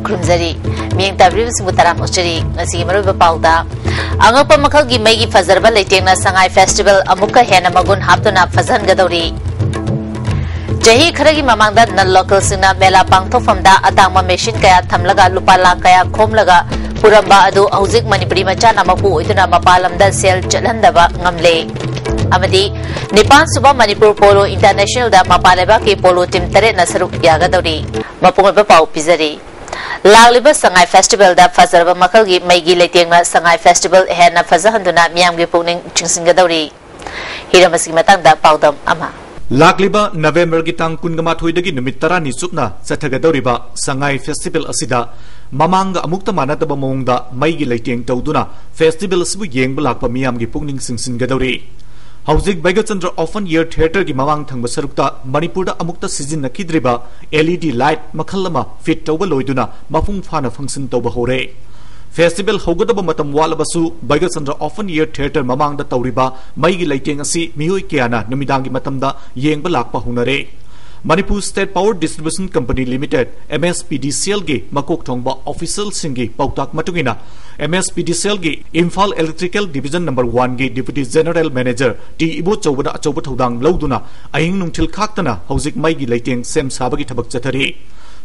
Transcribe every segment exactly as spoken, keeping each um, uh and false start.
ꯈꯨꯔꯨꯝꯖꯔꯤ꯫ ꯃꯤꯠꯌꯦꯡ ꯇꯥꯕꯤꯔꯤꯕꯁꯤꯡꯕꯨ ꯇꯔꯥꯝꯅ ꯑꯣꯛꯆꯔꯤ꯫ ꯉꯁꯤꯒꯤ ꯃꯔꯨꯑꯣꯏꯕ ꯄꯥꯎꯗ, ꯑꯉꯛꯄ ꯃꯈꯜꯒꯤ ꯃꯩꯒꯤ ꯐꯖꯔꯕ ꯂꯩꯇꯦꯡꯅ ꯁꯉꯥꯏ ꯐꯦꯁꯇꯤꯚꯦꯜ ꯑꯃꯨꯛꯀ ꯍꯦꯟꯅ ꯃꯒꯨꯟ ꯍꯥꯞꯇꯨꯅ ꯐꯖꯍꯟꯒꯗꯧꯔꯤ꯫ ꯆꯍꯤ ꯈꯔꯒꯤ ꯃꯃꯥꯡꯗ ꯅꯟ ꯂꯣꯀꯦꯜꯁꯤꯡꯅ ꯃꯦꯂꯥ ꯄꯥꯡꯊꯣꯛꯐꯝꯗ ꯑꯇꯥꯡꯕ ꯃꯦꯁꯤꯟ ꯀꯌꯥ ꯊꯝꯂꯒ ꯂꯨꯄꯥ ꯂꯥꯈ ꯀꯌꯥ ꯈꯣꯝꯂꯒ ꯄꯨꯔꯝꯕ ꯑꯗꯨ ꯍꯧꯖꯤꯛ ꯃꯅꯤꯄꯨꯔꯤ ꯃꯆꯥꯅ ꯃꯄꯨ ꯑꯣꯏꯗꯨꯅ ꯃꯄꯥꯟ ꯂꯝꯗ ꯁꯦꯜ ꯆꯠꯍꯟꯗꯕ ꯉꯝꯂꯦ꯫ ꯑꯃꯗꯤ ꯅꯤꯄꯥꯟ ꯁꯨꯕ ꯃꯅꯤꯄꯨꯔ ꯄꯣꯂꯣ ꯏꯟꯇꯔꯅꯦꯁꯅꯦꯜꯗ ꯃꯄꯥꯟ ꯂꯩꯕꯥꯛꯀꯤ ꯄꯣꯂꯣ ꯇꯤꯝ ꯇꯔꯦꯠꯅ ꯁꯔꯨꯛ ꯌꯥꯒꯗꯧꯔꯤ꯫ ꯃꯄꯨꯡ ꯑꯣꯏꯕ ꯄꯥꯎ ꯄꯤꯖꯔꯤ꯫ ꯂꯥꯛꯂꯤꯕ ꯁꯉꯥꯏ ꯐꯦꯁꯇꯤꯚꯦꯜꯗ ꯐꯖꯔꯕ ꯃꯈꯜꯒꯤ ꯃꯩꯒꯤ ꯂꯩꯇꯦꯡꯅ ꯁꯉꯥꯏ ꯐꯦꯁꯇꯤꯚꯦꯜ ꯍꯦꯟꯅ ꯐꯖꯍꯟꯗꯨꯅ ꯃꯤꯌꯥꯝꯒꯤ ꯄꯨꯛꯅꯤꯡ ꯆꯤꯡꯁꯤꯟꯒꯗꯧꯔꯤ꯫ ꯍꯤꯔꯝ ꯑꯁꯤꯒꯤ ꯃꯇꯥꯡꯗ ꯄꯥꯎꯗꯝ ꯑꯃ꯫ ꯂꯥꯛꯂꯤꯕ ꯅꯕꯦꯝꯕꯔꯒꯤ ꯇꯥꯡ ꯀꯨꯟꯒ ꯃꯥꯊꯣꯏꯗꯒꯤ ꯅꯨꯃꯤꯠ ꯇꯔꯥꯅꯤ ꯆꯨꯞꯅ ꯆꯠꯊꯒꯗꯧꯔꯤꯕ ꯁꯉꯥꯏ ꯐꯦꯁꯇꯤꯚꯦꯜ ꯑꯁꯤꯗ ꯃꯃꯥꯡꯒ ꯑꯃꯨꯛꯇ ꯃꯥꯟꯅꯗꯕ ꯃꯑꯣꯡꯗ ꯃꯩꯒꯤ ꯂꯩꯇꯦꯡ ꯇꯧꯗꯨꯅ ꯐꯦꯁꯇꯤꯚꯦꯜ ꯑꯁꯤꯕꯨ ꯌꯦꯡꯕ ꯂꯥꯛꯄ ꯃꯤꯌꯥꯝꯒꯤ ꯄꯨꯛꯅꯤꯡ ꯆꯤꯡꯁꯤꯟꯒꯗꯧꯔꯤ꯫ ꯍꯧꯖꯤꯛ ꯚꯩꯒꯆꯟꯗ꯭ꯔ ꯑꯣꯄꯟ ꯑꯦꯌꯔ ꯊꯤꯌꯦꯇꯔꯒꯤ ꯃꯃꯥꯡ ꯊꯪꯕ ꯁꯔꯨꯛꯇ ꯃꯅꯤꯄꯨꯔꯗ ꯑꯃꯨꯛꯇ ꯁꯤꯖꯤꯟꯅꯈꯤꯗ꯭ꯔꯤꯕ L E D light ꯃꯈꯜ ꯑꯃ ꯐꯤꯠ ꯇꯧꯕ ꯂꯣꯏꯗꯨꯅ ꯃꯄꯨꯡ ꯐꯥꯅ ꯐꯪꯁꯟ ꯇꯧꯕ ꯍꯧꯔꯦ꯫ ꯐꯦꯁꯇꯤꯚꯦꯜ ꯍꯧꯒꯗꯕ ꯃꯇꯝ ꯋꯥꯠꯂꯕꯁꯨ ꯚꯩꯒꯆꯟꯗ꯭ꯔ ꯑꯣꯄꯟ ꯑꯦꯌꯔ ꯊꯤꯌꯦꯇꯔ ꯃꯃꯥꯡꯗ ꯇꯧꯔꯤꯕ ꯃꯩꯒꯤ ꯂꯩꯇꯦꯡ ꯑꯁꯤ ꯃꯤꯑꯣꯏ ꯀꯌꯥꯅ ꯅꯨꯃꯤꯗꯥꯡꯒꯤ ꯃꯇꯝꯗ ꯌꯦꯡꯕ ꯂꯥꯛꯄ ꯍꯧꯅꯔꯦ꯫ Manipur state power distribution company limited, M S P D C L ꯒꯤ ꯃꯀꯣꯛ ꯊꯣꯡꯕ ꯑꯣꯐꯤꯁꯤꯌꯦꯜꯁꯤꯡꯒꯤ ꯄꯥꯎꯇꯥꯛ ꯃꯇꯨꯡ ꯏꯟꯅ, M S P D C L ꯒꯤ ꯏꯝꯐꯥꯜ ꯏꯂꯦꯛꯇ꯭ꯔꯤꯀꯦꯜ ꯗꯤꯕꯤꯖꯟ ꯅꯝꯕꯔ ꯋꯥꯟꯒꯤ ꯗꯤꯄ꯭ꯌꯨꯇꯤ ꯖꯦꯅꯔꯦꯜ ꯃꯦꯅꯦꯖꯔ ꯇꯤ ꯏꯕꯣꯆꯧꯕꯅ ꯑꯆꯧꯕ ꯊꯧꯗꯥꯡ ꯂꯧꯗꯨꯅ ꯑꯍꯤꯡ ꯅꯨꯡꯊꯤꯜ ꯈꯥꯛꯇꯅ ꯍꯧꯖꯤꯛ ꯃꯩꯒꯤ ꯂꯩꯇꯦꯡ ꯁꯦꯝ ꯁꯥꯕꯒꯤ ꯊꯕꯛ ꯆꯠꯊꯔꯤ꯫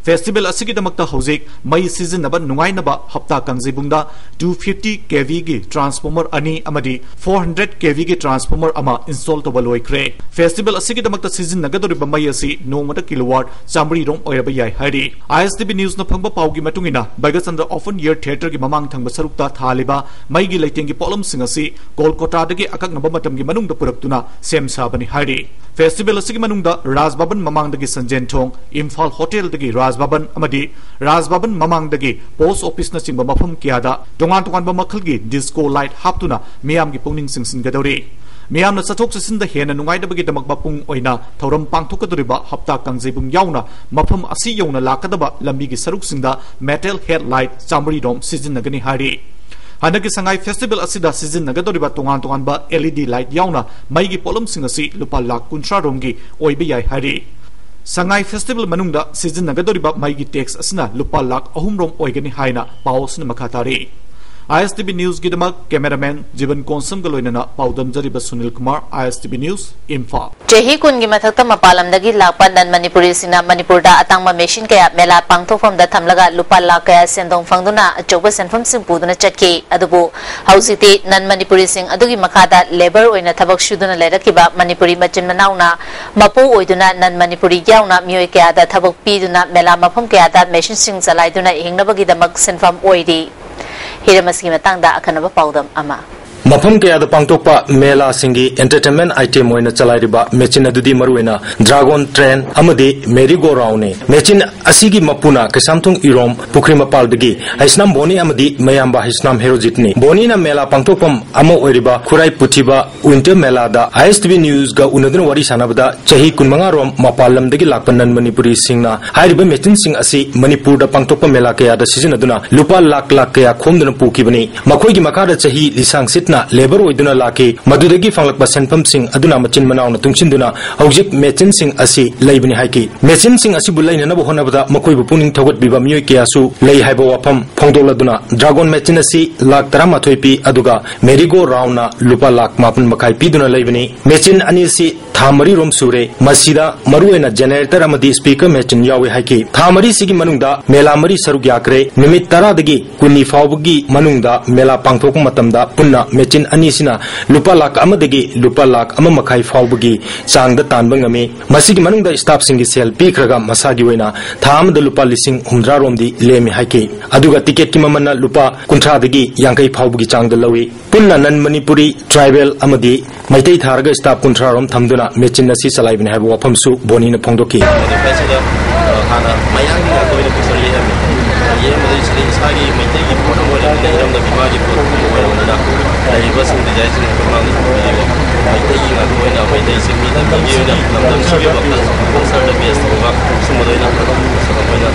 ꯐꯦꯁꯇꯤꯚꯦꯜ ꯑꯁꯤꯒꯤꯗꯃꯛꯇ ꯍꯧꯖꯤꯛ ꯃꯩ ꯁꯤꯖꯤꯟꯅꯕ ꯅꯨꯡꯉꯥꯏꯅꯕ ꯍꯞꯇꯥ ꯀꯥꯡꯖꯩꯕꯨꯡꯗ two fifty K V ꯒꯤ ꯇ꯭ꯔꯥꯟꯁꯐꯣꯔꯃꯔ ꯑꯅꯤ ꯑꯃꯗꯤ four hundred K V ꯒꯤ ꯇ꯭ꯔꯥꯟꯁꯐꯣꯔꯃꯔ ꯑꯃ ꯏꯟꯁꯇꯣꯜ ꯇꯧꯕ ꯂꯣꯏꯈ꯭ꯔꯦ꯫ ꯐꯦꯁꯇꯤꯚꯦꯜ ꯑꯁꯤꯒꯤꯗꯃꯛꯇ ꯁꯤꯖꯤꯟꯅꯒꯗꯧꯔꯤꯕ ꯃꯩ ꯑꯁꯤ ꯅꯣꯡꯃꯗ ꯀꯤꯂꯣꯋꯥꯠ ꯆꯥꯃꯔꯤ ꯔꯣꯝ ꯑꯣꯏꯔꯕ ꯌꯥꯏ ꯍꯥꯏꯔꯤ꯫ I S T V ꯅ꯭ꯌꯨꯁꯅ ꯐꯪꯕ ꯄꯥꯎꯒꯤ ꯃꯇꯨꯡ ꯏꯟꯅ, ꯚꯩꯒꯆꯟꯗ꯭ꯔ ꯑꯣꯄꯟ ꯑꯦꯌꯔ ꯊꯤꯌꯦꯇꯔꯒꯤ ꯃꯃꯥꯡ ꯊꯪꯕ ꯁꯔꯨꯛꯇ ꯊꯥꯜꯂꯤꯕ ꯃꯩꯒꯤ ꯂꯩꯇꯦꯡꯒꯤ ꯄꯣꯠꯂꯝꯁꯤꯡ ꯑꯁꯤ ꯀꯣꯜꯀꯣꯇꯥꯗꯒꯤ ꯑꯀꯛꯅꯕ ꯃꯇꯝꯒꯤ ꯃꯅꯨꯡꯗ ꯄꯨꯔꯛꯇꯨꯅ ꯁꯦꯝ ꯁꯥꯕꯅꯤ ꯍꯥꯏꯔꯤ꯫ ꯐꯦꯁꯇꯤꯚꯦꯜ ꯑꯁꯤꯒꯤ ꯃꯅꯨꯡꯗ ꯔꯥꯖ ꯚꯕꯟ ꯃꯃꯥꯡꯗꯒꯤ ꯁꯟꯖꯦꯟꯊꯣꯡ, ꯏꯝꯐꯥꯜ ꯍꯣꯇꯦꯜꯗꯒꯤ ꯔꯥꯖ ꯚꯕꯟ ꯑꯃꯗꯤ ꯔꯥꯖ ꯚꯕꯟ ꯃꯃꯥꯡꯗꯒꯤ ꯄꯣꯁ ꯑꯣꯐꯤꯁꯅꯆꯤꯡꯕ ꯃꯐꯝ ꯀꯌꯥꯗ ꯇꯣꯉꯥꯟ ꯇꯣꯉꯥꯟꯕ ꯃꯈꯜꯒꯤ ꯗꯤꯁꯀꯣ ꯂꯥꯏꯠ ꯍꯥꯞꯇꯨꯅ ꯃꯤꯌꯥꯝꯒꯤ ꯄꯨꯛꯅꯤꯡ ꯆꯤꯡꯁꯤꯟꯒꯗꯧꯔꯤ꯫ ꯃꯤꯌꯥꯝꯅ ꯆꯠꯊꯣꯛ ꯆꯠꯁꯤꯟꯗ ꯍꯦꯟꯅ ꯅꯨꯡꯉꯥꯏꯅꯕꯒꯤꯗꯃꯛ ꯃꯄꯨꯡ ꯑꯣꯏꯅ ꯊꯧꯔꯝ ꯄꯥꯡꯊꯣꯛꯀꯗꯧꯔꯤꯕ ꯍꯞꯇꯥ ꯀꯥꯡꯖꯩꯕꯨꯡ ꯌꯥꯎꯅ ꯃꯐꯝ ꯑꯁꯤ ꯌꯧꯅ ꯂꯥꯛꯀꯗꯕ ꯂꯝꯕꯤꯒꯤ ꯁꯔꯨꯛꯁꯤꯡꯗ ꯃꯦꯇꯦꯜ ꯍꯦꯗ ꯂꯥꯏꯠ ꯆꯥꯃꯔꯤ ꯔꯣꯝ ꯁꯤꯖꯤꯟꯅꯒꯅꯤ ꯍꯥꯏꯔꯤ꯫ ꯍꯟꯗꯛꯀꯤ ꯁꯉꯥꯏ ꯐꯦꯁꯇꯤꯚꯦꯜ ꯑꯁꯤꯗ ꯁꯤꯖꯤꯟꯅꯒꯗꯧꯔꯤꯕ ꯇꯣꯉꯥꯟ ꯇꯣꯉꯥꯟꯕ L E D ꯂꯥꯏꯠ ꯌꯥꯎꯅ ꯃꯩꯒꯤ ꯄꯣꯠꯂꯝꯁꯤꯡ ꯑꯁꯤ ꯂꯨꯄꯥ ꯂꯥꯈ ꯀꯨꯟꯊ꯭ꯔꯥ ꯔꯣꯝꯒꯤ ꯑꯣꯏꯕ ꯌꯥꯏ ꯍꯥꯏꯔꯤ꯫ ꯁꯉꯥꯏ ꯐꯦꯁꯇꯤꯚꯦꯜ ꯃꯅꯨꯡꯗ ꯁꯤꯖꯤꯟꯅꯒꯗꯧꯔꯤꯕ ꯃꯩꯒꯤ ꯇꯦꯛꯁ ꯑꯁꯤꯅ ꯂꯨꯄꯥ ꯂꯥꯈ ꯑꯍꯨꯝ ꯔꯣꯝ ꯑꯣꯏꯒꯅꯤ ꯍꯥꯏꯅ ꯄꯥꯎ ꯑꯁꯤꯅ ꯃꯈꯥ ꯇꯥꯔꯤ꯫ ꯑꯥꯏ ꯑꯦꯁ ꯇꯤ ꯚꯤ ꯅ꯭ꯌꯨꯁꯀꯤꯗꯃꯛ ꯀꯦꯃꯦꯔꯥꯃꯦꯟ ꯖꯤꯕꯟ ꯀꯣꯟꯁꯝꯒ ꯂꯣꯏꯅꯅ ꯄꯥꯎꯗꯝꯖꯔꯤꯕ ꯁꯨꯅꯤꯜ ꯀꯨꯃꯥꯔ, ꯑꯥꯏ S T V news, Imphal. ꯆꯍꯤ ꯀꯨꯟꯒꯤ ꯃꯊꯛꯇ ꯃꯄꯥꯟ ꯂꯝꯗꯒꯤ ꯂꯥꯛꯄ ꯅꯟ ꯃꯅꯤꯄꯨꯔꯤꯁꯤꯡꯅ ꯃꯅꯤꯄꯨꯔꯗ ꯑꯇꯥꯡꯕ ꯃꯦꯁꯤꯟ ꯀꯌꯥ ꯃꯦꯂꯥ ꯄꯥꯡꯊꯣꯛꯐꯝꯗ ꯊꯝꯂꯒ ꯂꯨꯄꯥ ꯂꯥꯈ ꯀꯌꯥ ꯁꯦꯟꯗꯣꯡ ꯐꯪꯗꯨꯅ ꯑꯆꯧꯕ ꯁꯦꯟꯐꯝꯁꯤꯡ ꯄꯨꯗꯨꯅ ꯆꯠꯈꯤ꯫ ꯑꯗꯨꯕꯨ ꯍꯧꯖꯤꯛꯇꯤ ꯅꯟ ꯃꯅꯤꯄꯨꯔꯤꯁꯤꯡ ꯑꯗꯨꯒꯤ ꯃꯈꯥꯗ ꯂꯦꯕꯔ ꯑꯣꯏꯅ ꯊꯕꯛ ꯁꯨꯗꯨꯅ ꯂꯩꯔꯛꯈꯤꯕ ꯃꯅꯤꯄꯨꯔꯤ ꯃꯆꯤꯟ ꯃꯅꯥꯎꯅ ꯃꯄꯨ ꯑꯣꯏꯗꯨꯅ ꯅꯟ ꯃꯅꯤꯄꯨꯔꯤ ꯌꯥꯎꯅ ꯃꯤꯑꯣꯏ ꯀꯌꯥꯗ ꯊꯕꯛ ꯄꯤꯗꯨꯅ ꯃꯦꯂꯥ ꯃꯐꯝ ꯀꯌꯥꯗ ꯃꯦꯁꯤꯟꯁꯤꯡ ꯆꯂꯥꯏꯗꯨꯅ ꯍꯤꯡꯅꯕꯒꯤꯗꯃꯛ ꯁꯤꯟꯐꯝ ꯑꯣꯏꯔꯤ꯫ ꯍꯤꯔꯝ ꯑꯁꯤꯒꯤ ꯃꯇꯥꯡꯗ ꯑꯈꯟꯅꯕ ꯄꯥꯎꯗꯝ ꯑꯃ꯫ ꯃꯐꯝ ꯀꯌꯥꯗ ꯄꯥꯡꯊꯣꯛꯄ ꯃꯦꯂꯥꯁꯤꯡꯒꯤ entertainment item ꯑꯣꯏꯅ ꯆꯂꯥꯏꯔꯤꯕ ꯃꯦꯆꯤꯟ ꯑꯗꯨꯗꯤ ꯃꯔꯨꯑꯣꯏꯅ dragon train ꯑꯃꯗꯤ merry go round ꯅꯤ꯫ ꯃꯦꯆꯤꯟ ꯑꯁꯤꯒꯤ ꯃꯄꯨꯅ ꯀꯩꯁꯥꯝꯊꯣꯡ ꯏꯔꯣꯝ ꯄꯨꯈ꯭ꯔꯤ ꯃꯄꯥꯜꯗꯒꯤ ꯍꯩꯁꯅꯥꯝ ꯕꯣꯅꯤ ꯑꯃꯗꯤ ꯃꯌꯥꯝꯕ ꯍꯩꯁꯅꯥꯝ ꯍꯦꯔꯣꯖꯤꯠꯅꯤ꯫ ꯕꯣꯅꯤꯅ ꯃꯦꯂꯥ ꯄꯥꯡꯊꯣꯛꯐꯝ ꯑꯃ ꯑꯣꯏꯔꯤꯕ ꯈꯨꯔꯥꯏ ꯄꯨꯊꯤꯕ winter ꯃꯦꯂꯥꯗ ꯑꯥꯏ ꯑꯦꯁ ꯇꯤ ꯚꯤ ꯅ꯭ꯌꯨꯁꯀ ꯎꯅꯗꯨꯅ ꯋꯥꯔꯤ ꯁꯥꯟꯅꯕꯗ, ꯆꯍꯤ ꯀꯨꯟꯃꯉꯥ ꯔꯣꯝ ꯃꯄꯥꯟ ꯂꯝꯗꯒꯤ ꯂꯥꯛꯄ ꯅꯟ ꯃꯅꯤꯄꯨꯔꯤꯁꯤꯡꯅ ꯍꯥꯏꯔꯤꯕ ꯃꯦꯆꯤꯟꯁꯤꯡ ꯑꯁꯤ ꯃꯅꯤꯄꯨꯔꯗ ꯄꯥꯡꯊꯣꯛꯄ ꯃꯦꯂꯥ ꯀꯌꯥꯗ ꯁꯤꯖꯤꯟꯅꯗꯨꯅ ꯂꯨꯄꯥ ꯂꯥꯈ ꯂꯥꯈ ꯀꯌꯥ ꯈꯣꯝꯗꯨꯅ ꯄꯨꯈꯤꯕꯅꯤ꯫ ꯃꯈꯣꯏꯒꯤ ꯃꯈꯥꯗ ꯆꯍꯤ ꯂꯤꯁꯥꯡ ꯁꯤꯠꯅ ꯂꯦꯕꯔ ꯑꯣꯏꯗꯨꯅ ꯂꯥꯛꯈꯤ꯫ ꯃꯗꯨꯗꯒꯤ ꯐꯪꯂꯛꯄ ꯁꯦꯟꯐꯝꯁꯤꯡ ꯑꯗꯨꯅ ꯃꯆꯤꯟ ꯃꯅꯥꯎꯅ ꯇꯨꯡꯁꯤꯟꯗꯨꯅ ꯍꯧꯖꯤꯛ ꯃꯦꯆꯤꯟꯁꯤꯡ ꯑꯁꯤ ꯂꯩꯕꯅꯤ ꯍꯥꯏꯈꯤ꯫ ꯃꯦꯆꯤꯟꯁꯤꯡ ꯑꯁꯤꯕꯨ ꯂꯩꯅꯅꯕ ꯍꯣꯠꯅꯕꯗ ꯃꯈꯣꯏꯕꯨ ꯄꯨꯛꯅꯤꯡ ꯊꯧꯒꯠꯄꯤꯕ ꯃꯤꯑꯣꯏ ꯀꯌꯥꯁꯨ ꯂꯩ ꯍꯥꯏꯕ ꯋꯥꯐꯝ ꯐꯣꯡꯗꯣꯛꯂꯗꯨꯅ, dragon ꯃꯦꯆꯤꯟ ꯑꯁꯤ ꯂꯥꯈ ꯇꯔꯥꯃꯥꯊꯣꯏ ꯄꯤ, ꯑꯗꯨꯒ merry go round ꯅ ꯂꯨꯄꯥ ꯂꯥꯈ ꯃꯥꯄꯟ ꯃꯈꯥꯏ ꯄꯤꯗꯨꯅ ꯂꯩꯕꯅꯤ꯫ ꯃꯦꯆꯤꯟ ꯑꯅꯤ ꯑꯁꯤ ꯊꯥ ꯃꯔꯤ ꯔꯣꯝ ꯁꯨꯔꯦ꯫ ꯃꯁꯤꯗ ꯃꯔꯨꯑꯣꯏꯅ generator ꯑꯃꯗꯤ speaker ꯃꯦꯆꯤꯟ ꯌꯥꯎꯏ ꯍꯥꯏꯈꯤ꯫ ꯊꯥ ꯃꯔꯤꯁꯤꯒꯤ ꯃꯅꯨꯡꯗ ꯃꯦꯂꯥ ꯃꯔꯤ ꯁꯔꯨꯛ ꯌꯥꯈ꯭ꯔꯦ꯫ ꯅꯨꯃꯤꯠ ꯇꯔꯥꯗꯒꯤ ꯀꯨꯟꯅꯤ ꯐꯥꯎꯕꯒꯤ ꯃꯅꯨꯡꯗ ꯃꯦꯂꯥ ꯄꯥꯡꯊꯣꯛꯄ ꯃꯇꯝꯗ ꯄꯨꯟꯅ ꯃꯦꯆꯤꯟ ꯑꯅꯤꯁꯤꯅ ꯂꯨꯄꯥ ꯂꯥꯈ ꯑꯃꯗꯒꯤ ꯂꯨꯄꯥ ꯂꯥꯈ ꯑꯃ ꯃꯈꯥꯏ ꯐꯥꯎꯕꯒꯤ ꯆꯥꯡꯗ ꯇꯥꯟꯕ ꯉꯝꯃꯤ꯫ ꯃꯁꯤꯒꯤ ꯃꯅꯨꯡꯗ staff ꯁꯤꯡꯒꯤ ꯁꯦꯜ ꯄꯤꯈ꯭ꯔꯒ ꯃꯁꯥꯒꯤ ꯑꯣꯏꯅ ꯊꯥ ꯑꯃꯗ ꯂꯨꯄꯥ ꯂꯤꯁꯤꯡ ꯍꯨꯝꯗ꯭ꯔꯥ ꯔꯣꯝꯗꯤ ꯂꯦꯝꯃꯤ ꯍꯥꯏꯈꯤ꯫ ꯑꯗꯨꯒ ticket ꯀꯤ ꯃꯃꯜꯅ ꯂꯨꯄꯥ ꯀꯨꯟꯊ꯭ꯔꯥꯗꯒꯤ ꯌꯥꯡꯈꯩ ꯐꯥꯎꯕꯒꯤ ꯆꯥꯡꯗ ꯂꯧꯏ꯫ ꯄꯨꯟꯅ non Manipuri, tribal ꯑꯃꯗꯤ ꯃꯩꯇꯩ ꯊꯥꯔꯒ staff ꯀꯨꯟꯊ꯭ꯔꯥ ꯔꯣꯝ ꯊꯝꯗꯨꯅ ꯃꯦꯆꯤꯟ ꯑꯁꯤ ꯆꯂꯥꯏꯕꯅꯤ ꯍꯥꯏꯕ ꯋꯥꯐꯝꯁꯨ ꯕꯣꯅꯤꯅ ꯐꯣꯡꯗꯣꯛꯈꯤ꯫ ꯃꯗꯨ ꯈꯔꯁꯤꯗ, ꯑ, ꯍꯥꯟꯅ ꯃꯌꯥꯡꯒꯤ ꯉꯥꯛꯇ ꯑꯣꯏꯅ ꯄꯨꯊꯣꯔꯛꯏ ꯍꯥꯏꯕꯅꯤ꯫ ꯌꯦꯡꯕꯗ ꯁꯤꯗ ꯏꯁꯥꯒꯤ ꯃꯩꯇꯩꯒꯤ ꯄꯣꯠ ꯑꯃ ꯑꯣꯏꯔꯕꯅꯤꯅ, ꯏꯔꯝꯗꯝ ꯏꯃꯥꯒꯤ ꯄꯣꯠ ꯑꯃ ꯑꯣꯏꯔꯕꯅꯤꯅ, ꯂꯩꯔꯤꯕꯁꯤꯡ design ꯁꯤꯡ ꯑꯩꯈꯣꯏ ꯃꯥꯡꯗ ꯊꯝꯕꯤꯔꯤꯕ ꯃꯩꯇꯩꯒꯤ ꯉꯥꯛꯇ ꯑꯣꯏꯅ, ꯃꯩꯇꯩꯁꯤ ꯃꯤ ꯂꯝꯗꯝꯒꯤ ꯑꯣꯏꯅ, ꯂꯝꯗꯝꯁꯤꯒꯤ ꯑꯣꯏꯕ culture ꯗ base ꯇꯧꯔꯒ ꯁꯨꯝꯕꯗ ꯑꯣꯏꯅ ꯑꯩꯈꯣꯏꯅ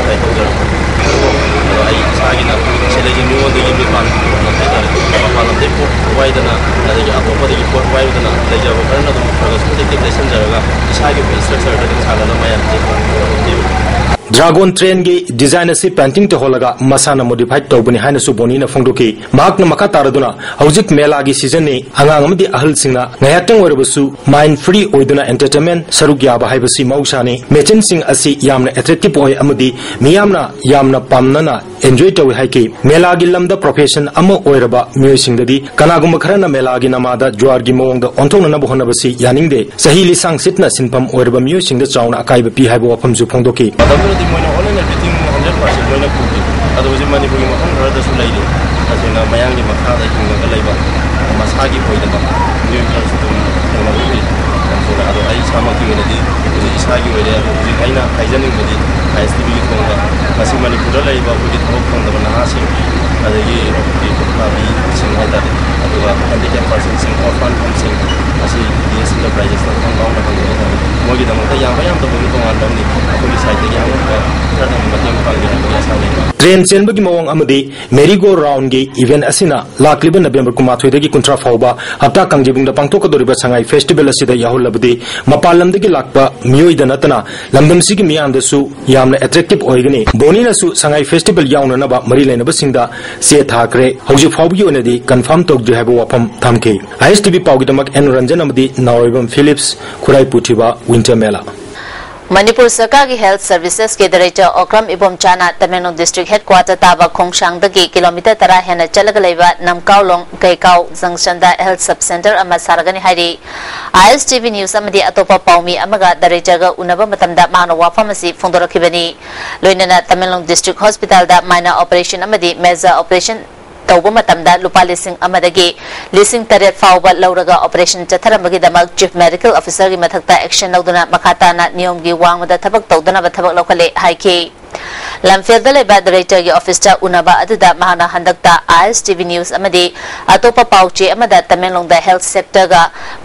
try ꯇꯧꯖꯔꯛꯄꯅꯤ꯫ ꯑꯗꯣ ꯑꯩ ꯏꯁꯥꯒꯤꯅ ꯁꯤ ꯂꯩꯖꯩ, ꯃꯤꯉꯣꯟꯗꯒꯤ ꯃꯤꯄꯥꯟ ꯍꯥꯏꯇꯥꯔꯦ, ꯃꯄꯥꯟ ꯂꯝꯗꯒꯤ ꯄꯣꯠ ꯋꯥꯏꯗꯅ, ꯑꯗꯒꯤ ꯑꯇꯣꯞꯄꯗꯒꯤ ꯄꯣꯠ ꯋꯥꯏꯗꯅ ꯂꯩꯖꯕ ꯈꯔꯅ ꯑꯗꯨꯝ ꯈꯔ ꯈꯔ ꯁꯨꯝ ꯇꯦꯛ ꯇꯦꯛ ꯂꯩꯁꯟꯖꯔꯒ, ꯏꯁꯥ ꯍꯥꯏꯔꯤꯕ ꯏꯟꯐ꯭ꯔꯥꯁ꯭ꯇ꯭ꯔꯛꯆꯔꯗ ꯑꯗꯨꯝ ꯁꯥꯒꯠꯂꯒ ꯃꯌꯥꯝꯁꯦ ꯗ꯭ꯔꯥꯒꯣꯟ ꯇ꯭ꯔꯦꯟꯒꯤ ꯗꯤꯖꯥꯏꯟ ꯑꯁꯤ ꯄꯦꯟꯇꯤꯡ ꯇꯧꯍꯜꯂꯒ ꯃꯁꯥꯅ ꯃꯣꯗꯤꯐꯥꯏ ꯇꯧꯕꯅꯤ ꯍꯥꯏꯅꯁꯨ ꯕꯣꯅꯤꯅ ꯐꯣꯡꯗꯣꯛꯈꯤ꯫ ꯃꯍꯥꯛꯅ ꯃꯈꯥ ꯇꯥꯔꯗꯨꯅ ꯍꯧꯖꯤꯛ ꯃꯦꯂꯥꯒꯤ ꯁꯤꯖꯟꯅꯤ, ꯑꯉꯥꯡ ꯑꯃꯗꯤ ꯑꯍꯜꯁꯤꯡꯅ ꯉꯥꯏꯍꯥꯛꯇꯪ ꯑꯣꯏꯔꯕꯁꯨ ꯃꯥꯏꯟ ꯐ꯭ꯔꯤ ꯑꯣꯏꯗꯨꯅ ꯑꯦꯟꯇꯔꯇꯦꯟꯃꯦꯟ ꯁꯔꯨꯛ ꯌꯥꯕ ꯍꯥꯏꯕꯁꯤ ꯃꯍꯧꯁꯥꯅꯤ꯫ ꯃꯦꯆꯤꯟꯁꯤꯡ ꯑꯁꯤ ꯌꯥꯝꯅ ꯑꯦꯇ꯭ꯔꯦꯛꯇꯤꯚ ꯑꯣꯏ ꯑꯃꯗꯤ ꯃꯤꯌꯥꯝꯅ ꯌꯥꯝꯅ ꯄꯥꯝꯅꯅ ꯑꯦꯟꯖꯣꯏ ꯇꯧꯏ ꯍꯥꯏꯈꯤ꯫ ꯃꯦꯂꯥꯒꯤ ꯂꯝꯗ ꯄ꯭ꯔꯣꯐꯦꯁꯟ ꯑꯃ ꯑꯣꯏꯔꯕ ꯃꯤꯑꯣꯏꯁꯤꯡꯗꯗꯤ ꯀꯅꯥꯒꯨꯝꯕ ꯈꯔꯅ ꯃꯦꯂꯥꯒꯤ ꯅꯃꯥꯗ ꯖ꯭ꯋꯥꯔꯒꯤ ꯃꯑꯣꯡꯗ ꯑꯣꯟꯊꯣꯛꯅꯅꯕ ꯍꯣꯠꯅꯕꯁꯤ ꯌꯥꯅꯤꯡꯗꯦ꯫ ꯆꯍꯤ ꯂꯤꯁꯥꯡ ꯁꯤꯠꯅ ꯁꯤꯟꯐꯝ ꯑꯣꯏꯔꯕ ꯃꯤꯑꯣꯏꯁꯤꯡꯗ ꯆꯥꯎꯅ ꯑꯀꯥꯏꯕ ꯄꯤ ꯍꯥꯏꯕ ꯋꯥꯐꯝꯁꯨ ꯐꯣꯡꯗꯣꯛꯈꯤ꯫ ꯃꯇꯝꯗꯨꯗꯗꯤ ꯃꯣꯏꯅ all and everything hundred percent ꯃꯣꯏꯅ ꯄꯨꯈꯤ꯫ ꯑꯗꯣ ꯍꯧꯖꯤꯛ ꯃꯅꯤꯄꯨꯔꯒꯤ ꯃꯐꯝ ꯈꯔꯗꯁꯨ ꯂꯩꯔꯤ꯫ ꯇꯁꯦꯡꯅ ꯃꯌꯥꯡꯒꯤ ꯃꯈꯥꯗ ꯍꯤꯡꯉꯒ ꯂꯩꯕ, ꯃꯁꯥꯒꯤ ꯑꯣꯏꯗꯕ ꯃꯤꯑꯣꯏ ꯈꯔꯁꯨ ꯑꯗꯨꯝ ꯊꯦꯡꯅꯕ ꯎꯏ꯫ ꯇꯁꯦꯡꯅ ꯑꯗꯣ ꯑꯩ ꯏꯁꯥꯃꯛꯀꯤ ꯑꯣꯏꯅꯗꯤ ꯍꯧꯖꯤꯛ ꯏꯁꯥꯒꯤ ꯑꯣꯏꯔꯦ꯫ ꯑꯗꯣ ꯍꯧꯖꯤꯛ ꯑꯩꯅ ꯍꯥꯏꯖꯅꯤꯡꯕꯗꯤ ꯑꯥꯏ ꯑꯦꯁ ꯇꯤ ꯚꯤꯒꯤ ꯊꯣꯡꯗ ꯉꯁꯤ ꯃꯅꯤꯄꯨꯔꯗ ꯂꯩꯔꯤꯕ ꯑꯩꯈꯣꯏꯒꯤ ꯊꯕꯛ ꯐꯪꯗꯕ ꯅꯍꯥꯁꯤꯡ, ꯑꯗꯒꯤ ꯑꯩꯈꯣꯏꯒꯤ ꯎꯀꯥꯕꯤꯁꯤꯡ ꯍꯥꯏꯇꯥꯔꯦ, ꯑꯗꯨꯒ ꯍꯦꯟꯗꯤꯀꯦꯞ ꯄꯥꯔꯁꯟꯁꯤꯡ, ꯑꯣꯔꯐꯥꯟ ꯍꯣꯝꯁꯤꯡ ꯑꯁꯤ ꯗꯤ ꯑꯦꯁ ꯏꯟꯇꯔꯄ꯭ꯔꯥꯏꯖꯦꯁꯅ ꯈꯪ ꯂꯥꯎꯅ ꯍꯪꯕ ꯍꯥꯏꯇꯥꯔꯦ꯫ ꯃꯣꯏꯒꯤꯗꯃꯛꯇ ꯌꯥꯝꯕ ꯌꯥꯝꯗꯕꯒꯤ ꯇꯣꯉꯥꯟꯕ ꯑꯃꯅꯤ꯫ ꯑꯩꯈꯣꯏꯒꯤ ꯁꯥꯏꯠꯇꯒꯤ ꯑꯉꯝꯕ ꯈꯔꯗꯪ ꯃꯇꯦꯡ ꯄꯥꯡꯒꯦ ꯍꯥꯏꯕꯒꯤ ꯑꯁꯥ ꯂꯩ꯫ ꯇ꯭ꯔꯦꯟ ꯆꯦꯟꯕꯒꯤ ꯃꯑꯣꯡ ꯑꯃꯗꯤ ꯃꯦꯔꯤ ꯒꯣ ꯔꯥꯎꯟꯒꯤ ꯏꯚꯦꯟꯠ ꯑꯁꯤꯅ ꯂꯥꯛꯂꯤꯕ ꯅꯕꯦꯝꯕꯔ ꯀꯨꯟꯃꯥꯊꯣꯏꯗꯒꯤ ꯀꯨꯟꯊ꯭ꯔꯥ ꯐꯥꯎꯕ ꯍꯞꯇꯥ ꯀꯥꯡꯖꯩꯕꯨꯡꯗ ꯄꯥꯡꯊꯣꯛꯀꯗꯧꯔꯤꯕ ꯁꯉꯥꯏ ꯐꯦꯁꯇꯤꯚꯦꯜ ꯑꯁꯤꯗ ꯌꯥꯎꯍꯜꯂꯕꯗꯤ ꯃꯄꯥꯟ ꯂꯝꯗꯒꯤ ꯂꯥꯛꯄ ꯃꯤꯑꯣꯏꯗ ꯅꯠꯇꯅ ꯂꯝꯗꯝꯁꯤꯒꯤ ꯃꯤꯌꯥꯝꯗꯁꯨ ꯌꯥꯝꯅ ꯑꯦꯇ꯭ꯔꯦꯛꯇꯤꯚ ꯑꯣꯏꯒꯅꯤ꯫ ꯕꯣꯅꯤꯅꯁꯨ ꯁꯉꯥꯏ ꯐꯦꯁꯇꯤꯚꯦꯜ ꯌꯥꯎꯅꯅꯕ ꯃꯔꯤ ꯂꯩꯅꯕꯁꯤꯡꯗ ꯆꯦ ꯊꯥꯈ꯭ꯔꯦ꯫ ꯍꯧꯖꯤꯛ ꯐꯥꯎꯕꯒꯤ ꯑꯣꯏꯅꯗꯤ ꯀꯟꯐꯥꯔꯝ ꯇꯧꯗ꯭ꯔꯤ ꯍꯥꯏꯕ ꯋꯥꯐꯝ ꯊꯝꯈꯤ꯫ ꯑꯥꯏ ꯑꯦꯁ ꯇꯤ ꯚꯤ ꯄꯥꯎꯒꯤꯗꯃꯛ ꯑꯦꯟ ꯔꯟꯖꯟ ꯑꯃꯗꯤ ꯅꯥꯎꯔꯩꯕꯝ ꯐꯤꯂꯤꯞꯁ, ꯈꯨꯔꯥꯏꯄꯨꯊꯤꯕ, ꯋꯤꯟꯇꯔ ꯃꯦꯂꯥ꯫ ꯃꯅꯤꯄꯨꯔ ꯁꯔꯀꯥꯔꯒꯤ ꯍꯦꯜꯊ ꯁꯔꯚꯤꯁꯦꯁꯀꯤ ꯗꯥꯏꯔꯦꯛꯇꯔ ꯑꯣꯀ꯭ꯔꯝ ꯏꯕꯣꯝꯆꯥꯅ ꯇꯃꯦꯡꯂꯣꯡ ꯗꯤꯁꯇ꯭ꯔꯤꯛ ꯍꯦꯗꯀ꯭ꯋꯥꯇꯔ ꯇꯥꯕ ꯈꯣꯡꯁꯥꯡꯗꯒꯤ ꯀꯤꯂꯣꯃꯤꯇꯔ ꯇꯔꯥ ꯍꯦꯟꯅ ꯆꯠꯂꯒ ꯂꯩꯕ ꯅꯝꯀꯥꯎꯂꯣꯡ ꯀꯩꯀꯥꯎ ꯖꯪꯁꯟꯗ ꯍꯦꯜꯊ ꯁꯕ ꯁꯦꯟꯇꯔ ꯑꯃ ꯁꯥꯔꯒꯅꯤ ꯍꯥꯏꯔꯤ꯫ I S T V news ꯑꯃꯗꯤ ꯑꯇꯣꯞꯄ ꯄꯥꯎꯃꯤ ꯑꯃꯒ ꯗꯥꯏꯔꯦꯛꯇꯔꯒ ꯎꯅꯕ ꯃꯇꯝꯗ ꯃꯍꯥꯛꯅ ꯋꯥꯐꯝ ꯑꯁꯤ ꯐꯣꯡꯗꯣꯔꯛꯈꯤꯕꯅꯤ꯫ ꯂꯣꯏꯅꯅ ꯇꯃꯦꯡꯂꯣꯡ ꯗꯤꯁꯇ꯭ꯔꯤꯛ ꯍꯣꯁꯄꯤꯇꯥꯜꯗ ꯃꯥꯏꯅꯔ ꯑꯣꯄꯔꯦꯁꯟ ꯑꯃꯗꯤ ꯃꯦꯖꯔ ꯑꯣꯄꯔꯦꯁꯟ ꯇꯧꯕ ꯃꯇꯝꯗ ꯂꯨꯄꯥ ꯂꯤꯁꯤꯡ ꯑꯃꯗꯒꯤ ꯂꯤꯁꯤꯡ ꯇꯔꯦꯠ ꯐꯥꯎꯕ ꯂꯧꯔꯒ ꯑꯣꯄꯔꯦꯁꯟ ꯆꯠꯊꯔꯝꯕꯒꯤꯗꯃꯛ ꯆꯤꯐ ꯃꯦꯗꯤꯀꯦꯜ ꯑꯣꯐꯤꯁꯔꯒꯤ ꯃꯊꯛꯇ ꯑꯦꯛꯁꯟ ꯂꯧꯗꯨꯅ ꯃꯈꯥ ꯇꯥꯅ ꯅꯤꯌꯣꯝꯒꯤ ꯋꯥꯡꯃꯗ ꯊꯕꯛ ꯇꯧꯗꯅꯕ ꯊꯕꯛ ꯂꯧꯈꯠꯂꯦ ꯍꯥꯏꯈꯤ꯫ ꯂꯝꯐꯦꯜꯗ ꯂꯩꯕ ꯗꯥꯏꯔꯦꯛꯇꯔꯒꯤ ꯑꯣꯐꯤꯁꯇ ꯎꯅꯕ ꯑꯗꯨꯗ ꯃꯍꯥꯛꯅ ꯍꯟꯗꯛꯇ ꯑꯥꯏ ꯑꯦꯁ ꯇꯤ ꯚꯤ ꯅ꯭ꯌꯨꯁ ꯑꯃꯗꯤ ꯑꯇꯣꯞꯄ ꯄꯥꯎ ꯆꯦ ꯑꯃꯗ ꯇꯃꯦꯡꯂꯣꯡꯗ ꯍꯦꯜꯊ ꯁꯦꯛꯇꯔꯒ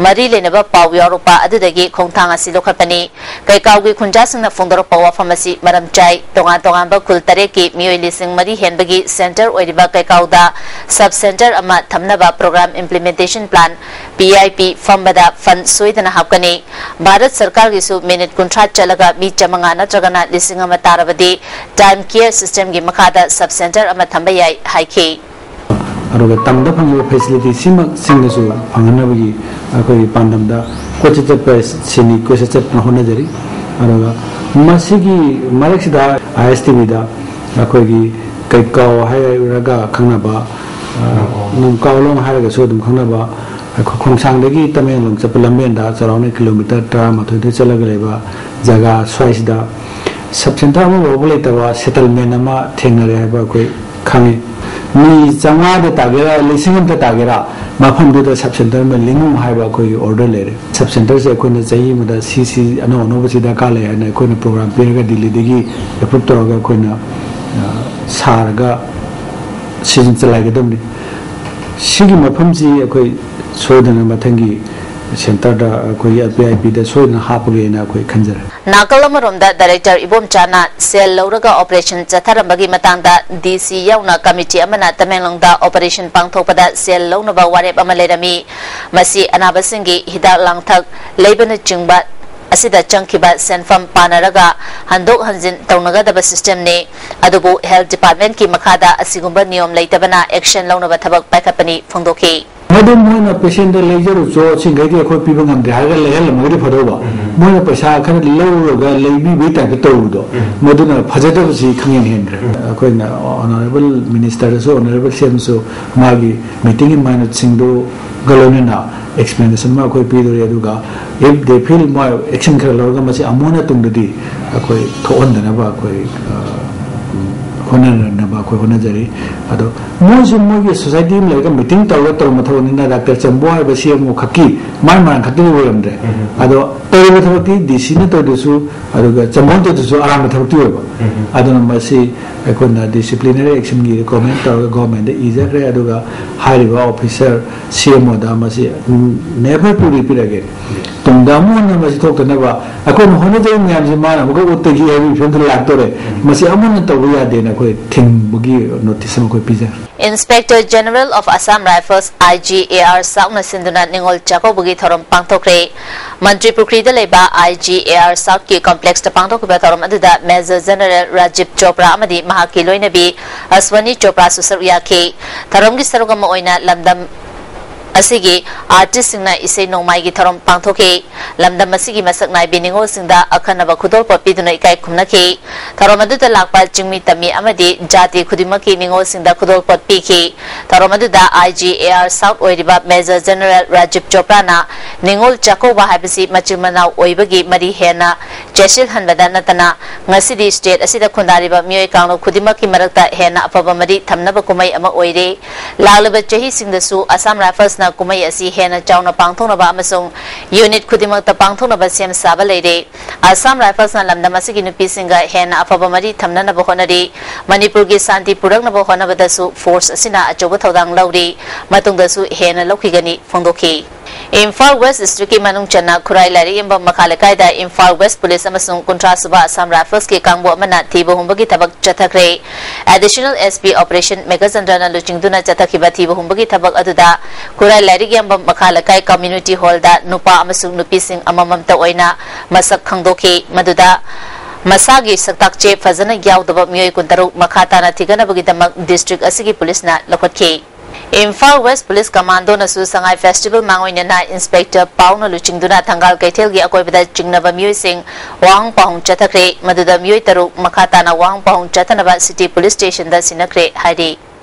ꯃꯔꯤ ꯂꯩꯅꯕ ꯄꯥꯎ ꯌꯥꯎꯔꯛꯄ ꯑꯗꯨꯗꯒꯤ ꯈꯣꯡꯊꯥꯡ ꯑꯁꯤ ꯂꯧꯈꯠꯄꯅꯤ꯫ ꯀꯩꯀꯥꯎꯒꯤ ꯈꯨꯟꯖꯥꯁꯤꯡꯅ ꯐꯣꯡꯗꯣꯔꯛꯄ ꯋꯥꯐꯝ ꯑꯁꯤ ꯃꯔꯝ ꯆꯥꯏ꯫ ꯇꯣꯉꯥꯟ ꯇꯣꯉꯥꯟꯕ ꯈꯨꯜ ꯇꯔꯦꯠꯀꯤ ꯃꯤꯑꯣꯏ ꯂꯤꯁꯤꯡ ꯃꯔꯤ ꯍꯦꯟꯕꯒꯤ ꯁꯦꯟꯇꯔ ꯑꯣꯏꯔꯤꯕ ꯀꯩꯀꯥꯎꯗ ꯁꯕ ꯁꯦꯟꯇꯔ ꯑꯃ ꯊꯝꯅꯕ programme implementation plan, P I P, ꯐꯝꯕꯗ ꯐꯟꯗ ꯁꯣꯏꯗꯅ ꯍꯥꯞꯀꯅꯤ꯫ ꯚꯥꯔꯠ ꯁꯔꯀꯥꯔꯒꯤꯁꯨ ꯃꯤꯅꯤꯠ ꯀꯨꯟꯊ꯭ꯔꯥ ꯆꯠꯂꯒ ꯃꯤ ꯆꯥꯃꯉꯥ ꯅꯠꯇ꯭ꯔꯒꯅ ꯂꯤꯁꯤꯡ ꯑꯃ ꯇꯥꯔꯕꯗꯤ ꯇꯥꯏꯝ ꯀꯦꯌꯔ ꯁꯤꯁꯇꯦꯝꯒꯤ ꯃꯈꯥꯗ ꯁꯕ ꯁꯦꯟꯇꯔ ꯑꯃ ꯊꯝꯕ ꯌꯥꯏ ꯍꯥꯏꯈꯤ꯫ ꯑꯗꯨꯒ ꯇꯝꯗ ꯐꯪꯂꯤꯕ ꯐꯦꯁꯤꯂꯤꯇꯤ ꯁꯤꯃꯛꯁꯤꯡꯗꯁꯨ ꯐꯪꯍꯟꯅꯕꯒꯤ ꯑꯩꯈꯣꯏꯒꯤ ꯄꯥꯟꯗꯝꯗ ꯀꯣꯏꯆꯠ ꯆꯠꯄ ꯁꯤꯅꯤ, ꯀꯣꯏꯆꯠ ꯆꯠꯇꯅ ꯍꯣꯠꯅꯖꯔꯤ꯫ ꯑꯗꯨꯒ ꯃꯁꯤꯒꯤ ꯃꯔꯛꯁꯤꯗ ꯑꯥꯏ ꯑꯦꯁ ꯇꯤ ꯚꯤꯗ ꯑꯩꯈꯣꯏꯒꯤ ꯀꯩꯀꯥꯎ ꯍꯥꯏꯔꯒ ꯈꯪꯅꯕ, ꯑ, ꯅꯨꯡꯀꯥꯎꯂꯣꯡ ꯍꯥꯏꯔꯒꯁꯨ ꯑꯗꯨꯝ ꯈꯪꯅꯕ, ꯑꯩꯈꯣꯏ ꯈꯣꯡꯁꯥꯡꯗꯒꯤ ꯇꯃꯦꯡꯂꯣꯡ ꯆꯠꯄ ꯂꯝꯕꯦꯟꯗ ꯆꯥꯎꯔꯥꯛꯅ ꯀꯤꯂꯣꯃꯤꯇꯔ ꯇꯔꯥꯃꯥꯊꯣꯏꯗ ꯆꯠꯂꯒ ꯂꯩꯕ ꯖꯒꯥ ꯁ꯭ꯋꯥꯏꯁꯤꯗ ꯁꯕ ꯁꯦꯟꯇꯔ ꯑꯃꯐꯥꯎꯕ ꯂꯩꯇꯕ ꯁꯦꯇꯜꯃꯦꯟ ꯑꯃ ꯊꯦꯡꯅꯔꯦ ꯍꯥꯏꯕ ꯑꯩꯈꯣꯏ ꯈꯪꯉꯤ꯫ ꯃꯤ ꯆꯥꯝꯃꯉꯥꯗ ꯇꯥꯒꯦꯔꯥ, ꯂꯤꯁꯤꯡ ꯑꯃꯗ ꯇꯥꯒꯦꯔꯥ, ꯃꯐꯝꯗꯨꯗ ꯁꯕ ꯁꯦꯟꯇꯔ ꯑꯃ ꯂꯤꯡꯉꯨ ꯍꯥꯏꯕ ꯑꯩꯈꯣꯏꯒꯤ ꯑꯣꯔꯗꯔ ꯂꯩꯔꯦ꯫ ꯁꯕ ꯁꯦꯟꯇꯔꯁꯦ ꯑꯩꯈꯣꯏꯅ ꯆꯍꯤ ꯑꯃꯗ ꯁꯤ ꯁꯤ ꯑꯅꯧ ꯑꯅꯧꯕꯁꯤ ꯗꯔꯀꯥꯔ ꯂꯩ ꯍꯥꯏꯅ ꯑꯩꯈꯣꯏꯅ ꯄ꯭ꯔꯣꯒ꯭ꯔꯥꯝ ꯄꯤꯔꯒ ꯗꯤꯜꯂꯤꯗꯒꯤ ꯑꯦꯄ꯭ꯔꯨꯞ ꯇꯧꯔꯒ ꯑꯩꯈꯣꯏꯅ, ꯑ, ꯁꯥꯔꯒ ꯁꯤꯖꯤꯟ ꯆꯂꯥꯏꯒꯗꯕꯅꯤ꯫ ꯁꯤꯒꯤ ꯃꯐꯝꯁꯤ ꯑꯩꯈꯣꯏ ꯁꯣꯏꯗꯅ ꯃꯊꯪꯒꯤ ꯁꯦꯟꯇꯔꯗ, ꯑꯩꯈꯣꯏꯒꯤ ꯄꯤ ꯑꯥꯏ ꯄꯤꯗ ꯁꯣꯏꯗꯅ ꯍꯥꯞꯄꯒꯦꯅ ꯑꯩꯈꯣꯏ ꯈꯟꯖꯔꯦ꯫ ꯅꯥꯀꯜ ꯑꯃꯔꯣꯝꯗ ꯗꯥꯏꯔꯦꯛꯇꯔ ꯏꯕꯣꯝꯆꯥꯅ ꯁꯦꯜ ꯂꯧꯔꯒ ꯑꯣꯄꯔꯦꯁꯟ ꯆꯠꯊꯔꯝꯕꯒꯤ ꯃꯇꯥꯡꯗ ꯗꯤ ꯁꯤ ꯌꯥꯎꯅ ꯀꯃꯤꯇꯤ ꯑꯃꯅ ꯇꯃꯦꯡꯂꯣꯡꯗ ꯑꯣꯄꯔꯦꯁꯟ ꯄꯥꯡꯊꯣꯛꯄꯗ ꯁꯦꯜ ꯂꯧꯅꯕ ꯋꯥꯔꯦꯞ ꯑꯃ ꯂꯩꯔꯝꯃꯤ꯫ ꯃꯁꯤ ꯑꯅꯥꯕꯁꯤꯡꯒꯤ ꯍꯤꯗꯥꯛ ꯂꯥꯡꯊꯛ ꯂꯩꯕꯅꯆꯤꯡꯕ ꯑꯁꯤꯗ ꯆꯪꯈꯤꯕ ꯁꯦꯟꯐꯝ ꯄꯥꯅꯔꯒ ꯍꯟꯗꯣꯛ ꯍꯟꯖꯤꯟ ꯇꯧꯅꯒꯗꯕ ꯁꯤꯁꯇꯦꯝꯅꯤ꯫ ꯑꯗꯨꯕꯨ ꯍꯦꯜꯊ ꯗꯤꯄꯥꯔꯠꯃꯦꯟꯠꯀꯤ ꯃꯈꯥꯗ ꯑꯁꯤꯒꯨꯝꯕ ꯅꯤꯌꯣꯝ ꯂꯩꯇꯕꯅ ꯑꯦꯛꯁꯟ ꯂꯧꯅꯕ ꯊꯕꯛ ꯄꯥꯏꯈꯠꯄꯅꯤ ꯐꯣꯡꯗꯣꯛꯈꯤ꯫ ꯃꯗꯨ ꯃꯣꯏꯅ ꯄꯦꯁꯦꯟꯗ ꯂꯩꯖꯔꯨꯆꯣ, ꯁꯤꯡꯈꯩꯗꯤ ꯑꯩꯈꯣꯏ ꯄꯤꯕ ꯉꯝꯗꯦ ꯍꯥꯏꯔꯒ ꯂꯩꯍꯜꯂꯝꯃꯒꯗꯤ ꯐꯗꯧꯕ꯫ ꯎꯝ꯫ ꯃꯣꯏꯅ ꯄꯩꯁꯥ ꯈꯔ ꯂꯧꯔꯒ ꯂꯩꯕꯤꯕꯒꯤ ꯇꯥꯏꯞꯇ ꯇꯧꯕꯗꯣ, ꯎꯝ꯫ ꯃꯗꯨꯅ ꯐꯖꯗꯕꯁꯤ ꯈꯪꯍꯦꯟ ꯍꯦꯟꯈ꯭ꯔꯦ꯫ ꯎꯝ꯫ ꯑꯩꯈꯣꯏꯅ ꯑꯣꯅꯔꯦꯕꯜ ꯃꯤꯅꯤꯁꯇꯔꯗꯁꯨ, ꯑꯣꯅꯔꯦꯕꯜ ꯁꯤ ꯑꯦꯝꯁꯨ ꯃꯥꯒꯤ ꯃꯤꯇꯤꯡ ꯏꯟ ꯃꯥꯏꯅꯠꯁꯤꯡꯗꯨꯒ ꯂꯣꯏꯅꯅ ꯑꯦꯛꯁꯄ꯭ꯂꯦꯅꯦꯁꯟ ꯑꯃ ꯑꯩꯈꯣꯏ ꯄꯤꯗꯣꯔꯤ꯫ ꯑꯗꯨꯒ if they feel ꯃꯣꯏ ꯑꯦꯛꯁꯟ ꯈꯔ ꯂꯧꯔꯒ ꯃꯁꯤ ꯑꯃꯨꯛ ꯍꯟꯅ ꯇꯨꯡꯗꯗꯤ ꯑꯩꯈꯣꯏ ꯊꯣꯛꯍꯟꯗꯅꯕ ꯑꯩꯈꯣꯏ, ꯑ, ꯍꯣꯠꯅꯅꯕ ꯑꯩꯈꯣꯏ ꯍꯣꯠꯅꯖꯔꯤ꯫ ꯑꯗꯣ ꯃꯣꯏꯁꯨ ꯃꯣꯏꯒꯤ ꯁꯣꯁꯥꯏꯇꯤ ꯑꯃ ꯂꯩꯔꯒ ꯃꯤꯇꯤꯡ ꯇꯧꯔꯒ ꯇꯧꯔꯝꯕ ꯊꯕꯛꯅꯤꯅ ꯗꯥꯛꯇꯔ ꯆꯝꯕꯣ ꯍꯥꯏꯕ ꯁꯤ ꯑꯃꯨꯛ ꯈꯛꯀꯤ ꯃꯥꯏ ꯃꯥꯡ ꯈꯛꯇꯗꯤ ꯑꯣꯏꯔꯝꯗ꯭ꯔꯦ꯫ ꯑꯗꯣ ꯇꯧꯔꯤꯕ ꯊꯕꯛꯇꯤ ꯗꯤ ꯁꯤꯅ ꯇꯧꯗ꯭ꯔꯁꯨ, ꯑꯗꯨꯒ ꯆꯝꯕꯣꯅ ꯇꯧꯗ꯭ꯔꯁꯨ ꯑꯔꯥꯟꯕ ꯊꯕꯛꯇꯤ ꯑꯣꯏꯕ꯫ ꯑꯗꯨꯅ ꯃꯁꯤ ꯑꯩꯈꯣꯏꯅ ꯗꯤꯁꯤꯄ꯭ꯂꯤꯅꯔꯤ ꯑꯦꯛꯁꯟꯒꯤ ꯔꯤꯀꯣꯃꯦꯟ ꯇꯧꯔꯒ ꯒꯣꯔꯃꯦꯟꯗ ꯏꯖꯈ꯭ꯔꯦ꯫ ꯑꯗꯨꯒ ꯍꯥꯏꯔꯤꯕ ꯑꯣꯐꯤꯁꯔ ꯁꯤ ꯑꯦꯝ ꯑꯣꯗ ꯃꯁꯤ never to repeat again, ꯇꯨꯡꯗ ꯑꯃꯨꯛ ꯍꯟꯅ ꯃꯁꯤ ꯊꯣꯛꯇꯅꯕ ꯑꯩꯈꯣꯏꯅ ꯍꯣꯠꯅꯖꯔꯤꯕ ꯃꯌꯥꯝꯁꯤ ꯃꯥꯅ ꯑꯃꯨꯛꯀ ꯎꯠꯇꯒꯤ ꯍꯥꯏꯕꯒꯤ ꯐꯤꯕꯝꯗ ꯂꯥꯛꯇꯣꯔꯦ꯫ ꯃꯁꯤ ꯑꯃꯨꯛ ꯍꯟꯅ ꯇꯧꯕ ꯌꯥꯗꯦꯅ ꯑꯩꯈꯣꯏ ꯊꯤꯡꯕꯒꯤ ꯅꯣꯇꯤꯁ ꯑꯃ ꯑꯩꯈꯣꯏ ꯄꯤꯖꯔꯤ꯫ Inspector General of Assam Rifles, I G A R ꯁꯥꯎꯠꯅ ꯁꯤꯟꯗꯨꯅ ꯅꯤꯉꯣꯜ ꯆꯥꯛꯀꯧꯕꯒꯤ ꯊꯧꯔꯝ ꯄꯥꯡꯊꯣꯛꯈ꯭ꯔꯦ꯫ ꯃꯟꯇ꯭ꯔꯤ ꯄꯨꯈ꯭ꯔꯤꯗ ꯂꯩꯕ I G A R ꯁꯥꯎꯠꯀꯤ ꯀꯣꯝꯄ꯭ꯂꯦꯛꯁꯇ ꯄꯥꯡꯊꯣꯛꯈꯤꯕ ꯊꯧꯔꯝ ꯑꯗꯨꯗ ꯃꯦꯖꯔ ꯖꯦꯅꯔꯦꯜ ꯔꯥꯖꯤꯕ ꯆꯣꯄ꯭ꯔꯥ ꯑꯃꯗꯤ ꯃꯍꯥꯛꯀꯤ ꯂꯣꯏꯅꯕꯤ ꯑꯁ꯭ꯋꯅꯤ ꯆꯣꯄ꯭ꯔꯥꯁꯨ ꯁꯔꯨꯛ ꯌꯥꯈꯤ꯫ ꯊꯧꯔꯝꯒꯤ ꯁꯔꯨꯛ ꯑꯃ ꯑꯣꯏꯅ ꯂꯝꯗꯝ ꯑꯁꯤꯒꯤ ꯑꯥꯔꯇꯤꯁꯁꯤꯡꯅ ꯏꯁꯩ ꯅꯣꯡꯃꯥꯏꯒꯤ ꯊꯧꯔꯝ ꯄꯥꯡꯊꯣꯛꯈꯤ꯫ ꯂꯝꯗꯝ ꯑꯁꯤꯒꯤ ꯃꯁꯛ ꯅꯥꯏꯕꯤ ꯅꯤꯉꯣꯜꯁꯤꯡꯗ ꯑꯈꯟꯅꯕ ꯈꯨꯗꯣꯜꯄꯣꯠ ꯄꯤꯗꯨꯅ ꯏꯀꯥꯏ ꯈꯨꯝꯅꯈꯤ꯫ ꯊꯧꯔꯝ ꯑꯗꯨꯗ ꯂꯥꯛꯄ ꯆꯤꯡꯃꯤ ꯇꯝꯃꯤ ꯑꯃꯗꯤ ꯖꯥꯇꯤ ꯈꯨꯗꯤꯡꯃꯛꯀꯤ ꯅꯤꯉꯣꯜꯁꯤꯡꯗ ꯈꯨꯗꯣꯜꯄꯣꯠ ꯄꯤꯈꯤ꯫ ꯊꯧꯔꯝ ꯑꯗꯨꯗ I G A R south ꯑꯣꯏꯔꯤꯕ ꯃꯦꯖꯔ ꯖꯦꯅꯔꯦꯜ ꯔꯥꯖꯤꯕ ꯆꯣꯄ꯭ꯔꯥꯅ ꯅꯤꯉꯣꯜ ꯆꯥꯛꯀꯧꯕ ꯍꯥꯏꯕꯁꯤ ꯃꯆꯤꯟ ꯃꯅꯥꯎ ꯑꯣꯏꯕꯒꯤ ꯃꯔꯤ ꯍꯦꯟꯅ ꯆꯦꯠꯁꯤꯜꯍꯟꯕꯗ ꯅꯠꯇꯅ ꯉꯁꯤꯗꯤ ꯁ꯭ꯇꯦꯠ ꯑꯁꯤꯗ ꯈꯨꯟꯗꯥꯔꯤꯕ ꯃꯤꯑꯣꯏ ꯀꯥꯡꯂꯨꯞ ꯈꯨꯗꯤꯡꯃꯛꯀꯤ ꯃꯔꯛꯇ ꯍꯦꯟꯅ ꯑꯐꯕ ꯃꯔꯤ ꯊꯝꯅꯕ ꯀꯨꯝꯍꯩ ꯑꯃ ꯑꯣꯏꯔꯦ꯫ ꯂꯥꯛꯂꯤꯕ ꯆꯍꯤꯁꯤꯡꯗꯁꯨ ꯑꯁꯥꯝ ꯔꯥꯏꯐꯜꯁꯅ ꯀꯨꯝꯍꯩ ꯑꯁꯤ ꯍꯦꯟꯅ ꯆꯥꯎꯅ ꯄꯥꯡꯊꯣꯛꯅꯕ ꯑꯃꯁꯨꯡ ꯌꯨꯅꯤꯠ ꯈꯨꯗꯤꯡꯃꯛꯇ ꯄꯥꯡꯊꯣꯛꯅꯕ ꯁꯦꯝ ꯁꯥꯕ ꯂꯩꯔꯦ꯫ ꯑꯁꯥꯝ ꯔꯥꯏꯐꯜꯁꯅ ꯂꯝꯗꯝ ꯑꯁꯤꯒꯤ ꯅꯨꯄꯤꯁꯤꯡꯒ ꯍꯦꯟꯅ ꯑꯐꯕ ꯃꯔꯤ ꯊꯝꯅꯅꯕ ꯍꯣꯠꯅꯔꯤ꯫ ꯃꯅꯤꯄꯨꯔꯒꯤ ꯁꯥꯟꯇꯤ ꯄꯨꯔꯛꯅꯕ ꯍꯣꯠꯅꯕꯗꯁꯨ ꯐꯣꯔꯁ ꯑꯁꯤꯅ ꯑꯆꯧꯕ ꯊꯧꯗꯥꯡ ꯂꯧꯔꯤ꯫ ꯃꯇꯨꯡꯗꯁꯨ ꯍꯦꯟꯅ ꯂꯧꯈꯤꯒꯅꯤ ꯐꯣꯡꯗꯣꯛꯈꯤ꯫ ꯏꯝꯐꯥꯜ ꯋꯦꯁ ꯗꯤꯁꯇ꯭ꯔꯤꯛꯀꯤ ꯃꯅꯨꯡ ꯆꯟꯅ ꯈꯨꯔꯥꯏ ꯂꯥꯏꯔꯤꯛ ꯌꯦꯡꯐꯝ ꯃꯈꯥ ꯂꯩꯀꯥꯏꯗ ꯏꯝꯐꯥꯜ ꯋꯦꯁ ꯄꯨꯂꯤꯁ ꯑꯃꯁꯨꯡ ꯀꯨꯟꯊ꯭ꯔꯥ ꯁꯨꯕ ꯑꯁꯥꯝ ꯔꯥꯏꯐꯜꯁꯀꯤ ꯀꯥꯡꯕꯨ ꯑꯃꯅ ꯊꯤꯕ ꯍꯨꯝꯕꯒꯤ ꯊꯕꯛ ꯆꯠꯊꯈ꯭ꯔꯦ꯫ ꯑꯦꯗꯤꯁꯅꯦꯜ S P ꯑꯣꯄꯔꯦꯁꯟ ꯃꯦꯘꯆꯟꯗ꯭ꯔꯅ ꯂꯨꯆꯤꯡꯗꯨꯅ ꯆꯠꯊꯈꯤꯕ ꯊꯤꯕ ꯍꯨꯝꯕꯒꯤ ꯊꯕꯛ ꯑꯗꯨꯗ ꯈꯨꯔꯥꯏ ꯂꯥꯏꯔꯤꯛ ꯌꯦꯡꯐꯝ ꯃꯈꯥ ꯂꯩꯀꯥꯏ ꯀꯝꯃ꯭ꯌꯨꯅꯤꯇꯤ ꯍꯣꯜꯗ ꯅꯨꯄꯥ ꯑꯃꯁꯨꯡ ꯅꯨꯄꯤꯁꯤꯡ ꯑꯃꯃꯝꯇ ꯑꯣꯏꯅ ꯃꯁꯛ ꯈꯪꯗꯣꯛꯈꯤ꯫ ꯃꯗꯨꯗ ꯃꯁꯥꯒꯤ ꯁꯛꯇꯥꯛ ꯆꯦ ꯐꯖꯅ ꯌꯥꯎꯗꯕ ꯃꯤꯑꯣꯏ ꯀꯨꯟꯇꯔꯨꯛ ꯃꯈꯥ ꯇꯥꯅ ꯊꯤꯒꯠꯅꯕꯒꯤꯗꯃꯛ ꯗꯤꯁꯇ꯭ꯔꯤꯛ ꯑꯁꯤꯒꯤ ꯄꯨꯂꯤꯁꯅ ꯂꯧꯈꯠꯈꯤ꯫ ꯏꯝꯐꯥꯜ ꯋꯦꯁ ꯄꯨꯂꯤꯁ ꯀꯃꯥꯟꯗꯣꯅꯁꯨ ꯁꯉꯥꯏ ꯐꯦꯁꯇꯤꯚꯦꯜ ꯃꯥꯡꯑꯣꯏꯅꯅ ꯏꯟꯁꯄꯦꯛꯇꯔ ꯄꯥꯎꯅ ꯂꯨꯆꯤꯡꯗꯨꯅ ꯊꯪꯒꯥꯜ ꯀꯩꯊꯦꯜꯒꯤ ꯑꯀꯣꯏꯕꯗ ꯆꯤꯡꯅꯕ ꯃꯤꯑꯣꯏꯁꯤꯡ ꯋꯥꯍꯪ ꯄꯥꯎꯍꯪ ꯆꯠꯊꯈ꯭ꯔꯦ꯫ ꯃꯗꯨꯗ ꯃꯤꯑꯣꯏ ꯇꯔꯨꯛ ꯃꯈꯥ ꯇꯥꯅ ꯋꯥꯍꯪ ꯄꯥꯎꯍꯪ ꯆꯠꯊꯅꯕ ꯁꯤꯇꯤ ꯄꯨꯂꯤꯁ ꯁ꯭ꯇꯦꯁꯟꯗ ꯁꯤꯟꯅꯈ꯭ꯔꯦ ꯍꯥꯏꯔꯤ꯫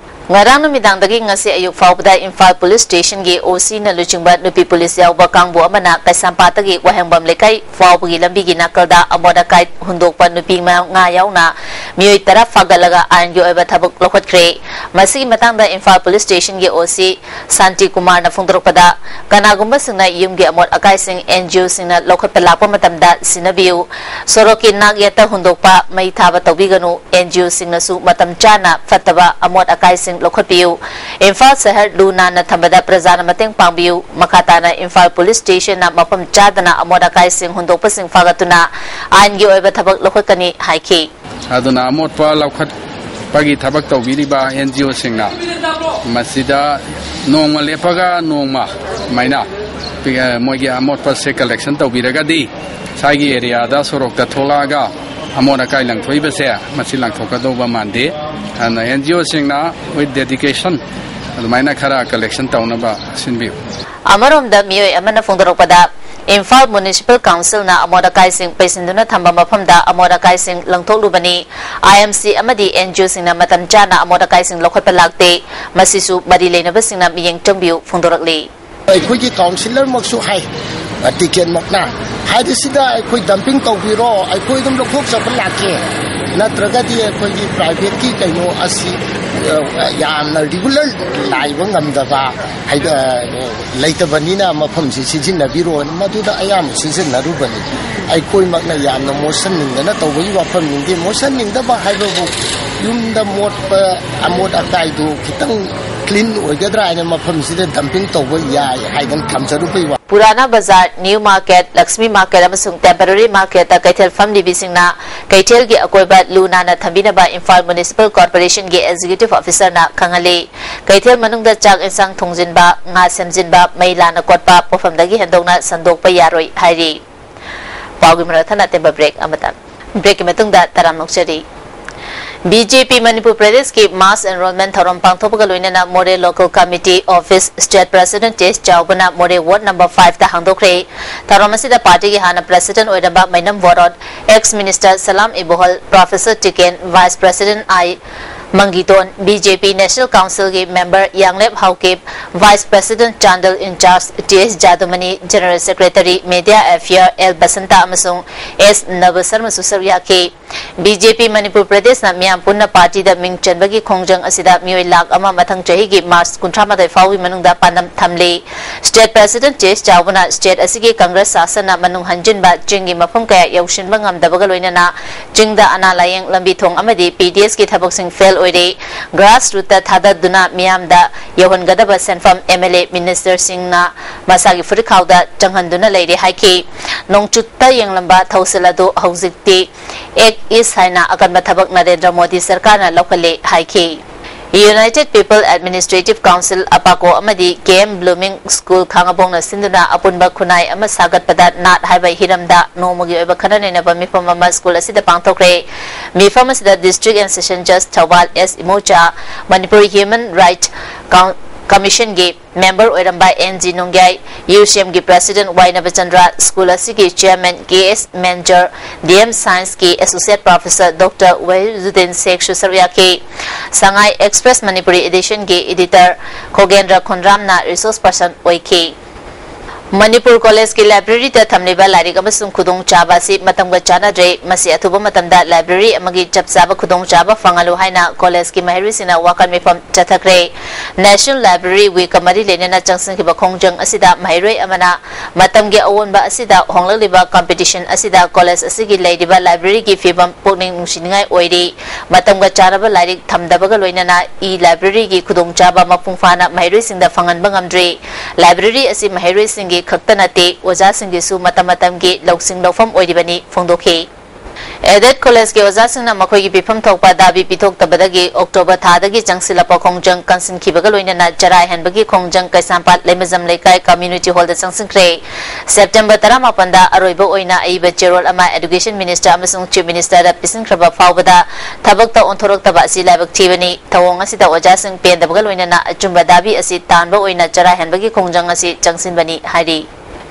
ꯉꯔꯥꯡ ꯅꯨꯃꯤꯗꯥꯡꯗꯒꯤ ꯉꯁꯤ ꯑꯌꯨꯛ ꯐꯥꯎꯕꯗ ꯏꯝꯐꯥꯜ ꯄꯨꯂꯤꯁ ꯁ꯭ꯇꯦꯁꯟꯒꯤ ꯑꯣ ꯁꯤꯅ ꯂꯨꯆꯤꯡꯕ ꯅꯨꯄꯤ ꯄꯨꯂꯤꯁ ꯌꯥꯎꯕ ꯀꯥꯡꯕꯨ ꯑꯃꯅ ꯀꯩꯁꯥꯝꯄꯥꯠꯇꯒꯤ ꯋꯥꯍꯦꯡꯕꯝ ꯂꯩꯀꯥꯏ ꯐꯥꯎꯕꯒꯤ ꯂꯝꯕꯤꯒꯤ ꯅꯥꯀꯜꯗ ꯑꯃꯣꯠ ꯑꯀꯥꯏ ꯍꯨꯟꯗꯣꯛꯄ ꯅꯨꯄꯤ ꯃꯉꯥ ꯌꯥꯎꯅ ꯃꯤꯑꯣꯏ ꯇꯔꯥ ꯐꯥꯒꯠꯂꯒ ꯑꯥꯏꯟꯒꯤ ꯑꯣꯏꯕ ꯊꯕꯛ ꯂꯧꯈꯠꯈ꯭ꯔꯦ꯫ ꯃꯁꯤꯒꯤ ꯃꯇꯥꯡꯗ ꯏꯝꯐꯥꯜ ꯄꯨꯂꯤꯁ ꯁ꯭ꯇꯦꯁꯟꯒꯤ ꯑꯣ ꯁꯤ ꯁꯥꯟꯇꯤ ꯀꯨꯃꯥꯔꯅ ꯐꯣꯡꯗꯣꯔꯛꯄꯗ, ꯀꯅꯥꯒꯨꯝꯕꯁꯤꯡꯅ ꯌꯨꯝꯒꯤ ꯑꯃꯣꯠ ꯑꯀꯥꯏꯁꯤꯡ ꯑꯦꯟ ꯖꯤ ꯑꯣꯁꯤꯡꯅ ꯂꯧꯈꯠꯄ ꯂꯥꯛꯄ ꯃꯇꯝꯗ ꯁꯤꯟꯅꯕꯤꯌꯨ꯫ ꯁꯣꯔꯣꯛꯀꯤ ꯅꯥꯛ ꯌꯦꯠꯇ ꯍꯨꯟꯗꯣꯛꯄ, ꯃꯩ ꯊꯥꯕ ꯇꯧꯕꯤꯒꯅꯨ꯫ ꯑꯦꯟ ꯖꯤ ꯑꯣꯁꯤꯡꯅꯁꯨ ꯃꯇꯝ ꯆꯥꯅ ꯐꯠꯇꯕ ꯑꯃꯣꯠ ꯑꯀꯥꯏꯁꯤꯡ ꯂꯧꯈꯠꯄꯤꯌꯨ꯫ ꯏꯝꯐꯥꯜ ꯁꯍꯔ ꯂꯨ ꯅꯥꯟꯅ ꯊꯝꯕꯗ ꯄ꯭ꯔꯖꯥꯅ ꯃꯇꯦꯡ ꯄꯥꯡꯕꯤꯌꯨ꯫ ꯃꯈꯥ ꯇꯥꯅ ꯏꯝꯐꯥꯜ ꯄꯨꯂꯤꯁ ꯁ꯭ꯇꯦꯁꯟꯅ ꯃꯐꯝ ꯆꯥꯗꯅ ꯑꯃꯣꯠ ꯑꯀꯥꯏꯁꯤꯡ ꯍꯨꯟꯗꯣꯛꯄꯁꯤꯡ ꯐꯥꯒꯠꯇꯨꯅ ꯑꯥꯏꯟꯒꯤ ꯑꯣꯏꯕ ꯊꯕꯛ ꯂꯧꯈꯠꯀꯅꯤ ꯍꯥꯏꯈꯤ꯫ ꯑꯗꯨꯅ ꯑꯃꯣꯠꯄ ꯂꯧꯈꯠꯄꯒꯤ ꯊꯕꯛ ꯇꯧꯕꯤꯔꯤꯕ ꯑꯦꯟ ꯖꯤ ꯑꯣꯁꯤꯡꯅ ꯃꯁꯤꯗ ꯅꯣꯡꯃ ꯂꯦꯞꯄꯒ ꯅꯣꯡꯃ ꯁꯨꯃꯥꯏꯅ ꯄꯤ-, ꯃꯣꯏꯒꯤ ꯑꯃꯣꯠꯄꯁꯦ ꯀꯂꯦꯛꯁꯟ ꯇꯧꯕꯤꯔꯒꯗꯤ ꯁ꯭ꯋꯥꯏꯒꯤ ꯑꯦꯔꯤꯌꯥꯗ ꯁꯣꯔꯣꯛꯇ ꯊꯣꯛꯂꯛꯑꯒ ꯑꯃꯣꯠ ꯑꯀꯥꯏ ꯂꯪꯊꯣꯛꯏꯕꯁꯦ ꯃꯁꯤ ꯂꯪꯊꯣꯛꯀꯗꯧꯕ ꯃꯥꯟꯗꯦ꯫ ꯑꯗꯨꯅ ꯑꯦꯟ ꯖꯤ ꯑꯣꯁꯤꯡꯅ with dedication ꯑꯗꯨꯃꯥꯏꯅ ꯈꯔ ꯀꯂꯦꯛꯁꯟ ꯇꯧꯅꯕ ꯁꯤꯟꯕꯤꯌꯨ꯫ ꯑꯃꯔꯣꯝꯗ ꯃꯤꯑꯣꯏ ꯑꯃꯅ ꯐꯣꯡꯗꯣꯔꯛꯄꯗ, ꯏꯝꯐꯥꯜ ꯃ꯭ꯌꯨꯅꯤꯁꯤꯄꯥꯜ ꯀꯥꯎꯟꯁꯤꯜꯅ ꯑꯃꯣꯠ ꯑꯀꯥꯏꯁꯤꯡ ꯄꯩꯁꯤꯟꯗꯨꯅ ꯊꯝꯕ ꯃꯐꯝꯗ ꯑꯃꯣꯠ ꯑꯀꯥꯏꯁꯤꯡ ꯂꯪꯊꯣꯛꯂꯨꯕꯅꯤ꯫ ꯑꯥꯏ ꯑꯦꯝ ꯁꯤ ꯑꯃꯗꯤ ꯑꯦꯟ ꯖꯤ ꯑꯣꯁꯤꯡꯅ ꯃꯇꯝ ꯆꯥꯅ ꯑꯃꯣꯠ ꯑꯀꯥꯏꯁꯤꯡ ꯂꯧꯈꯠꯄ ꯂꯥꯛꯇꯦ꯫ ꯃꯁꯤꯁꯨ ꯃꯔꯤ ꯂꯩꯅꯕꯁꯤꯡꯅ ꯃꯤꯠꯌꯦꯡ ꯆꯪꯕꯤꯌꯨ ꯐꯣꯡꯗꯣꯔꯛꯂꯤ꯫ ꯑꯩꯈꯣꯏꯒꯤ ꯀꯥꯎꯟꯁꯤꯂꯔꯃꯛꯁꯨ ꯍꯥꯏ, ꯇꯤꯀꯦꯟꯃꯛꯅ ꯍꯥꯏꯔꯤꯁꯤꯗ ꯑꯩꯈꯣꯏ ꯗꯝꯄꯤꯡ ꯇꯧꯕꯤꯔꯣ, ꯑꯩꯈꯣꯏ ꯑꯗꯨꯝ ꯂꯧꯊꯣꯛꯆꯕ ꯂꯥꯛꯀꯦ, ꯅꯠꯇ꯭ꯔꯒꯗꯤ ꯑꯩꯈꯣꯏꯒꯤ ꯄ꯭ꯔꯥꯏꯚꯦꯠꯀꯤ ꯀꯩꯅꯣ ꯑꯁꯤ, ꯑ, ꯌꯥꯝꯅ ꯔꯤꯒꯨꯂꯔ ꯂꯥꯛꯏꯕ ꯉꯝꯗꯕ ꯍꯥꯏꯗ-, ꯂꯩꯇꯕꯅꯤꯅ ꯃꯐꯝꯁꯤ ꯁꯤꯖꯤꯟꯅꯕꯤꯔꯣꯅ ꯃꯗꯨꯗ ꯑꯌꯥꯝꯕ ꯁꯤꯖꯤꯟꯅꯔꯨꯕꯅꯤ꯫ ꯑꯩꯈꯣꯏꯃꯛꯅ ꯌꯥꯝꯅ ꯃꯣꯠꯁꯟꯅꯤꯡꯗꯅ ꯇꯧꯕꯒꯤ ꯋꯥꯐꯝꯅꯤꯗꯤ, ꯃꯣꯠꯁꯟꯅꯤꯡꯗꯕ ꯍꯥꯏꯕꯕꯨ ꯌꯨꯝꯗ ꯃꯣꯠꯄ ꯑꯃꯣꯠ ꯑꯀꯥꯏꯗꯨ ꯈꯤꯇꯪ ꯀ꯭ꯂꯤꯟ ꯑꯣꯏꯒꯗ꯭ꯔꯥ ꯍꯥꯏꯅ ꯃꯐꯝꯁꯤꯗ ꯗꯝꯄꯤꯡ ꯇꯧꯕ ꯌꯥꯏ ꯍꯥꯏꯗꯅ ꯊꯝꯖꯔꯨꯕꯒꯤ ꯋꯥ꯫ ꯄꯨꯔꯥꯅꯥ ꯕꯖꯥꯔ, ꯅ꯭ꯌꯨ ꯃꯥꯔꯀꯦꯠ, ꯂꯛꯁꯃꯤ ꯃꯥꯔꯀꯦꯠ ꯑꯃꯁꯨꯡ ꯇꯦꯝꯄꯔꯔꯤ ꯃꯥꯔꯀꯦꯠꯇ ꯀꯩꯊꯦꯜ ꯐꯝꯂꯤꯕꯤꯁꯤꯡꯅ ꯀꯩꯊꯦꯜꯒꯤ ꯑꯀꯣꯏꯕ ꯂꯨ ꯅꯥꯟꯅ ꯊꯝꯕꯤꯅꯕ ꯏꯝꯐꯥꯜ ꯃ꯭ꯌꯨꯅꯤꯁꯤꯄꯥꯜ ꯀꯣꯔꯄꯣꯔꯦꯁꯟꯒꯤ ꯑꯦꯛꯖꯤꯀ꯭ꯌꯨꯇꯤꯚ ꯑꯣꯐꯤꯁꯔꯅ ꯈꯪꯍꯜꯂꯤ꯫ ꯀꯩꯊꯦꯜ ꯃꯅꯨꯡꯗ ꯆꯥꯛ ꯏꯟꯁꯥꯡ ꯊꯣꯡꯖꯤꯟꯕ, ꯉꯥ ꯁꯦꯝꯖꯤꯟꯕ, ꯃꯩ ꯂꯥꯟꯅ ꯀꯣꯠꯄ, ꯄꯣꯠꯐꯝꯗꯒꯤ ꯍꯦꯟꯗꯣꯛꯅ ꯁꯟꯗꯣꯛꯄ ꯌꯥꯔꯣꯏ ꯍꯥꯏꯔꯤ꯫ ꯄꯥꯎꯒꯤ ꯃꯔꯛ ꯊꯠꯅ ꯑꯇꯦꯟꯕ ꯕ꯭ꯔꯦꯛ ꯑꯃꯇꯪ꯫ ꯕ꯭ꯔꯦꯛꯀꯤ ꯃꯇꯨꯡꯗ ꯇꯔꯥꯝꯅ ꯑꯣꯛꯆꯔꯤ꯫ ꯕꯤ ꯖꯦ ꯄꯤ ꯃꯅꯤꯄꯨꯔ ꯄ꯭ꯔꯗꯦꯁꯀꯤ ꯃꯥꯁ ꯑꯦꯟꯔꯣꯜꯃꯦꯟ ꯊꯧꯔꯝ ꯄꯥꯡꯊꯣꯛꯄꯒ ꯂꯣꯏꯅꯅ Moreh local committee office state president Tej ꯆꯥꯎꯕꯅ ꯃꯣꯔꯦ ꯋꯥꯔꯗ ꯅꯝꯕꯔ ꯐꯥꯏꯚꯇ ꯍꯥꯡꯗꯣꯛꯈ꯭ꯔꯦ꯫ ꯊꯧꯔꯝ ꯑꯁꯤꯗ ꯄꯥꯔꯇꯤꯒꯤ ꯍꯥꯟꯅ ꯄ꯭ꯔꯁꯤꯗꯦꯟꯠ ꯑꯣꯏꯔꯝꯕ Meinam Borot, ex minister Salam Ibohal, professor Tiken, vice president I Mangngiton, B J P National Council ꯒꯤ member Yanglep Haokip, Vice President Chandel in charge T S Jadumani, General Secretary Media Affair L Basanta ꯑꯃꯁꯨꯡ S Naba ꯁꯔꯃꯁꯨ ꯁꯔꯨꯛ ꯌꯥꯈꯤ꯫ ꯕꯤ ꯖꯦ ꯄꯤ ꯃꯅꯤꯄꯨꯔ ꯄ꯭ꯔꯗꯦꯁꯅ ꯃꯤꯌꯥꯝ ꯄꯨꯟꯅ ꯄꯥꯔꯇꯤꯗ ꯃꯤꯡ ꯆꯟꯕꯒꯤ ꯈꯣꯡꯖꯪ ꯑꯁꯤꯗ ꯃꯤꯑꯣꯏ ꯂꯥꯈ ꯑꯃ ꯃꯊꯪ ꯆꯍꯤꯒꯤ ꯃꯥꯔꯆ ꯀꯨꯟꯊ꯭ꯔꯥ ꯃꯥꯊꯣꯏ ꯐꯥꯎꯒꯤ ꯃꯅꯨꯡꯗ ꯄꯥꯟꯗꯝ ꯊꯝꯂꯤ꯫ State President ꯇꯤ ꯑꯦꯁ ꯆꯥꯎꯕꯅ state ꯑꯁꯤꯒꯤ Congress ꯁꯥꯁꯟꯅ ꯃꯅꯨꯡ ꯍꯟꯖꯤꯟꯕ ꯆꯤꯡꯒꯤ ꯃꯐꯝ ꯀꯌꯥ ꯌꯧꯁꯤꯟꯕ ꯉꯝꯗꯕꯒ ꯂꯣꯏꯅꯅ ꯆꯤꯡꯗ ꯑꯅꯥ ꯂꯥꯌꯦꯡ, ꯂꯝꯕꯤ ꯊꯣꯡ ꯑꯃꯗꯤ ꯄꯤ ꯗꯤ ꯑꯦꯁꯀꯤ ꯊꯕꯛꯁꯤꯡ fail ꯑꯣꯏꯔꯦ꯫ Grassroot ꯇ ꯊꯥꯗꯗꯨꯅ ꯃꯤꯌꯥꯝꯗ ꯌꯧꯍꯟꯒꯗꯕ ꯁꯦꯟꯐꯝ ꯑꯦꯝ ꯑꯦꯜ ꯑꯦ, minister ꯁꯤꯡꯅ ꯃꯁꯥꯒꯤ ꯐꯨꯔꯤꯠꯈꯥꯎꯗ ꯆꯪꯍꯟꯗꯨꯅ ꯂꯩꯔꯦ ꯍꯥꯏꯈꯤ꯫ ꯅꯣꯡꯆꯨꯞꯇ ꯌꯦꯡꯂꯝꯕ ꯊꯧꯁꯤꯜ ꯑꯗꯨ ꯍꯧꯖꯤꯛꯇꯤ Act East ꯍꯥꯏꯅ ꯑꯀꯟꯕ ꯊꯕꯛ ꯅꯔꯦꯟꯗ꯭ꯔ ꯃꯣꯗꯤ ꯁꯔꯀꯥꯔꯅ ꯂꯧꯈꯠꯂꯦ ꯍꯥꯏꯈꯤ꯫ United People Administrative Council, ꯑꯄꯥꯀꯣ ꯑꯃꯗꯤ ꯀꯦ ꯑꯦꯝ Blooming School ꯈꯥꯉꯕꯣꯡꯅ ꯁꯤꯟꯗꯨꯅ ꯑꯄꯨꯟꯕ ꯈꯨꯟꯅꯥꯏ ꯑꯃ ꯁꯥꯒꯠꯄꯗ ꯅꯥꯠ ꯍꯥꯏꯕ ꯍꯤꯔꯝꯗ ꯅꯣꯡꯃꯒꯤ ꯑꯣꯏꯕ ꯈꯟꯅ ꯅꯩꯅꯕ ꯃꯤꯐꯝ ꯑꯃ school ꯑꯁꯤꯗ ꯄꯥꯡꯊꯣꯛꯈ꯭ꯔꯦ꯫ ꯃꯤꯐꯝ ꯑꯁꯤꯗ District and Session Judge Thoubal S Imocha, Manipur Human Right Coun-, Commission ꯒꯤ member ꯑꯣꯏꯔꯝꯕ N G Nongyai, U C M ꯒꯤ President ꯋꯥꯏ ꯅꯕꯆꯟꯗ꯭ꯔ, school ꯑꯁꯤꯒꯤ Chairman K S Menjor, D M Science ꯀꯤ Associate Professor Doctor ꯋꯥꯍꯤꯗꯨꯗꯤꯟ ꯁꯦꯈꯁꯨ ꯁꯔꯨꯛ ꯌꯥꯈꯤ꯫ ꯁꯉꯥꯏ Express ꯃꯅꯤꯄꯨꯔꯤ edition ꯒꯤ editor ꯈꯣꯒꯦꯟꯗ꯭ꯔ ꯈꯣꯟꯗ꯭ꯔꯥꯝꯅ resource person ꯑꯣꯏꯈꯤ꯫ ꯃꯅꯤꯄꯨꯔ college ꯀꯤ library ꯗ ꯊꯝꯂꯤꯕ ꯂꯥꯏꯔꯤꯛ ꯑꯃꯁꯨꯡ ꯈꯨꯗꯣꯡꯆꯥꯕ ꯑꯁꯤ ꯃꯇꯝꯒ ꯆꯥꯟꯅꯗ꯭ꯔꯦ꯫ ꯃꯁꯤ ꯑꯊꯨꯕ ꯃꯇꯝꯗ library ꯑꯃꯒꯤ ꯆꯞ ꯆꯥꯕ ꯈꯨꯗꯣꯡꯆꯥꯕ ꯐꯪꯍꯜꯂꯨ ꯍꯥꯏꯅ college ꯀꯤ ꯃꯍꯩꯔꯣꯏꯁꯤꯡꯅ ꯋꯥꯀꯠ ꯃꯤꯐꯝ ꯆꯠꯊꯈ꯭ꯔꯦ꯫ National Library Week ꯀ ꯃꯔꯤ ꯂꯩꯅꯅ ꯆꯪꯁꯤꯟꯈꯤꯕ ꯈꯣꯡꯖꯪ ꯑꯁꯤꯗ ꯃꯍꯩꯔꯣꯏ ꯑꯃꯅ ꯃꯇꯝꯒꯤ ꯑꯑꯣꯟꯕ ꯑꯁꯤꯗ ꯍꯣꯡꯂꯛꯂꯤꯕ competition ꯑꯁꯤꯗ college ꯑꯁꯤꯒꯤ ꯂꯩꯔꯤꯕ library ꯒꯤ ꯐꯤꯕꯝ ꯄꯨꯛꯅꯤꯡ ꯅꯨꯡꯁꯤꯅꯤꯡꯉꯥꯏ ꯑꯣꯏꯔꯤ꯫ ꯃꯇꯝꯒ ꯆꯥꯟꯅꯕ ꯂꯥꯏꯔꯤꯛ ꯊꯝꯗꯕꯒ ꯂꯣꯏꯅꯅ e-library ꯒꯤ ꯈꯨꯗꯣꯡꯆꯥꯕ ꯃꯄꯨꯡ ꯐꯥꯅ ꯃꯍꯩꯔꯣꯏꯁꯤꯡꯗ ꯐꯪꯍꯟꯕ ꯉꯝꯗ꯭ꯔꯤ꯫ Library ꯑꯁꯤ ꯃꯍꯩꯔꯣꯏꯁꯤꯡꯒꯤ ꯈꯛꯇ ꯅꯠꯇꯦ, ꯑꯣꯖꯥꯁꯤꯡꯒꯤꯁꯨ ꯃꯇꯝ ꯃꯇꯝꯒꯤ ꯂꯧꯁꯤꯡ ꯂꯧꯐꯝ ꯑꯣꯏꯔꯤꯕꯅꯤ ꯐꯣꯡꯗꯣꯛꯈꯤ꯫ Aided college ꯀꯤ ꯑꯣꯖꯥꯁꯤꯡꯅ ꯃꯈꯣꯏꯒꯤ ꯄꯤꯐꯝ ꯊꯣꯛꯄ ꯗꯥꯕꯤ ꯄꯤꯊꯣꯛꯇꯕꯗꯒꯤ October ꯊꯥꯗꯒꯤ ꯆꯪꯁꯤꯜꯂꯛꯄ ꯈꯣꯡꯖꯪ ꯀꯟꯁꯤꯟꯈꯤꯕꯒ ꯂꯣꯏꯅꯅ ꯆꯔꯥꯏꯍꯟꯕꯒꯤ ꯈꯣꯡꯖꯪ ꯀꯩꯁꯥꯝꯄꯥꯠ ꯂꯩꯃꯖꯝ ꯂꯩꯀꯥꯏ community hall ꯗ ꯆꯪꯁꯤꯟꯈ꯭ꯔꯦ꯫ September ꯇꯔꯥꯃꯥꯄꯟꯗ ꯑꯔꯣꯏꯕ ꯑꯣꯏꯅ ꯑꯏꯕ ꯆꯦꯔꯣꯜ ꯑꯃ Education Minister ꯑꯃꯁꯨꯡ Chief Minister ꯗ ꯄꯤꯁꯤꯟꯈ꯭ꯔꯕ ꯐꯥꯎꯕꯗ ꯊꯕꯛꯇ ꯑꯣꯟꯊꯣꯔꯛꯇꯕ ꯑꯁꯤ ꯂꯥꯏꯕꯛ ꯊꯤꯕꯅꯤ꯫ ꯊꯧꯑꯣꯡ ꯑꯁꯤꯗ ꯑꯣꯖꯥꯁꯤꯡ ꯄꯦꯟꯗꯕꯒ ꯂꯣꯏꯅꯅ ꯑꯆꯨꯝꯕ ꯗꯥꯕꯤ ꯑꯁꯤ ꯇꯥꯟꯕ ꯑꯣꯏꯅ ꯆꯔꯥꯏꯍꯟꯕꯒꯤ ꯈꯣꯡꯖꯪ ꯑꯁꯤ ꯆꯪꯁꯤꯟꯕꯅꯤ ꯍꯥꯏꯔꯤ꯫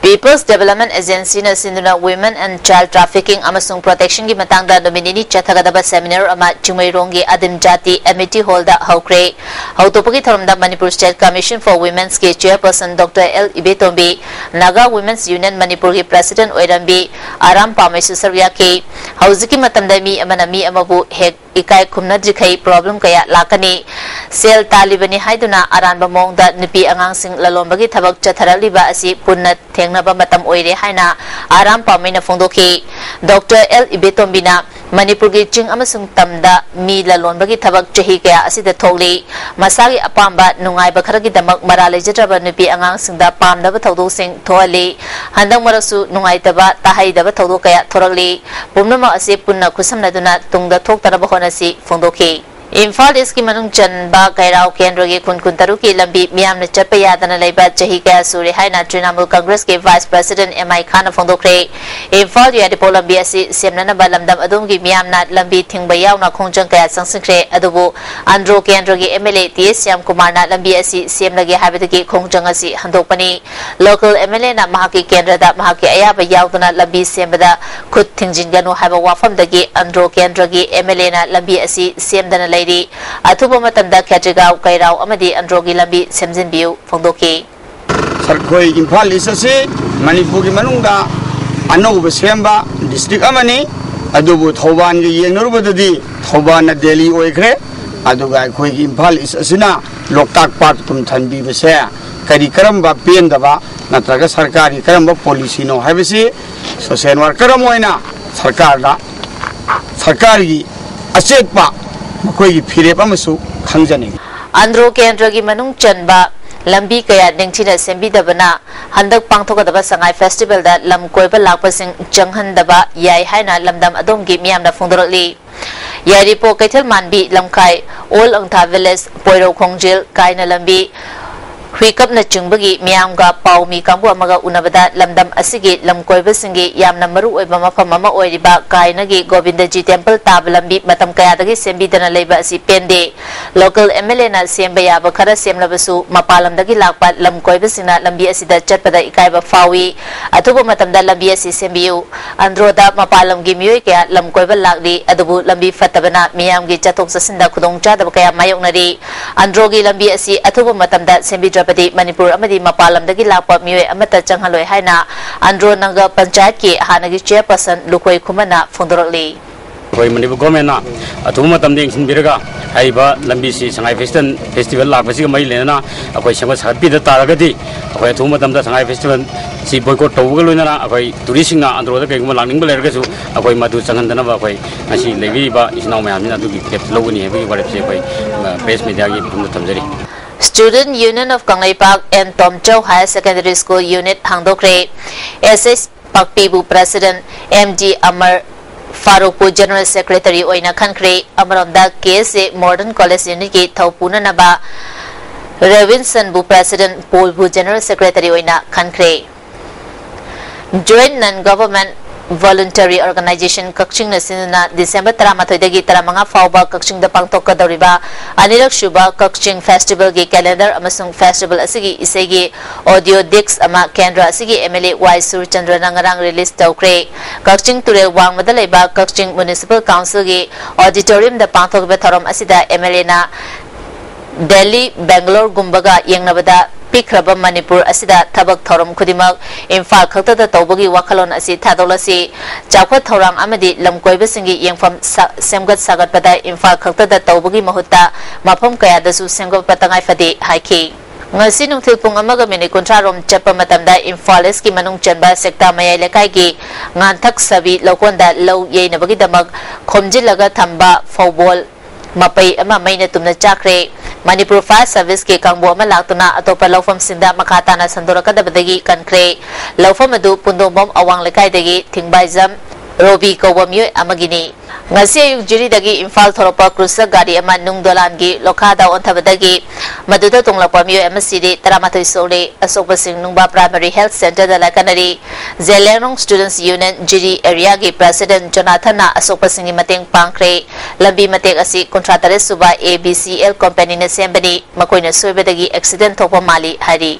People's Development Agencyꯅ ꯁꯤꯟꯗꯨꯅ Women and Child Trafficking ꯑꯃꯁꯨꯡ Protectionꯒꯤ ꯃꯇꯥꯡꯗ ꯅꯨꯃꯤꯠ ꯅꯤꯅꯤ ꯆꯠꯊꯒꯗꯕ seminar ꯑꯃ ꯆꯤꯡꯃꯩꯔꯣꯡꯒꯤ ꯑꯗꯤꯝ ꯖꯥꯇꯤ Amity Hallꯗ ꯍꯧꯈ꯭ꯔꯦ꯫ ꯍꯧꯗꯣꯛꯄꯒꯤ ꯊꯧꯔꯝꯗ Manipur State Commission for Women'sꯀꯤ Chairperson Doctor L ꯏꯕꯦꯇꯣꯝꯕꯤ, Naga Women's Union Manipurꯒꯤ President ꯑꯣꯏꯔꯝꯕꯤ ꯑꯔꯥꯝ ꯄꯥꯝꯃꯩꯁꯨ ꯁꯔꯨꯛ ꯌꯥꯈꯤ꯫ ꯍꯧꯖꯤꯛꯀꯤ ꯃꯇꯝꯗ ꯃꯤ ꯑꯃꯅ ꯃꯤ ꯑꯃꯕꯨ ꯍꯦꯛ ꯏꯀꯥꯏ ꯈꯨꯝꯅꯗ꯭ꯔꯤꯈꯩ problem ꯀꯌꯥ ꯂꯥꯛꯀꯅꯤ꯫ ꯁꯦꯜ ꯇꯥꯜꯂꯤꯕꯅꯤ ꯍꯥꯏꯗꯨꯅ ꯑꯔꯥꯟꯕ ꯃꯑꯣꯡꯗ ꯅꯨꯄꯤ ꯑꯉꯥꯡꯁꯤꯡ ꯂꯂꯣꯟꯕꯒꯤ ꯊꯕꯛ ꯆꯠꯊꯔꯛꯂꯤꯕ ꯑꯁꯤ ꯄꯨꯟꯅ ꯊꯦꯡꯅꯕ ꯃꯇꯝ ꯑꯣꯏꯔꯦ ꯍꯥꯏꯅ ꯑꯔꯥꯝ ꯄꯥꯝꯃꯩꯅ ꯐꯣꯡꯗꯣꯛꯈꯤ꯫ ꯗꯣꯛꯇꯔ ꯑꯦꯜ ꯏꯕꯦꯇꯣꯝꯕꯤꯅ ꯃꯅꯤꯄꯨꯔꯒꯤ ꯆꯤꯡ ꯑꯃꯁꯨꯡ ꯇꯝꯗ ꯃꯤ ꯂꯂꯣꯟꯕꯒꯤ ꯊꯕꯛ ꯆꯍꯤ ꯀꯌꯥ ꯑꯁꯤꯗ ꯊꯣꯛꯂꯤ꯫ ꯃꯁꯥꯒꯤ ꯑꯄꯥꯝꯕ ꯅꯨꯡꯉꯥꯏꯕ ꯈꯔꯒꯤꯗꯃꯛ ꯃꯔꯥ ꯂꯩꯖꯗ꯭ꯔꯕ ꯅꯨꯄꯤ ꯑꯉꯥꯡꯁꯤꯡꯗ ꯄꯥꯝꯗꯕ ꯊꯧꯗꯣꯛꯁꯤꯡ ꯊꯣꯛꯍꯜꯂꯤ꯫ ꯍꯟꯗꯛ ꯃꯔꯛꯁꯨ ꯅꯨꯡꯉꯥꯏꯇꯕ ꯇꯥꯍꯩꯗꯕ ꯊꯧꯗꯣꯛ ꯀꯌꯥ ꯊꯣꯔꯛꯂꯤ꯫ ꯄꯨꯝꯅꯃꯛ ꯑꯁꯤ ꯄꯨꯟꯅ ꯈꯨꯠꯁꯝꯅꯗꯨꯅ ꯇꯨꯡꯗ ꯊꯣꯛꯇꯅꯕ ꯍꯣꯠꯅꯁꯤ ꯐꯣꯡꯗꯣꯛꯈꯤ꯫ ꯏꯝꯐꯥꯜ ꯏꯁꯀꯤ ꯃꯅꯨꯡ ꯆꯟꯕ ꯀꯩꯔꯥꯎ ꯀꯦꯟꯗ꯭ꯔꯒꯤ ꯈꯨꯟ ꯀꯨꯟꯇꯔꯨꯛꯀꯤ ꯂꯝꯕꯤ ꯃꯤꯌꯥꯝꯅ ꯆꯠꯄ ꯌꯥꯗꯅ ꯂꯩꯕ ꯆꯍꯤ ꯀꯌꯥ ꯁꯨꯔꯦ ꯍꯥꯏꯅ ꯇ꯭ꯔꯤꯅꯥꯃꯨꯜ ꯀꯪꯒ꯭ꯔꯦꯁꯀꯤ Vice President ꯑꯦꯝ ꯑꯥꯏ ꯈꯥꯟꯅ ꯐꯣꯡꯗꯣꯛꯈ꯭ꯔꯦ꯫ ꯏꯝꯐꯥꯜ ꯌꯥꯏꯔꯤꯄꯣꯛ ꯂꯝꯕꯤ ꯑꯁꯤ ꯁꯦꯝꯅꯅꯕ ꯂꯝꯗꯝ ꯑꯗꯣꯝꯒꯤ ꯃꯤꯌꯥꯝꯅ ꯂꯝꯕꯤ ꯊꯤꯡꯕ ꯌꯥꯎꯅ ꯈꯣꯡꯖꯪ ꯀꯌꯥ ꯆꯪꯁꯤꯟꯈ꯭ꯔꯦ꯫ ꯑꯗꯨꯕꯨ ꯑꯟꯗ꯭ꯔꯣ ꯀꯦꯟꯗ꯭ꯔꯒꯤ ꯑꯦꯝ ꯑꯦꯜ ꯑꯦ ꯇꯤ ꯑꯦꯁ ꯁ꯭ꯌꯥꯝꯀꯨꯃꯥꯔꯅ ꯂꯝꯕꯤ ꯑꯁꯤ ꯁꯦꯝꯂꯒꯦ ꯍꯥꯏꯕꯗꯒꯤ ꯈꯣꯡꯖꯪ ꯑꯁꯤ ꯍꯟꯗꯣꯛꯄꯅꯤ꯫ ꯂꯣꯀꯦꯜ ꯑꯦꯝ ꯑꯦꯜ ꯑꯦꯅ ꯃꯍꯥꯛꯀꯤ ꯀꯦꯟꯗ꯭ꯔꯗ ꯃꯍꯥꯛꯀꯤ ꯑꯌꯥꯕ ꯌꯥꯎꯗꯅ ꯂꯝꯕꯤ ꯁꯦꯝꯕꯗ ꯈꯨꯠ ꯊꯤꯡꯖꯤꯟꯒꯅꯨ ꯍꯥꯏꯕ ꯋꯥꯐꯝꯗꯒꯤ ꯑꯟꯗ꯭ꯔꯣ ꯀꯦꯟꯗ꯭ꯔꯒꯤ ꯑꯦꯝ ꯑꯦꯜ ꯑꯦꯅ ꯂꯝꯕꯤ ꯑꯁꯤ ꯁꯦꯝꯗꯅ ꯂꯩꯔꯤ꯫ ꯑꯊꯨꯕ ꯃꯇꯝꯗ ꯈꯦꯇ꯭ꯔꯤꯒꯥꯎ, ꯀꯩꯔꯥꯎ ꯑꯃꯗꯤ ꯑꯟꯗ꯭ꯔꯣꯒꯤ ꯂꯝꯕꯤ ꯁꯦꯝꯖꯤꯟꯕꯤꯌꯨ ꯐꯣꯡꯗꯣꯛꯈꯤ꯫ ꯑꯩꯈꯣꯏ ꯏꯝꯐꯥꯜ ꯏꯁ ꯑꯁꯤ ꯃꯅꯤꯄꯨꯔꯒꯤ ꯃꯅꯨꯡꯗ ꯑꯅꯧꯕ ꯁꯦꯝꯕ ꯗꯤꯁꯇ꯭ꯔꯤꯛ ꯑꯃꯅꯤ꯫ ꯑꯗꯨꯕꯨ ꯊꯧꯕꯥꯜꯒ ꯌꯦꯡꯅꯔꯨꯕꯗꯗꯤ ꯊꯧꯕꯥꯜꯅ ꯗꯦꯜꯂꯤ ꯑꯣꯏꯈ꯭ꯔꯦ꯫ ꯑꯗꯨꯒ ꯑꯩꯈꯣꯏꯒꯤ ꯏꯝꯐꯥꯜ ꯏꯁ ꯑꯁꯤꯅ ꯂꯣꯛꯇꯥꯛ ꯄꯥꯠ ꯇꯨꯝꯊꯟꯕꯤꯕꯁꯦ ꯀꯔꯤ ꯀꯔꯝꯕ ꯄꯦꯟꯗꯕ ꯅꯠꯇ꯭ꯔꯒ ꯁꯔꯀꯥꯔꯒꯤ ꯀꯔꯝꯕ ꯄꯣꯂꯤꯁꯤꯅꯣ ꯍꯥꯏꯕꯁꯤ ꯁꯣꯁꯤꯌꯦꯜ ꯋꯥꯔꯀꯔ ꯑꯃ ꯑꯣꯏꯅ ꯁꯔꯀꯥꯔꯗ, ꯁꯔꯀꯥꯔꯒꯤ ꯑꯆꯦꯠꯄ ꯃꯈꯣꯏꯒꯤ ꯐꯤꯔꯦꯞ ꯑꯃꯁꯨ ꯈꯪꯖꯅꯤꯡꯏ꯫ ꯑꯟꯗ꯭ꯔꯣ ꯀꯦꯟꯗ꯭ꯔꯒꯤ ꯃꯅꯨꯡ ꯆꯟꯕ ꯂꯝꯕꯤ ꯀꯌꯥ ꯅꯤꯡꯊꯤꯅ ꯁꯦꯝꯕꯤꯗꯕꯅ ꯍꯟꯗꯛ ꯄꯥꯡꯊꯣꯛꯀꯗꯕ ꯁꯉꯥꯏ ꯐꯦꯁꯇꯤꯚꯦꯜꯗ ꯂꯝ ꯀꯣꯏꯕ ꯂꯥꯛꯄꯁꯤꯡ ꯆꯪꯍꯟꯗꯕ ꯌꯥꯏ ꯍꯥꯏꯅ ꯂꯝꯗꯝ ꯑꯗꯣꯝꯒꯤ ꯃꯤꯌꯥꯝꯅ ꯐꯣꯡꯗꯣꯔꯛꯂꯤ꯫ ꯌꯥꯏꯔꯤꯄꯣꯛ ꯀꯩꯊꯦꯜ ꯃꯥꯟꯕꯤ ꯂꯝꯈꯥꯏ, ꯑꯣꯜ ꯑꯪꯊꯥ ꯚꯤꯂꯦꯖ, ꯄꯣꯏꯔꯧ ꯈꯣꯡꯖꯤꯜ, ꯀꯥꯏꯅ ꯂꯝꯕꯤ, ꯍꯨꯏꯀꯞꯅꯆꯤꯡꯕꯒꯤ ꯃꯤꯌꯥꯝꯒ ꯄꯥꯎ ꯃꯤ ꯀꯥꯡꯕꯨ ꯑꯃꯒ ꯎꯅꯕꯗ ꯂꯝꯗꯝ ꯑꯁꯤꯒꯤ ꯂꯝꯀꯣꯏꯕꯁꯤꯡꯒꯤ ꯌꯥꯝꯅ ꯃꯔꯨ ꯑꯣꯏꯕ ꯃꯐꯝ ꯑꯃ ꯑꯣꯏꯔꯤꯕ ꯀꯥꯏꯅꯒꯤ ꯒꯣꯕꯤꯟꯗꯖꯤ ꯇꯦꯝꯄꯜ ꯇꯥꯕ ꯂꯝꯕꯤ ꯃꯇꯝ ꯀꯌꯥꯗꯒꯤ ꯁꯦꯝꯕꯤꯗꯅ ꯂꯩꯕ ꯑꯁꯤ ꯄꯦꯟꯗꯦ꯫ ꯂꯣꯀꯦꯜ ꯑꯦꯝ ꯑꯦꯜ ꯑꯦꯅ ꯁꯦꯝꯕ ꯌꯥꯕ ꯈꯔ ꯁꯦꯝꯂꯕꯁꯨ ꯃꯄꯥꯟ ꯂꯝꯗꯒꯤ ꯂꯥꯛꯄ ꯂꯝ ꯀꯣꯏꯕꯁꯤꯡꯅ ꯂꯝꯕꯤ ꯑꯁꯤꯗ ꯆꯠꯄꯗ ꯏꯀꯥꯏꯕ ꯐꯥꯎꯏ꯫ ꯑꯊꯨꯕ ꯃꯇꯝꯗ ꯂꯝꯕꯤ ꯑꯁꯤ ꯁꯦꯝꯕꯤꯌꯨ꯫ ꯑꯟꯗ꯭ꯔꯣꯗ ꯃꯄꯥꯟ ꯂꯝꯒꯤ ꯃꯤꯑꯣꯏ ꯀꯌꯥ ꯂꯝ ꯀꯣꯏꯕ ꯂꯥꯛꯂꯤ, ꯑꯗꯨꯕꯨ ꯂꯝꯕꯤ ꯐꯠꯇꯕꯅ ꯃꯤꯌꯥꯝꯒꯤ ꯆꯠꯊꯣꯛ ꯆꯠꯁꯤꯟꯗ ꯈꯨꯗꯣꯡꯆꯥꯗꯕ ꯀꯌꯥ ꯃꯥꯌꯣꯛꯅꯔꯤ꯫ ꯑꯟꯗ꯭ꯔꯣꯒꯤ ꯂꯝꯕꯤ ꯑꯁꯤ ꯑꯊꯨꯕ ꯃꯇꯝꯗ ꯁꯦꯝꯕꯤꯗ꯭ꯔꯕꯗꯤ ꯃꯅꯤꯄꯨꯔ ꯑꯃꯗꯤ ꯃꯄꯥꯟ ꯂꯝꯗꯒꯤ ꯂꯥꯛꯄ ꯃꯤꯑꯣꯏ ꯑꯃꯠꯇ ꯆꯪꯍꯜꯂꯣꯏ ꯍꯥꯏꯅ ꯑꯟꯗ꯭ꯔꯣ ꯅꯒꯔ ꯄꯟꯆꯥꯌꯠꯀꯤ ꯍꯥꯟꯅꯒꯤ ꯆꯦꯌꯔꯄꯔꯁꯟ ꯂꯨꯈꯣꯏ ꯈꯨꯃꯟꯅ ꯐꯣꯡꯗꯣꯔꯛꯂꯤ꯫ ꯑꯩꯈꯣꯏ ꯃꯅꯤꯄꯨꯔ ꯒꯣꯔꯃꯦꯟꯅ ꯑꯊꯨꯕ ꯃꯇꯝꯗ ꯌꯦꯡꯁꯤꯟꯕꯤꯔꯒ ꯍꯥꯏꯔꯤꯕ ꯂꯝꯕꯤꯁꯤ ꯁꯉꯥꯏ ꯐꯦꯁꯇꯤꯚꯦꯜ, ꯐꯦꯁꯇꯤꯚꯦꯜ ꯂꯥꯛꯄꯁꯤꯒ ꯃꯔꯤ ꯂꯩꯅꯅ ꯑꯩꯈꯣꯏ ꯁꯦꯝꯒꯠ ꯁꯥꯒꯠꯄꯤꯗ ꯇꯥꯔꯒꯗꯤ ꯑꯩꯈꯣꯏ ꯑꯊꯨꯕ ꯃꯇꯝꯗ ꯁꯉꯥꯏ ꯐꯦꯁꯇꯤꯚꯦꯜꯁꯤ ꯕꯣꯏꯀꯣꯠ ꯇꯧꯕꯒ ꯂꯣꯏꯅꯅ ꯑꯩꯈꯣꯏ ꯇꯨꯔꯤꯁꯁꯤꯡꯅ ꯑꯟꯗ꯭ꯔꯣꯗ ꯀꯩꯒꯨꯝꯕ ꯂꯥꯛꯅꯤꯡꯕ ꯂꯩꯔꯒꯁꯨ ꯑꯩꯈꯣꯏ ꯃꯗꯨ ꯆꯪꯍꯟꯗꯅꯕ ꯑꯩꯈꯣꯏ ꯉꯁꯤ ꯂꯩꯕꯤꯔꯤꯕ ꯏꯆꯤꯟ ꯏꯅꯥꯎ ꯃꯌꯥꯝꯁꯤꯅ ꯑꯗꯨꯒꯤ ꯐꯤꯔꯦꯞ ꯂꯧꯒꯅꯤ ꯍꯥꯏꯕꯒꯤ ꯋꯥꯔꯦꯞꯁꯦ ꯑꯩꯈꯣꯏ, ꯑ, ꯄ꯭ꯔꯦꯁ ꯃꯦꯗꯤꯌꯥꯒꯤ ꯃꯐꯝꯗ ꯊꯝꯖꯔꯤ꯫ Student Union of Kangleipak and Tomchou Higher Secondary School unit ꯍꯥꯡꯗꯣꯛꯈ꯭ꯔꯦ꯫ ꯑꯦꯁ ꯑꯦꯁ ꯄꯥꯛꯄꯤꯕꯨ president, ꯑꯦꯝ ꯗꯤ ꯑꯃꯔ ꯐꯥꯔꯨꯛꯄꯨ general secretary ꯑꯣꯏꯅ ꯈꯟꯈ꯭ꯔꯦ꯫ ꯑꯃꯔꯣꯝꯗ ꯀꯦ ꯑꯦꯁ ꯑꯦ modern college unitꯀꯤ ꯊꯧ ꯄꯨꯅꯅꯕ ꯔꯦꯋꯤꯟꯁꯟꯕꯨ president, ꯄꯣꯜꯕꯨ general secretary ꯑꯣꯏꯅ ꯈꯟꯈ꯭ꯔꯦ꯫ Joint Non Government Voluntary Organization ꯀꯛꯆꯤꯡꯅ ꯁꯤꯟꯗꯨꯅ ꯗꯤꯁꯦꯝꯕꯔ ꯇꯔꯥꯃꯥꯊꯣꯏꯗꯒꯤ ꯇꯔꯥꯃꯉꯥ ꯐꯥꯎꯕ ꯀꯛꯆꯤꯡꯗ ꯄꯥꯡꯊꯣꯛꯀꯗꯧꯔꯤꯕ ꯑꯅꯤꯔꯛ ꯁꯨꯕ ꯀꯛꯆꯤꯡ festivalꯒꯤ calendar ꯑꯃꯁꯨꯡ festival ꯑꯁꯤꯒꯤ ꯏꯁꯩꯒꯤ audio disc ꯑꯃ ꯀꯦꯟꯗ꯭ꯔ ꯑꯁꯤꯒꯤ ꯑꯦꯝ ꯑꯦꯜ ꯑꯦ ꯋꯥꯏ ꯁꯨꯔꯆꯟꯗ꯭ꯔꯅ ꯉꯔꯥꯡ release ꯇꯧꯈ꯭ꯔꯦ꯫ ꯀꯛꯆꯤꯡ ꯇꯨꯔꯦꯜ ꯋꯥꯡꯃꯗ ꯂꯩꯕ ꯀꯛꯆꯤꯡ Municipal Councilꯒꯤ auditoriumꯗ ꯄꯥꯡꯊꯣꯛꯈꯤꯕ ꯊꯧꯔꯝ ꯑꯁꯤꯗ ꯑꯦꯝ ꯑꯦꯜ ꯑꯦꯅ ꯗꯦꯜꯂꯤ, ꯕꯦꯡꯒꯂꯣꯔꯒꯨꯝꯕꯒ ꯌꯦꯡꯅꯕꯗ ꯄꯤꯛꯈ꯭ꯔꯕ ꯃꯅꯤꯄꯨꯔ ꯑꯁꯤꯗ ꯊꯕꯛ ꯊꯧꯔꯝ ꯈꯨꯗꯤꯡꯃꯛ ꯏꯝꯐꯥꯜ ꯈꯛꯇꯗ ꯇꯧꯕꯒꯤ ꯋꯥꯈꯜꯂꯣꯟ ꯑꯁꯤ ꯊꯥꯗꯣꯛꯂꯁꯤ꯫ ꯆꯥꯎꯈꯠ ꯊꯧꯔꯥꯡ ꯑꯃꯗꯤ ꯂꯝꯀꯣꯏꯕꯁꯤꯡꯒꯤ ꯌꯦꯡꯐꯝ ꯁꯥ-, ꯁꯦꯝꯒꯠ ꯁꯥꯒꯠꯄꯗ ꯏꯝꯐꯥꯜ ꯈꯛꯇꯗ ꯇꯧꯕꯒꯤ ꯃꯍꯨꯠꯇ ꯃꯐꯝ ꯀꯌꯥꯗꯁꯨ ꯁꯦꯝꯒꯠꯄ ꯇꯉꯥꯏ ꯐꯗꯦ ꯍꯥꯏꯈꯤ꯫ ꯉꯁꯤ ꯅꯨꯡꯊꯤꯜ ꯄꯨꯡ ꯑꯃꯒ ꯃꯤꯅꯤꯠ ꯀꯨꯟꯊ꯭ꯔꯥ ꯔꯣꯝ ꯆꯠꯄ ꯃꯇꯝꯗ ꯏꯝꯐꯥꯜ ꯏꯁꯀꯤ ꯃꯅꯨꯡ ꯆꯟꯕ ꯁꯦꯛꯇꯥ ꯃꯌꯥꯏ ꯂꯩꯀꯥꯏꯒꯤ ꯉꯥꯟꯊꯛ ꯁꯕꯤ ꯂꯧꯀꯣꯟꯗ ꯂꯧ ꯌꯩꯅꯕꯒꯤꯗꯃꯛ ꯈꯣꯝꯖꯤꯜꯂꯒ ꯊꯝꯕ ꯐꯧꯕꯣꯜ ꯃꯄꯩ ꯑꯃ ꯃꯩꯅ ꯇꯨꯝꯅ ꯆꯥꯛꯈ꯭ꯔꯦ꯫ ꯃꯅꯤꯄꯨꯔ Fire Serviceꯀꯤ ꯀꯥꯡꯕꯨ ꯑꯃ ꯂꯥꯛꯇꯨꯅ ꯑꯇꯣꯞꯄ ꯂꯧꯐꯝꯁꯤꯡꯗ ꯃꯈꯥ ꯇꯥꯅ ꯁꯟꯗꯣꯔꯛꯀꯗꯕꯗꯒꯤ ꯀꯟꯈ꯭ꯔꯦ꯫ ꯂꯧꯐꯝ ꯑꯗꯨ ꯄꯨꯟꯗꯣꯡꯕꯝ ꯑꯋꯥꯡ ꯂꯩꯀꯥꯏꯗꯒꯤ ꯊꯤꯡꯕꯥꯏꯖꯝ ꯔꯣꯕꯤ ꯀꯧꯕ ꯃꯤꯑꯣꯏ ꯑꯃꯒꯤꯅꯤ꯫ ꯉꯁꯤ ꯑꯌꯨꯛ ꯖꯤꯔꯤꯗꯒꯤ ꯏꯝꯐꯥꯜ ꯊꯧꯔꯛꯄ ꯀ꯭ꯔꯨꯖꯔ ꯒꯥꯔꯤ ꯑꯃ ꯅꯨꯡ ꯗꯣꯂꯥꯟꯒꯤ ꯂꯣꯈꯥꯗ ꯑꯣꯟꯊꯕꯗꯒꯤ ꯃꯗꯨꯗ ꯇꯣꯡꯂꯛꯄ ꯃꯤꯑꯣꯏ ꯑꯃ ꯁꯤꯔꯦ, ꯇꯔꯥꯃꯥꯊꯣꯏ ꯁꯣꯛꯂꯦ꯫ ꯑꯁꯣꯛꯄꯁꯤꯡ ꯅꯨꯡꯕꯥ ꯄ꯭ꯔꯥꯏꯃꯥꯔꯤ ꯍꯦꯜꯊ ꯁꯦꯟꯇꯔꯗ ꯂꯥꯏꯀꯠꯅꯔꯤ꯫ ꯖꯦꯂꯦꯡꯔꯣꯡ ꯁ꯭ꯇꯨꯗꯦꯟꯠꯁ ꯌꯨꯅꯤꯌꯟ ꯖꯤꯔꯤ ꯑꯦꯔꯤꯌꯥꯒꯤ ꯄ꯭ꯔꯦꯁꯤꯗꯦꯟꯠ ꯖꯣꯅꯥꯊꯟꯅ ꯑꯁꯣꯛꯄꯁꯤꯡꯒꯤ ꯃꯇꯦꯡ ꯄꯥꯡꯈ꯭ꯔꯦ꯫ ꯂꯝꯕꯤ ꯃꯇꯦꯛ ꯑꯁꯤ ꯀꯨꯟꯊ꯭ꯔꯥ ꯇꯔꯦꯠ ꯁꯨꯕ ꯑꯦ ꯕꯤ ꯁꯤ ꯑꯦꯜ ꯀꯝꯄꯦꯅꯤꯅ ꯁꯦꯝꯕꯅꯤ꯫ ꯃꯈꯣꯏꯅ ꯁꯣꯏꯕꯗꯒꯤ ꯑꯦꯛꯁꯤꯗꯦꯟꯠ ꯊꯣꯛꯄ ꯃꯥꯜꯂꯤ ꯍꯥꯏꯔꯤ꯫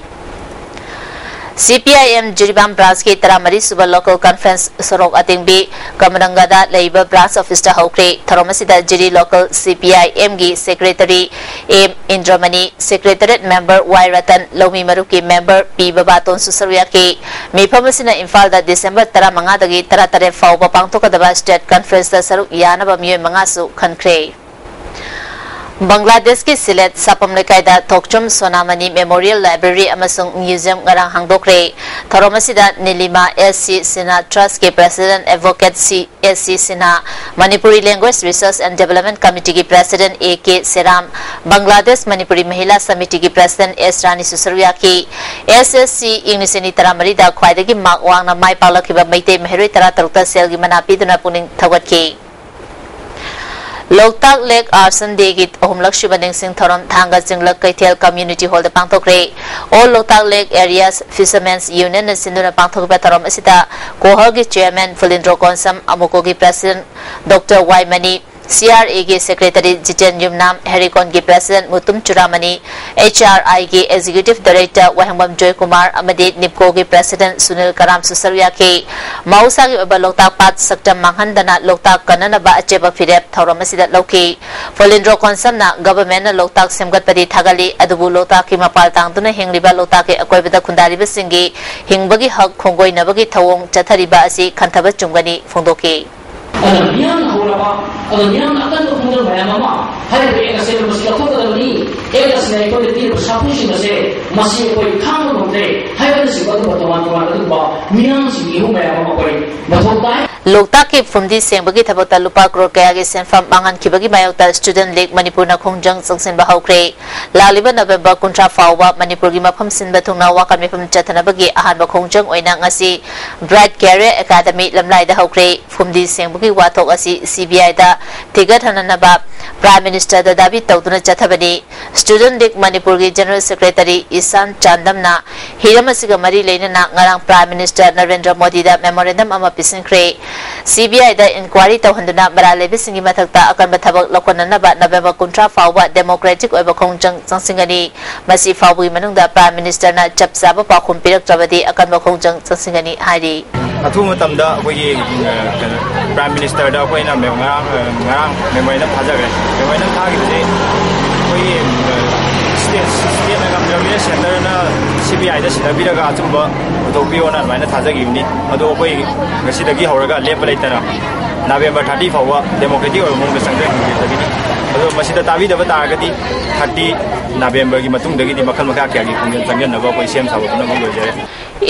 ꯁꯤ ꯄꯤ ꯑꯥꯏ ꯑꯦꯝ ꯖꯤꯔꯤꯕꯥꯝ ꯕ꯭ꯔꯥꯟꯆꯀꯤ ꯇꯔꯥꯃꯔꯤ ꯁꯨꯕ ꯂꯣꯀꯦꯜ ꯀꯟꯐꯔꯦꯟꯁ ꯁꯣꯔꯣꯛ ꯑꯇꯦꯡꯕꯤ ꯀꯃꯔꯪꯒꯗ ꯂꯩꯕ ꯕ꯭ꯔꯥꯟꯆ ꯑꯣꯐꯤꯁꯇ ꯍꯧꯈ꯭ꯔꯦ꯫ ꯊꯧꯔꯝ ꯑꯁꯤꯗ ꯖꯤꯔꯤ ꯂꯣꯀꯦꯜ ꯁꯤ ꯄꯤ ꯑꯥꯏ ꯑꯦꯝꯒꯤ ꯁꯦꯀ꯭ꯔꯦꯇꯔꯤ ꯑꯦꯝ ꯏꯟꯗ꯭ꯔꯃꯅꯤ, ꯁꯦꯀ꯭ꯔꯦꯇꯔꯤꯌꯦꯠ ꯃꯦꯝꯕꯔ ꯋꯥꯏ ꯔꯇꯟ, ꯂꯧꯃꯤ ꯃꯔꯨꯞꯀꯤ ꯃꯦꯝꯕꯔ ꯄꯤ ꯕꯕꯥꯇꯣꯟꯁꯨ ꯁꯔꯨꯛ ꯌꯥꯈꯤ꯫ ꯃꯤꯐꯝ ꯑꯁꯤꯅ ꯏꯝꯐꯥꯜꯗ ꯗꯤꯁꯦꯝꯕꯔ ꯇꯔꯥꯃꯉꯥꯗꯒꯤ ꯇꯔꯥꯇꯔꯦꯠ ꯐꯥꯎꯕ ꯄꯥꯡꯊꯣꯛꯀꯗꯕ ꯁ꯭ꯇꯦꯠ ꯀꯟꯐꯔꯦꯟꯁꯇ ꯁꯔꯨꯛ ꯌꯥꯅꯕ ꯃꯤꯑꯣꯏ ꯃꯉꯥꯁꯨ ꯈꯟꯈ꯭ꯔꯦ꯫ ꯕꯪꯒ꯭ꯂꯥꯗꯦꯁꯀꯤ ꯁꯤꯂꯦꯠ ꯁꯥꯄꯝ ꯂꯩꯀꯥꯏꯗ ꯊꯣꯛꯆꯣꯝ ꯁꯣꯅꯥꯃꯅꯤ ꯃꯦꯃꯣꯔꯤꯌꯦꯜ ꯂꯥꯏꯕ꯭ꯔꯦꯔꯤ ꯑꯃꯁꯨꯡ ꯃ꯭ꯌꯨꯖꯤꯌꯝ ꯉꯔꯥꯡ ꯍꯥꯡꯗꯣꯛꯈ꯭ꯔꯦ꯫ ꯊꯧꯔꯝ ꯑꯁꯤꯗ ꯅꯤꯂꯤꯃꯥ ꯑꯦꯁ C Sinha ꯇ꯭ꯔꯁꯠꯀꯤ president advocate C S C Sinha, Manipuri language research and development ꯀꯃꯤꯇꯤꯒꯤ president A K Sheram, Bangladesh Manipuri Mahila ꯁꯃꯤꯇꯤꯒꯤ ꯄ꯭ꯔꯦꯁꯤꯗꯦꯟꯠ ꯑꯦꯁ ꯔꯥꯅꯤꯁꯨ ꯁꯔꯨꯛ ꯌꯥꯈꯤ꯫ ꯑꯦꯁ ꯑꯦꯁ ꯁꯤ ꯏꯪ ꯂꯤꯁꯤꯡ ꯑꯅꯤ ꯇꯔꯥꯃꯔꯤꯗ ꯈ꯭ꯋꯥꯏꯗꯒꯤ ꯃꯥꯔꯛ ꯋꯥꯡꯅ ꯃꯥꯏ ꯄꯥꯛꯂꯛꯈꯤꯕ ꯃꯩꯇꯩ ꯃꯍꯩꯔꯣꯏ ꯇꯔꯥꯇꯔꯨꯛꯇ ꯁꯦꯜꯒꯤ ꯃꯅꯥ ꯄꯤꯗꯨꯅ ꯄꯨꯛꯅꯤꯡ ꯊꯧꯒꯠꯈꯤ꯫ ꯂꯣꯛꯇꯥꯛ ꯂꯦꯛ ꯑꯥꯔꯁꯟ ꯗꯦꯒꯤ ꯑꯍꯨꯝꯂꯛ ꯁꯨꯕ ꯅꯤꯡꯁꯤꯡ ꯊꯧꯔꯝ ꯊꯥꯡꯒ ꯆꯤꯡꯂꯛ ꯀꯩꯊꯦꯜ ꯀꯝꯃ꯭ꯌꯨꯅꯤꯇꯤ ꯍꯣꯜꯗ ꯄꯥꯡꯊꯣꯛꯈ꯭ꯔꯦ꯫ ꯑꯣꯜ ꯂꯣꯛꯇꯥꯛ ꯂꯦꯛ ꯑꯦꯔꯤꯌꯥꯁ ꯐꯤꯁꯔꯃꯦꯟꯁ ꯌꯨꯅꯤꯌꯟꯅ ꯁꯤꯟꯗꯨꯅ ꯄꯥꯡꯊꯣꯛꯈꯤꯕ ꯊꯧꯔꯝ ꯑꯁꯤꯗ ꯀꯣꯍꯜꯒꯤ ꯆꯦꯌꯔꯃꯦꯟ ꯐꯨꯂꯤꯟꯗ꯭ꯔꯣ ꯀꯣꯟꯁꯝ, ꯑꯃꯨꯀꯣꯒꯤ ꯄ꯭ꯔꯦꯁꯤꯗꯦꯟꯠ ꯗꯣꯛꯇꯔ ꯋꯥꯏ ꯃꯅꯤ, ꯁꯤ ꯑꯥꯔ ꯑꯦꯒꯤ ꯁꯦꯀ꯭ꯔꯦꯇꯔꯤ ꯖꯤꯇꯦꯟ ꯌꯨꯝꯅꯥꯝ, ꯍꯦꯔꯤꯀꯣꯟꯒꯤ ꯄ꯭ꯔꯦꯁꯤꯗꯦꯟꯠ ꯃꯨꯇꯨꯝ ꯆꯨꯔꯥꯃꯅꯤ, ꯑꯦꯆ ꯑꯥꯔ ꯑꯥꯏꯒꯤ ꯑꯦꯛꯖꯤꯀ꯭ꯌꯨꯇꯤꯚ ꯗꯥꯏꯔꯦꯛꯇꯔ ꯋꯥꯍꯦꯡꯕꯝ ꯖꯣꯏꯀꯨꯃꯥꯔ ꯑꯃꯗꯤ ꯅꯤꯞꯀꯣꯒꯤ ꯄ꯭ꯔꯦꯁꯤꯗꯦꯟꯠ ꯁꯨꯅꯤꯜ ꯀꯔꯥꯝꯁꯨ ꯁꯔꯨꯛ ꯌꯥꯈꯤ꯫ ꯃꯍꯧꯁꯥꯒꯤ ꯑꯣꯏꯕ ꯂꯣꯛꯇꯥꯛ ꯄꯥꯠ ꯁꯛꯇꯝ ꯃꯥꯡꯍꯟꯗꯅ ꯂꯣꯛꯇꯥꯛ ꯀꯟꯅꯅꯕ ꯑꯆꯦꯠꯄ ꯐꯤꯔꯦꯞ ꯊꯧꯔꯝ ꯑꯁꯤꯗ ꯂꯧꯈꯤ꯫ ꯐꯣꯂꯤꯟꯗ꯭ꯔꯣ ꯀꯣꯟꯁꯝꯅ ꯒꯚꯔꯟꯃꯦꯟꯠꯅ ꯂꯣꯛꯇꯥꯛ ꯁꯦꯝꯒꯠꯄꯗꯤ ꯊꯥꯒꯠꯂꯤ, ꯑꯗꯨꯕꯨ ꯂꯣꯛꯇꯥꯛꯀꯤ ꯃꯄꯥꯜ ꯇꯥꯡꯗꯨꯅ ꯍꯤꯡꯂꯤꯕ ꯂꯣꯛꯇꯥꯛꯀꯤ ꯑꯀꯣꯏꯕꯗ ꯈꯨꯟꯗꯥꯔꯤꯕꯁꯤꯡꯒꯤ ꯍꯤꯡꯕꯒꯤ ꯍꯛ ꯈꯣꯡꯒꯣꯏꯅꯕꯒꯤ ꯊꯧꯑꯣꯡ ꯆꯠꯊꯔꯤꯕ ꯑꯁꯤ ꯈꯟꯊꯕ ꯆꯨꯝꯒꯅꯤ ꯐꯣꯡꯗꯣꯛꯈꯤ꯫ ꯑꯗꯨꯅ ꯃꯤꯌꯥꯝꯅ ꯍꯧꯔꯕ, ꯑꯗꯨꯅ ꯃꯤꯌꯥꯝꯅ ꯑꯀꯟꯕ ꯈꯣꯡꯖꯪ ꯃꯌꯥꯝ ꯑꯃ ꯍꯥꯏꯔꯤꯕ ꯑꯦꯛ ꯑꯁꯦ ꯃꯁꯤ ꯂꯧꯊꯣꯛꯀꯗꯕꯅꯤ꯫ ꯑꯦꯛ ꯑꯁꯤꯅ ꯑꯩꯈꯣꯏꯗ ꯄꯤꯔꯤꯕ ꯁꯥꯐꯨꯁꯤꯡ ꯑꯁꯦ ꯃꯁꯤ ꯑꯩꯈꯣꯏ ꯈꯥꯡꯕ ꯉꯝꯗ꯭ꯔꯦ ꯍꯥꯏꯕꯅꯆꯤꯡꯕ ꯑꯗꯨꯒꯨꯝꯕ ꯇꯣꯉꯥꯟ ꯇꯣꯉꯥꯟꯕ ꯑꯗꯨꯒꯨꯝꯕ ꯃꯤꯌꯥꯝꯁꯤꯡꯒꯤ ꯏꯍꯨ ꯃꯌꯥꯝ ꯑꯃ ꯑꯩꯈꯣꯏ ꯃꯊꯧ ꯇꯥꯏ꯫ ꯂꯣꯛꯇꯥꯛꯀꯤ ꯐꯨꯝꯗꯤ ꯁꯦꯡꯕꯒꯤ ꯊꯕꯛꯇ ꯂꯨꯄꯥ ꯀ꯭ꯔꯣꯔ ꯀꯌꯥꯒꯤ ꯁꯦꯟꯐꯝ ꯃꯥꯡꯍꯟꯈꯤꯕꯒꯤ ꯃꯥꯌꯣꯛꯇ Student League ꯃꯅꯤꯄꯨꯔꯅ ꯈꯣꯡꯖꯪ ꯆꯪꯁꯤꯟꯕ ꯍꯧꯈ꯭ꯔꯦ꯫ ꯂꯥꯛꯂꯤꯕ ꯅꯕꯦꯝꯕꯔ ꯀꯨꯟꯊ꯭ꯔꯥ ꯐꯥꯎꯕ ꯃꯅꯤꯄꯨꯔꯒꯤ ꯃꯐꯝ ꯁꯤꯟꯕ ꯊꯨꯡꯅ ꯋꯥꯀꯠ ꯃꯤꯐꯝ ꯆꯠꯊꯅꯕꯒꯤ ꯑꯍꯥꯟꯕ ꯈꯣꯡꯖꯪ ꯑꯣꯏꯅ ꯉꯁꯤ Bright Career Academy ꯂꯝꯂꯥꯏꯗ ꯍꯧꯈ꯭ꯔꯦ꯫ ꯐꯨꯝꯗꯤ ꯁꯦꯡꯕꯒꯤ ꯋꯥꯊꯣꯛ ꯑꯁꯤ CBIꯗ ꯊꯤꯒꯠꯍꯟꯅꯅꯕ Prime Ministerꯗ ꯗꯥꯕꯤ ꯇꯧꯗꯨꯅ ꯆꯠꯊꯕꯅꯤ꯫ Student League ꯃꯅꯤꯄꯨꯔꯒꯤ General Secretary ꯏꯁꯥꯟ ꯆꯥꯟꯗꯝꯅ ꯍꯤꯔꯝ ꯑꯁꯤꯒ ꯃꯔꯤ ꯂꯩꯅꯅ ꯉꯔꯥꯡ Prime Minister ꯅꯔꯦꯟꯗ꯭ꯔ ꯃꯣꯗꯤꯗ memorandum ꯑꯃ ꯄꯤꯁꯤꯟꯈ꯭ꯔꯦ꯫ CBIꯗ inquiry ꯇꯧꯍꯟꯗꯨꯅ ꯃꯔꯥꯜ ꯂꯩꯕꯁꯤꯡꯒꯤ ꯃꯊꯛꯇ ꯑꯀꯟꯕ ꯊꯕꯛ ꯂꯧꯈꯠꯅꯅꯕ ꯅꯕꯦꯝꯕꯔ ꯀꯨꯟꯊ꯭ꯔꯥ ꯐꯥꯎꯕ democratic ꯑꯣꯏꯕ ꯈꯣꯡꯖꯪ ꯆꯪꯁꯤꯟꯒꯅꯤ꯫ ꯃꯁꯤ ꯐꯥꯎꯕꯒꯤ ꯃꯅꯨꯡꯗ Prime Ministerꯅ ꯆꯞ ꯆꯥꯕ ꯄꯥꯎꯈꯨꯝ ꯄꯤꯔꯛꯇ꯭ꯔꯕꯗꯤ ꯑꯀꯟꯕ ꯈꯣꯡꯖꯪ ꯆꯪꯁꯤꯟꯒꯅꯤ ꯍꯥꯏꯔꯤ꯫ ꯑꯊꯨꯕ ꯃꯇꯝꯗ ꯑꯩꯈꯣꯏꯒꯤ, ꯑ, ꯀꯩꯅꯣ, Prime Ministerꯗ ꯑꯩꯈꯣꯏꯅ ꯃꯦ-, ꯉꯔꯥꯡ, ꯑ, ꯉꯔꯥꯡ memorandum ꯊꯥꯖꯈ꯭ꯔꯦ꯫ Memorandum ꯊꯥꯈꯤꯕꯁꯦ ꯑꯩꯈꯣꯏꯒꯤ, ꯑ, state, stateꯅ ꯉꯝꯗ꯭ꯔꯕꯅꯤꯅ centreꯅ CBIꯗ ꯁꯤꯟꯅꯕꯤꯔꯒ ꯑꯆꯨꯝꯕ ꯄꯨꯊꯣꯛꯄꯤꯌꯣꯅ ꯑꯗꯨꯃꯥꯏꯅ ꯊꯥꯖꯈꯤꯕꯅꯤ꯫ ꯑꯗꯣ ꯑꯩꯈꯣꯏ ꯉꯁꯤꯗꯒꯤ ꯍꯧꯔꯒ ꯂꯦꯞꯄ ꯂꯩꯇꯅ November thirty ꯐꯥꯎꯕ democratic ꯑꯣꯏꯕ ꯃꯑꯣꯡꯗ ꯆꯪꯖꯟꯕꯤꯒꯅꯤ꯫ ꯑꯗꯣ ꯃꯁꯤꯗ ꯇꯥꯕꯤꯗꯕ ꯇꯥꯔꯒꯗꯤ thirty Novemberꯒꯤ ꯃꯇꯨꯡꯗꯒꯤꯗꯤ ꯃꯈꯜ ꯃꯈꯥ ꯀꯌꯥꯒꯤ ꯈꯣꯡꯖꯪ ꯆꯪꯖꯟꯅꯕ ꯑꯩꯈꯣꯏ ꯁꯦꯝ ꯁꯥꯕ ꯄꯨꯝꯅꯃꯛ ꯂꯣꯏꯖꯔꯦ꯫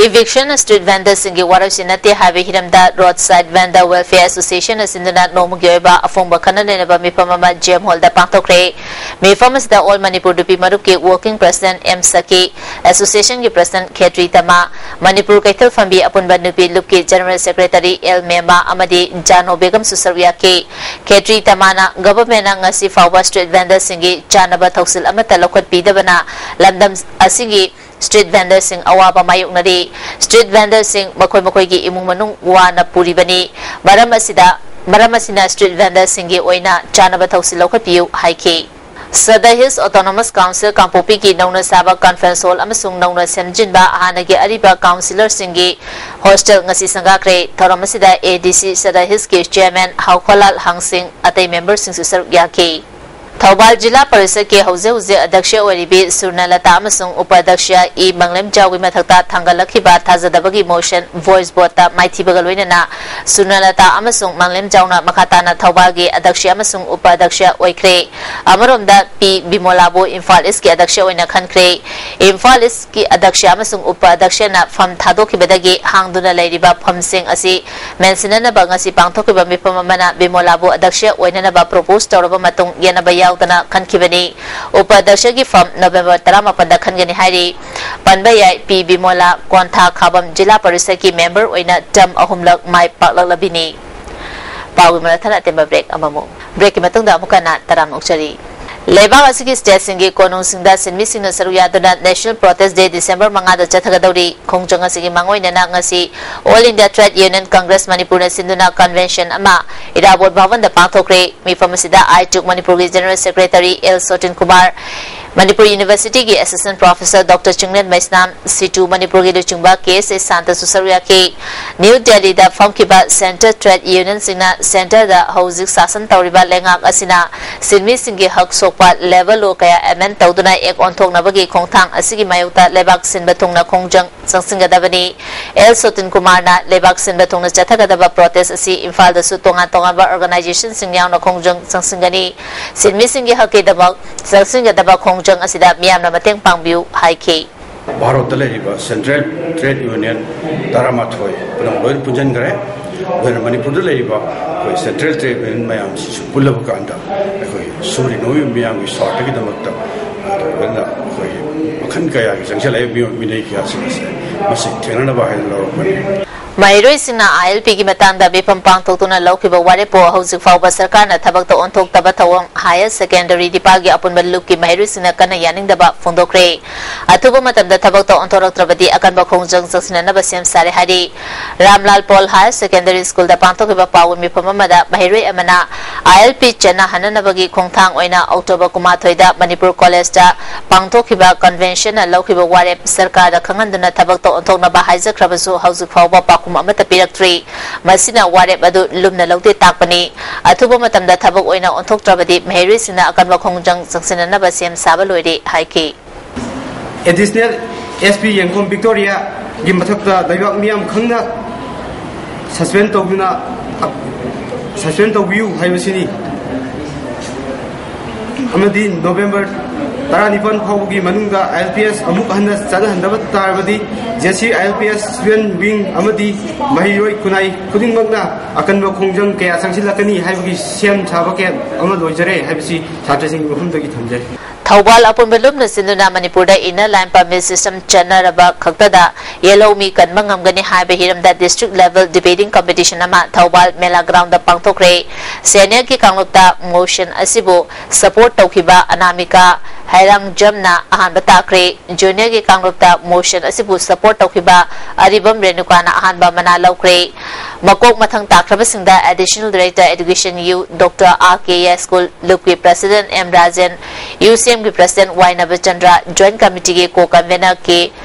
Eviction street vendorꯁꯤꯡꯒꯤ ꯋꯥꯔꯣꯏꯁꯤꯟ ꯅꯠꯇꯦ ꯍꯥꯏꯕ ꯍꯤꯔꯝꯗ Roadside Vendor Welfare Associationꯅ ꯁꯤꯟꯗꯨꯅ ꯅꯣꯡꯃꯒꯤ ꯑꯣꯏꯕ ꯑꯐꯣꯡꯕ ꯈꯟꯅ ꯅꯩꯅꯕ ꯃꯤꯐꯝ ꯑꯃ GM Hallꯗ ꯄꯥꯡꯊꯣꯛꯈ꯭ꯔꯦ꯫ ꯃꯤꯐꯝ ꯑꯁꯤꯗ All Manipur ꯅꯨꯄꯤ ꯃꯔꯨꯞꯀꯤ Working President M ꯁꯈꯤ, Associationꯒꯤ President ꯈꯦꯇ꯭ꯔꯤ ꯇꯃꯥ, ꯃꯅꯤꯄꯨꯔ ꯀꯩꯊꯦꯜ ꯐꯝꯕꯤ ꯑꯄꯨꯟꯕ ꯅꯨꯄꯤ ꯂꯨꯞꯀꯤ General Secretary L ꯃꯦꯃꯥ ꯑꯃꯗꯤ ꯖꯥꯅꯣ ꯕꯦꯒꯝꯁꯨ ꯁꯔꯨꯛ ꯌꯥꯈꯤ꯫ ꯈꯦꯇ꯭ꯔꯤ ꯇꯃꯥꯅ Governmentꯅ ꯉꯁꯤ ꯐꯥꯎꯕ street vendorꯁꯤꯡꯒꯤ ꯆꯥꯅꯕ ꯊꯧꯁꯤꯜ ꯑꯃꯠꯇ ꯂꯧꯈꯠꯄꯤꯗꯕꯅ ꯂꯝꯗꯝ ꯑꯁꯤꯒꯤ street vendorꯁꯤꯡ ꯑꯋꯥꯕ ꯃꯥꯌꯣꯛꯅꯔꯤ꯫ Street vendorꯁꯤꯡ ꯃꯈꯣꯏ ꯃꯈꯣꯏꯒꯤ ꯏꯃꯨꯡ ꯃꯅꯨꯡ ꯋꯥꯅ ꯄꯨꯔꯤꯕꯅꯤ꯫ ꯃꯔꯝ ꯑꯁꯤꯗ, ꯃꯔꯝ ꯑꯁꯤꯅ street vendorꯁꯤꯡꯒꯤ ꯑꯣꯏꯅ ꯆꯥꯅꯕ ꯊꯧꯁꯤꯜ ꯂꯧꯈꯠꯄꯤꯌꯨ ꯍꯥꯏꯈꯤ꯫ Sadar Hills Autonomous Council ꯀꯥꯡꯄꯣꯛꯄꯤꯒꯤ ꯅꯧꯅ ꯁꯥꯕ conference hall ꯑꯃꯁꯨꯡ ꯅꯧꯅ ꯁꯦꯝꯖꯤꯟꯕ ꯍꯥꯟꯅꯒꯤ ꯑꯔꯤꯕ councillorꯁꯤꯡꯒꯤ hostel ꯉꯁꯤ ꯁꯪꯒꯥꯈ꯭ꯔꯦ꯫ ꯊꯧꯔꯝ ꯑꯁꯤꯗ ADC Sadar Hillsꯀꯤ Chairman ꯍꯥꯎꯈꯣꯂꯥꯜ ꯍꯥꯡꯁꯤꯡ, ꯑꯇꯩ memberꯁꯤꯡꯁꯨ ꯁꯔꯨꯛ ꯌꯥꯈꯤ꯫ ꯊꯧꯕꯥꯜ ꯖꯤꯂꯥ ꯄꯔꯤꯁꯠꯀꯤ ꯍꯧꯖꯤꯛ ꯍꯧꯖꯤꯛ ꯑꯗ꯭ꯌꯛꯁ ꯑꯣꯏꯔꯤꯕꯤ ꯁꯨꯔꯅꯂꯇꯥ ꯑꯃꯁꯨꯡ ꯎꯄ ꯑꯗ꯭ꯌꯛꯁ ꯏ ꯃꯪꯂꯦꯝꯖꯥꯎꯒꯤ ꯃꯊꯛꯇ ꯊꯥꯡꯒꯠꯂꯛꯈꯤꯕ ꯊꯥꯖꯗꯕꯒꯤ ꯃꯣꯁꯟ ꯚꯣꯏꯁ ꯚꯣꯠꯇ ꯃꯥꯏꯊꯤꯕꯒ ꯂꯣꯏꯅꯅ ꯁꯨꯔꯅꯂꯇꯥ ꯑꯃꯁꯨꯡ ꯃꯪꯂꯦꯝꯖꯥꯎꯅ ꯃꯈꯥ ꯇꯥꯅ ꯊꯧꯕꯥꯜꯒꯤ ꯑꯗ꯭ꯌꯛꯁ ꯑꯃꯁꯨꯡ ꯎꯄ ꯑꯗ꯭ꯌꯛꯁ ꯑꯣꯏꯈ꯭ꯔꯦ꯫ ꯑꯃꯔꯣꯝꯗ, ꯄꯤ ꯕꯤꯃꯣꯂꯥꯕꯨ ꯏꯝꯐꯥꯜ ꯏꯁꯀꯤ ꯑꯗ꯭ꯌꯛꯁ ꯑꯣꯏꯅ ꯈꯟꯈ꯭ꯔꯦ꯫ ꯏꯝꯐꯥꯜ ꯏꯁꯀꯤ ꯑꯗ꯭ꯌꯛꯁ ꯑꯃꯁꯨꯡ ꯎꯄ ꯑꯗ꯭ꯌꯛꯁꯅ ꯐꯝ ꯊꯥꯗꯣꯛꯈꯤꯕꯗꯒꯤ ꯍꯥꯡꯗꯨꯅ ꯂꯩꯔꯤꯕ ꯐꯝꯁꯤꯡ ꯑꯁꯤ ꯃꯦꯟꯁꯤꯟꯅꯅꯕ ꯉꯁꯤ ꯄꯥꯡꯊꯣꯛꯈꯤꯕ ꯃꯤꯐꯝ ꯑꯃꯅ ꯕꯤꯃꯣꯂꯥꯕꯨ ꯑꯗ꯭ꯌꯛꯁ ꯑꯣꯏꯅꯅꯕ ꯄ꯭ꯔꯣꯄꯣꯁ ꯇꯧꯔꯕ ꯃꯇꯨꯡ ꯌꯦꯠꯅꯕ ꯌꯥꯎꯗꯅ ꯈꯟꯈꯤꯕꯅꯤ꯫ ꯎꯄ ꯑꯗ꯭ꯌꯛꯁꯒꯤ ꯐꯝ ꯅꯣꯚꯦꯝꯕꯔ ꯇꯔꯥꯃꯥꯄꯟꯗ ꯈꯟꯒꯅꯤ ꯍꯥꯏꯔꯤ꯫ ꯄꯟꯕ ꯌꯥꯏ, ꯄꯤ ꯕꯤꯃꯣꯂꯥ ꯀꯣꯟꯊꯥ ꯈꯥꯕꯝ ꯖꯤꯂꯥ ꯄꯔꯤꯁꯠꯀꯤ ꯃꯦꯝꯕꯔ ꯑꯣꯏꯅ ꯇꯔꯝ ꯑꯍꯨꯝꯂꯛ ꯃꯥꯏ ꯄꯥꯛꯂꯛꯂꯕꯤꯅꯤ꯫ ꯄꯥꯎꯒꯤ ꯃꯔꯛ ꯊꯠꯅ ꯑꯇꯦꯟꯕ ꯕ꯭ꯔꯦꯛ ꯑꯃꯃꯨꯛ꯫ ꯕ꯭ꯔꯦꯛꯀꯤ ꯃꯇꯨꯡꯗ ꯑꯃꯨꯛ ꯍꯟꯅ ꯇꯔꯥꯝꯅ ꯑꯣꯛꯆꯔꯤ꯫ ꯂꯩꯕꯥꯛ ꯑꯁꯤꯒꯤ ꯁ꯭ꯇꯦꯠꯁꯤꯡꯒꯤ ꯀꯣꯅꯨꯡꯁꯤꯡꯗ ꯁꯤꯟꯃꯤꯁꯤꯡꯅ ꯁꯔꯨꯛ ꯌꯥꯗꯨꯅ National Protest Day ꯗꯤꯁꯦꯝꯕꯔ ꯃꯉꯥꯗ ꯆꯠꯊꯒꯗꯧꯔꯤ꯫ ꯈꯣꯡꯖꯪ ꯑꯁꯤꯒꯤ ꯃꯥꯡꯑꯣꯏꯅꯅ ꯉꯁꯤ All India Trade Union Congress ꯃꯅꯤꯄꯨꯔꯅ ꯁꯤꯟꯗꯨꯅ convention ꯑꯃ ꯏꯔꯥꯕꯣꯠ ꯚꯕꯟꯗ ꯄꯥꯡꯊꯣꯛꯈ꯭ꯔꯦ꯫ ꯃꯤꯐꯝ ꯑꯁꯤꯗ ꯑꯥꯏꯇꯨꯛ ꯃꯅꯤꯄꯨꯔꯒꯤ General Secretary L Sotin Kumar, Manipur ꯌꯨꯅꯤꯚꯔꯁꯤꯇꯤꯒꯤ Assistant Professor Doctor ꯆꯤꯡꯂꯦꯟ ꯃꯩꯁꯅꯥꯝ, ꯁꯤꯇꯨ ꯃꯅꯤꯄꯨꯔꯒꯤ ꯂꯨꯆꯤꯡꯕ ꯀꯦ ꯑꯦꯁ ꯑꯦ ꯁꯥꯟꯇꯁꯨ ꯁꯔꯨꯛ ꯌꯥꯈꯤ꯫ ꯅ꯭ꯌꯨ ꯗꯦꯜꯂꯤꯗ ꯐꯝꯈꯤꯕ Centre Trade Unionꯁꯤꯡꯅ centreꯗ ꯍꯧꯖꯤꯛ ꯁꯥꯁꯟ ꯇꯧꯔꯤꯕ ꯂꯩꯉꯥꯛ ꯑꯁꯤꯅ ꯁꯤꯟꯃꯤꯁꯤꯡꯒꯤ ꯍꯛ ꯁꯣꯛꯄ labour law ꯀꯌꯥ amend ꯇꯧꯗꯨꯅ act ꯑꯣꯟꯊꯣꯛꯅꯕꯒꯤ ꯈꯣꯡꯊꯥꯡ ꯑꯁꯤꯒꯤ ꯃꯥꯌꯣꯛꯇ ꯂꯩꯕꯥꯛ ꯁꯤꯟꯕ ꯊꯨꯡꯅ ꯈꯣꯡꯖꯪ ꯆꯪꯁꯤꯟꯒꯗꯕꯅꯤ꯫ ꯑꯦꯜ ꯁꯣꯇꯤꯟ ꯀꯨꯃꯥꯔꯅ ꯂꯩꯕꯥꯛ ꯁꯤꯟꯕ ꯊꯨꯡꯅ ꯆꯠꯊꯒꯗꯕ protest ꯑꯁꯤ ꯏꯝꯐꯥꯜꯗꯁꯨ ꯇꯣꯉꯥꯟ ꯇꯣꯉꯥꯟꯕ organizationꯁꯤꯡ ꯌꯥꯎꯅ ꯈꯣꯡꯖꯪ ꯆꯪꯁꯤꯟꯒꯅꯤ꯫ ꯁꯤꯟꯃꯤꯁꯤꯡꯒꯤ ꯍꯛꯀꯤꯗꯃꯛ ꯆꯪꯁꯤꯟꯒꯗꯕ ꯈꯣꯡꯖꯪ ꯑꯁꯤꯗ ꯃꯤꯌꯥꯝꯅ ꯃꯇꯦꯡ ꯄꯥꯡꯕꯤꯌꯨ ꯍꯥꯏꯈꯤ꯫ ꯚꯥꯔꯠꯇ ꯂꯩꯔꯤꯕ Central Trade Union ꯇꯔꯥꯃꯥꯊꯣꯏ ꯄꯨꯝꯅꯃꯛ ꯂꯣꯏꯅ ꯄꯨꯟꯁꯤꯟꯈ꯭ꯔꯦ꯫ ꯑꯗꯨꯅ ꯃꯅꯤꯄꯨꯔꯗ ꯂꯩꯔꯤꯕ ꯑꯩꯈꯣꯏ Central Trade Union ꯃꯌꯥꯝꯁꯤꯁꯨ ꯄꯨꯜꯂꯕ ꯀꯥꯟꯗ ꯑꯩꯈꯣꯏ ꯁꯨꯔꯤ ꯅꯣꯝꯃꯤꯕ ꯃꯤꯌꯥꯝꯒꯤ ꯁ꯭ꯋꯥꯔꯊꯒꯤꯗꯃꯛꯇ, ꯑꯗꯨꯅ ꯑꯩꯈꯣꯏ ꯃꯈꯜ ꯀꯌꯥꯒꯤ ꯆꯪꯁꯤꯜꯂꯛꯏ ꯃꯤꯑꯣꯏ ꯃꯤꯅꯩ ꯀꯌꯥꯁꯤꯡ ꯑꯁꯦ ꯃꯁꯤ ꯊꯦꯡꯅꯅꯕ ꯍꯥꯏꯅ ꯂꯧꯔꯛꯄꯅꯤ꯫ ꯃꯍꯩꯔꯣꯏꯁꯤꯡꯅ ꯑꯥꯏ ꯑꯦꯜ ꯄꯤꯒꯤ ꯃꯇꯥꯡꯗ ꯃꯤꯐꯝ ꯄꯥꯡꯊꯣꯛꯇꯨꯅ ꯂꯧꯈꯤꯕ ꯋꯥꯔꯦꯞꯄꯨ ꯍꯧꯖꯤꯛ ꯐꯥꯎꯕ ꯁꯔꯀꯥꯔꯅ ꯊꯕꯛꯇ ꯑꯣꯟꯊꯣꯛꯇꯕ ꯊꯧꯑꯣꯡ Higher Secondary ꯗꯤꯄꯥꯒꯤ ꯑꯄꯨꯟꯕ ꯂꯨꯞꯀꯤ ꯃꯍꯩꯔꯣꯏꯁꯤꯡꯅ ꯀꯟꯅ ꯌꯥꯅꯤꯡꯗꯕ ꯐꯣꯡꯗꯣꯛꯈ꯭ꯔꯦ꯫ ꯑꯊꯨꯕ ꯃꯇꯝꯗ ꯊꯕꯛꯇ ꯑꯣꯟꯊꯣꯔꯛꯇ꯭ꯔꯕꯗꯤ ꯑꯀꯟꯕ ꯈꯣꯡꯖꯪ ꯆꯪꯁꯤꯟꯅꯅꯕ ꯁꯦꯝ ꯁꯥꯔꯦ ꯍꯥꯏꯔꯤ꯫ ꯔꯥꯝꯂꯥꯜ ꯄꯣꯜ Higher Secondary Schoolꯗ ꯄꯥꯡꯊꯣꯛꯈꯤꯕ ꯄꯥꯎꯒꯤ ꯃꯤꯐꯝ ꯑꯃꯗ ꯃꯍꯩꯔꯣꯏ ꯑꯃꯅ ꯑꯥꯏ ꯑꯦꯜ ꯄꯤ ꯆꯠꯅꯍꯟꯅꯅꯕꯒꯤ ꯈꯣꯡꯊꯥꯡ ꯑꯣꯏꯅ ꯑꯣꯛꯇꯣꯕꯔ ꯀꯨꯟꯃꯥꯊꯣꯏꯗ ꯃꯅꯤꯄꯨꯔ ꯀꯣꯂꯦꯖꯇ ꯄꯥꯡꯊꯣꯛꯈꯤꯕ conventionꯅ ꯂꯧꯈꯤꯕ ꯋꯥꯔꯦꯞ ꯁꯔꯀꯥꯔꯗ ꯈꯪꯍꯟꯗꯨꯅ ꯊꯕꯛꯇ ꯑꯣꯟꯊꯣꯛꯅꯕ ꯍꯥꯏꯖꯈ꯭ꯔꯕꯁꯨ ꯍꯧꯖꯤꯛ ꯐꯥꯎꯕ ꯄꯥꯎꯈꯨꯝ ꯄꯥꯎꯈꯨꯝ ꯑꯃꯠꯇ ꯄꯤꯔꯛꯇ꯭ꯔꯤ꯫ ꯃꯁꯤꯅ ꯋꯥꯔꯦꯞ ꯑꯗꯨ ꯂꯨꯝꯅ ꯂꯧꯗꯦ ꯇꯥꯛꯄꯅꯤ꯫ ꯑꯊꯨꯕ ꯃꯇꯝꯗ ꯊꯕꯛ ꯑꯣꯏꯅ ꯑꯣꯟꯊꯣꯛꯇ꯭ꯔꯕꯗꯤ ꯃꯍꯩꯔꯣꯏꯁꯤꯡꯅ ꯑꯀꯟꯕ ꯈꯣꯡꯖꯪ ꯆꯪꯁꯤꯟꯅꯅꯕ ꯁꯦꯝ ꯁꯥꯕ ꯂꯣꯏꯔꯦ ꯍꯥꯏꯈꯤ꯫ ꯑꯦꯗꯤꯁꯅꯦꯜ ꯑꯦꯁ ꯄꯤ ꯌꯦꯡꯈꯣꯝ ꯚꯤꯛꯇꯣꯔꯤꯌꯥꯒꯤ ꯃꯊꯛꯇ ꯂꯩꯕꯥꯛ ꯃꯤꯌꯥꯝ ꯈꯪꯅ ꯁꯁꯄꯦꯟ ꯇꯧꯗꯨꯅ ꯁꯁꯄꯦꯟ ꯇꯧꯕꯤꯌꯨ ꯍꯥꯏꯕꯁꯤꯅꯤ꯫ ꯑꯃꯗꯤ ꯅꯣꯕꯦꯝꯕꯔ ꯇꯔꯥꯅꯤꯄꯥꯟ ꯐꯥꯎꯕꯒꯤ ꯃꯅꯨꯡꯗ ꯑꯥꯏ ꯑꯦꯜ ꯄꯤ ꯑꯦꯁ ꯑꯃꯨꯛ ꯍꯟꯅ ꯆꯠꯅꯍꯟꯗꯕ ꯇꯥꯔꯕꯗꯤ J C I L P S student wing ꯑꯃꯗꯤ ꯃꯍꯩꯔꯣꯏ ꯈꯨꯟꯅꯥꯏ ꯈꯨꯗꯤꯡꯃꯛꯅ ꯑꯀꯟꯕ ꯈꯣꯡꯖꯪ ꯀꯌꯥ ꯆꯪꯁꯤꯜꯂꯛꯀꯅꯤ ꯍꯥꯏꯕꯒꯤ ꯁꯦꯝ ꯁꯥꯕ ꯀꯌꯥ ꯑꯃ ꯂꯣꯏꯖꯔꯦ ꯍꯥꯏꯕꯁꯤ ꯁꯥꯇ꯭ꯔꯁꯤꯡꯒꯤ ꯃꯐꯝꯗꯒꯤ ꯊꯝꯖꯔꯤ꯫ ꯊꯧꯕꯥꯜ ꯑꯄꯨꯟꯕ ꯂꯨꯝꯅ ꯆꯤꯟꯗꯨꯅ ꯃꯅꯤꯄꯨꯔꯗ inner line permit system ꯆꯠꯅꯔꯕ ꯈꯛꯇꯗ ꯌꯦꯜꯍꯧꯃꯤ ꯀꯟꯕ ꯉꯝꯒꯅꯤ ꯍꯥꯏꯕ ꯍꯤꯔꯝꯗ district level debating competition ꯑꯃ ꯊꯧꯕꯥꯜ ꯃꯦꯂꯥ ground ꯗ ꯄꯥꯡꯊꯣꯛꯈ꯭ꯔꯦ꯫ Senior ꯒꯤ ꯀꯥꯡꯂꯨꯞꯇ motion ꯑꯁꯤꯕꯨ support ꯇꯧꯈꯤꯕ ꯑꯅꯥꯃꯤꯀꯥ ꯍꯩꯔꯥꯡꯖꯝꯅ ꯑꯍꯥꯟꯕ ꯇꯥꯈ꯭ꯔꯦ꯫ Junior ꯒꯤ ꯀꯥꯡꯂꯨꯞꯇ motion ꯑꯁꯤꯕꯨ support ꯇꯧꯈꯤꯕ ꯑꯔꯤꯕꯝ ꯔꯦꯅꯨꯀꯥꯅ ꯑꯍꯥꯟꯕ ꯃꯅꯥ ꯂꯧꯈ꯭ꯔꯦ꯫ ꯃꯀꯣꯛ ꯃꯊꯪ ꯇꯥꯈ꯭ꯔꯕꯁꯤꯡꯗ Additional Director Education U Doctor R K Yaiskul, ꯂꯨꯞꯀꯤ President M Rajen, U C ꯑꯦꯝꯒꯤ President ꯋꯥꯏ ꯅꯕꯆꯟꯗ꯭ꯔ, Joint Committee ꯒꯤ Co-Convenor ꯀꯦ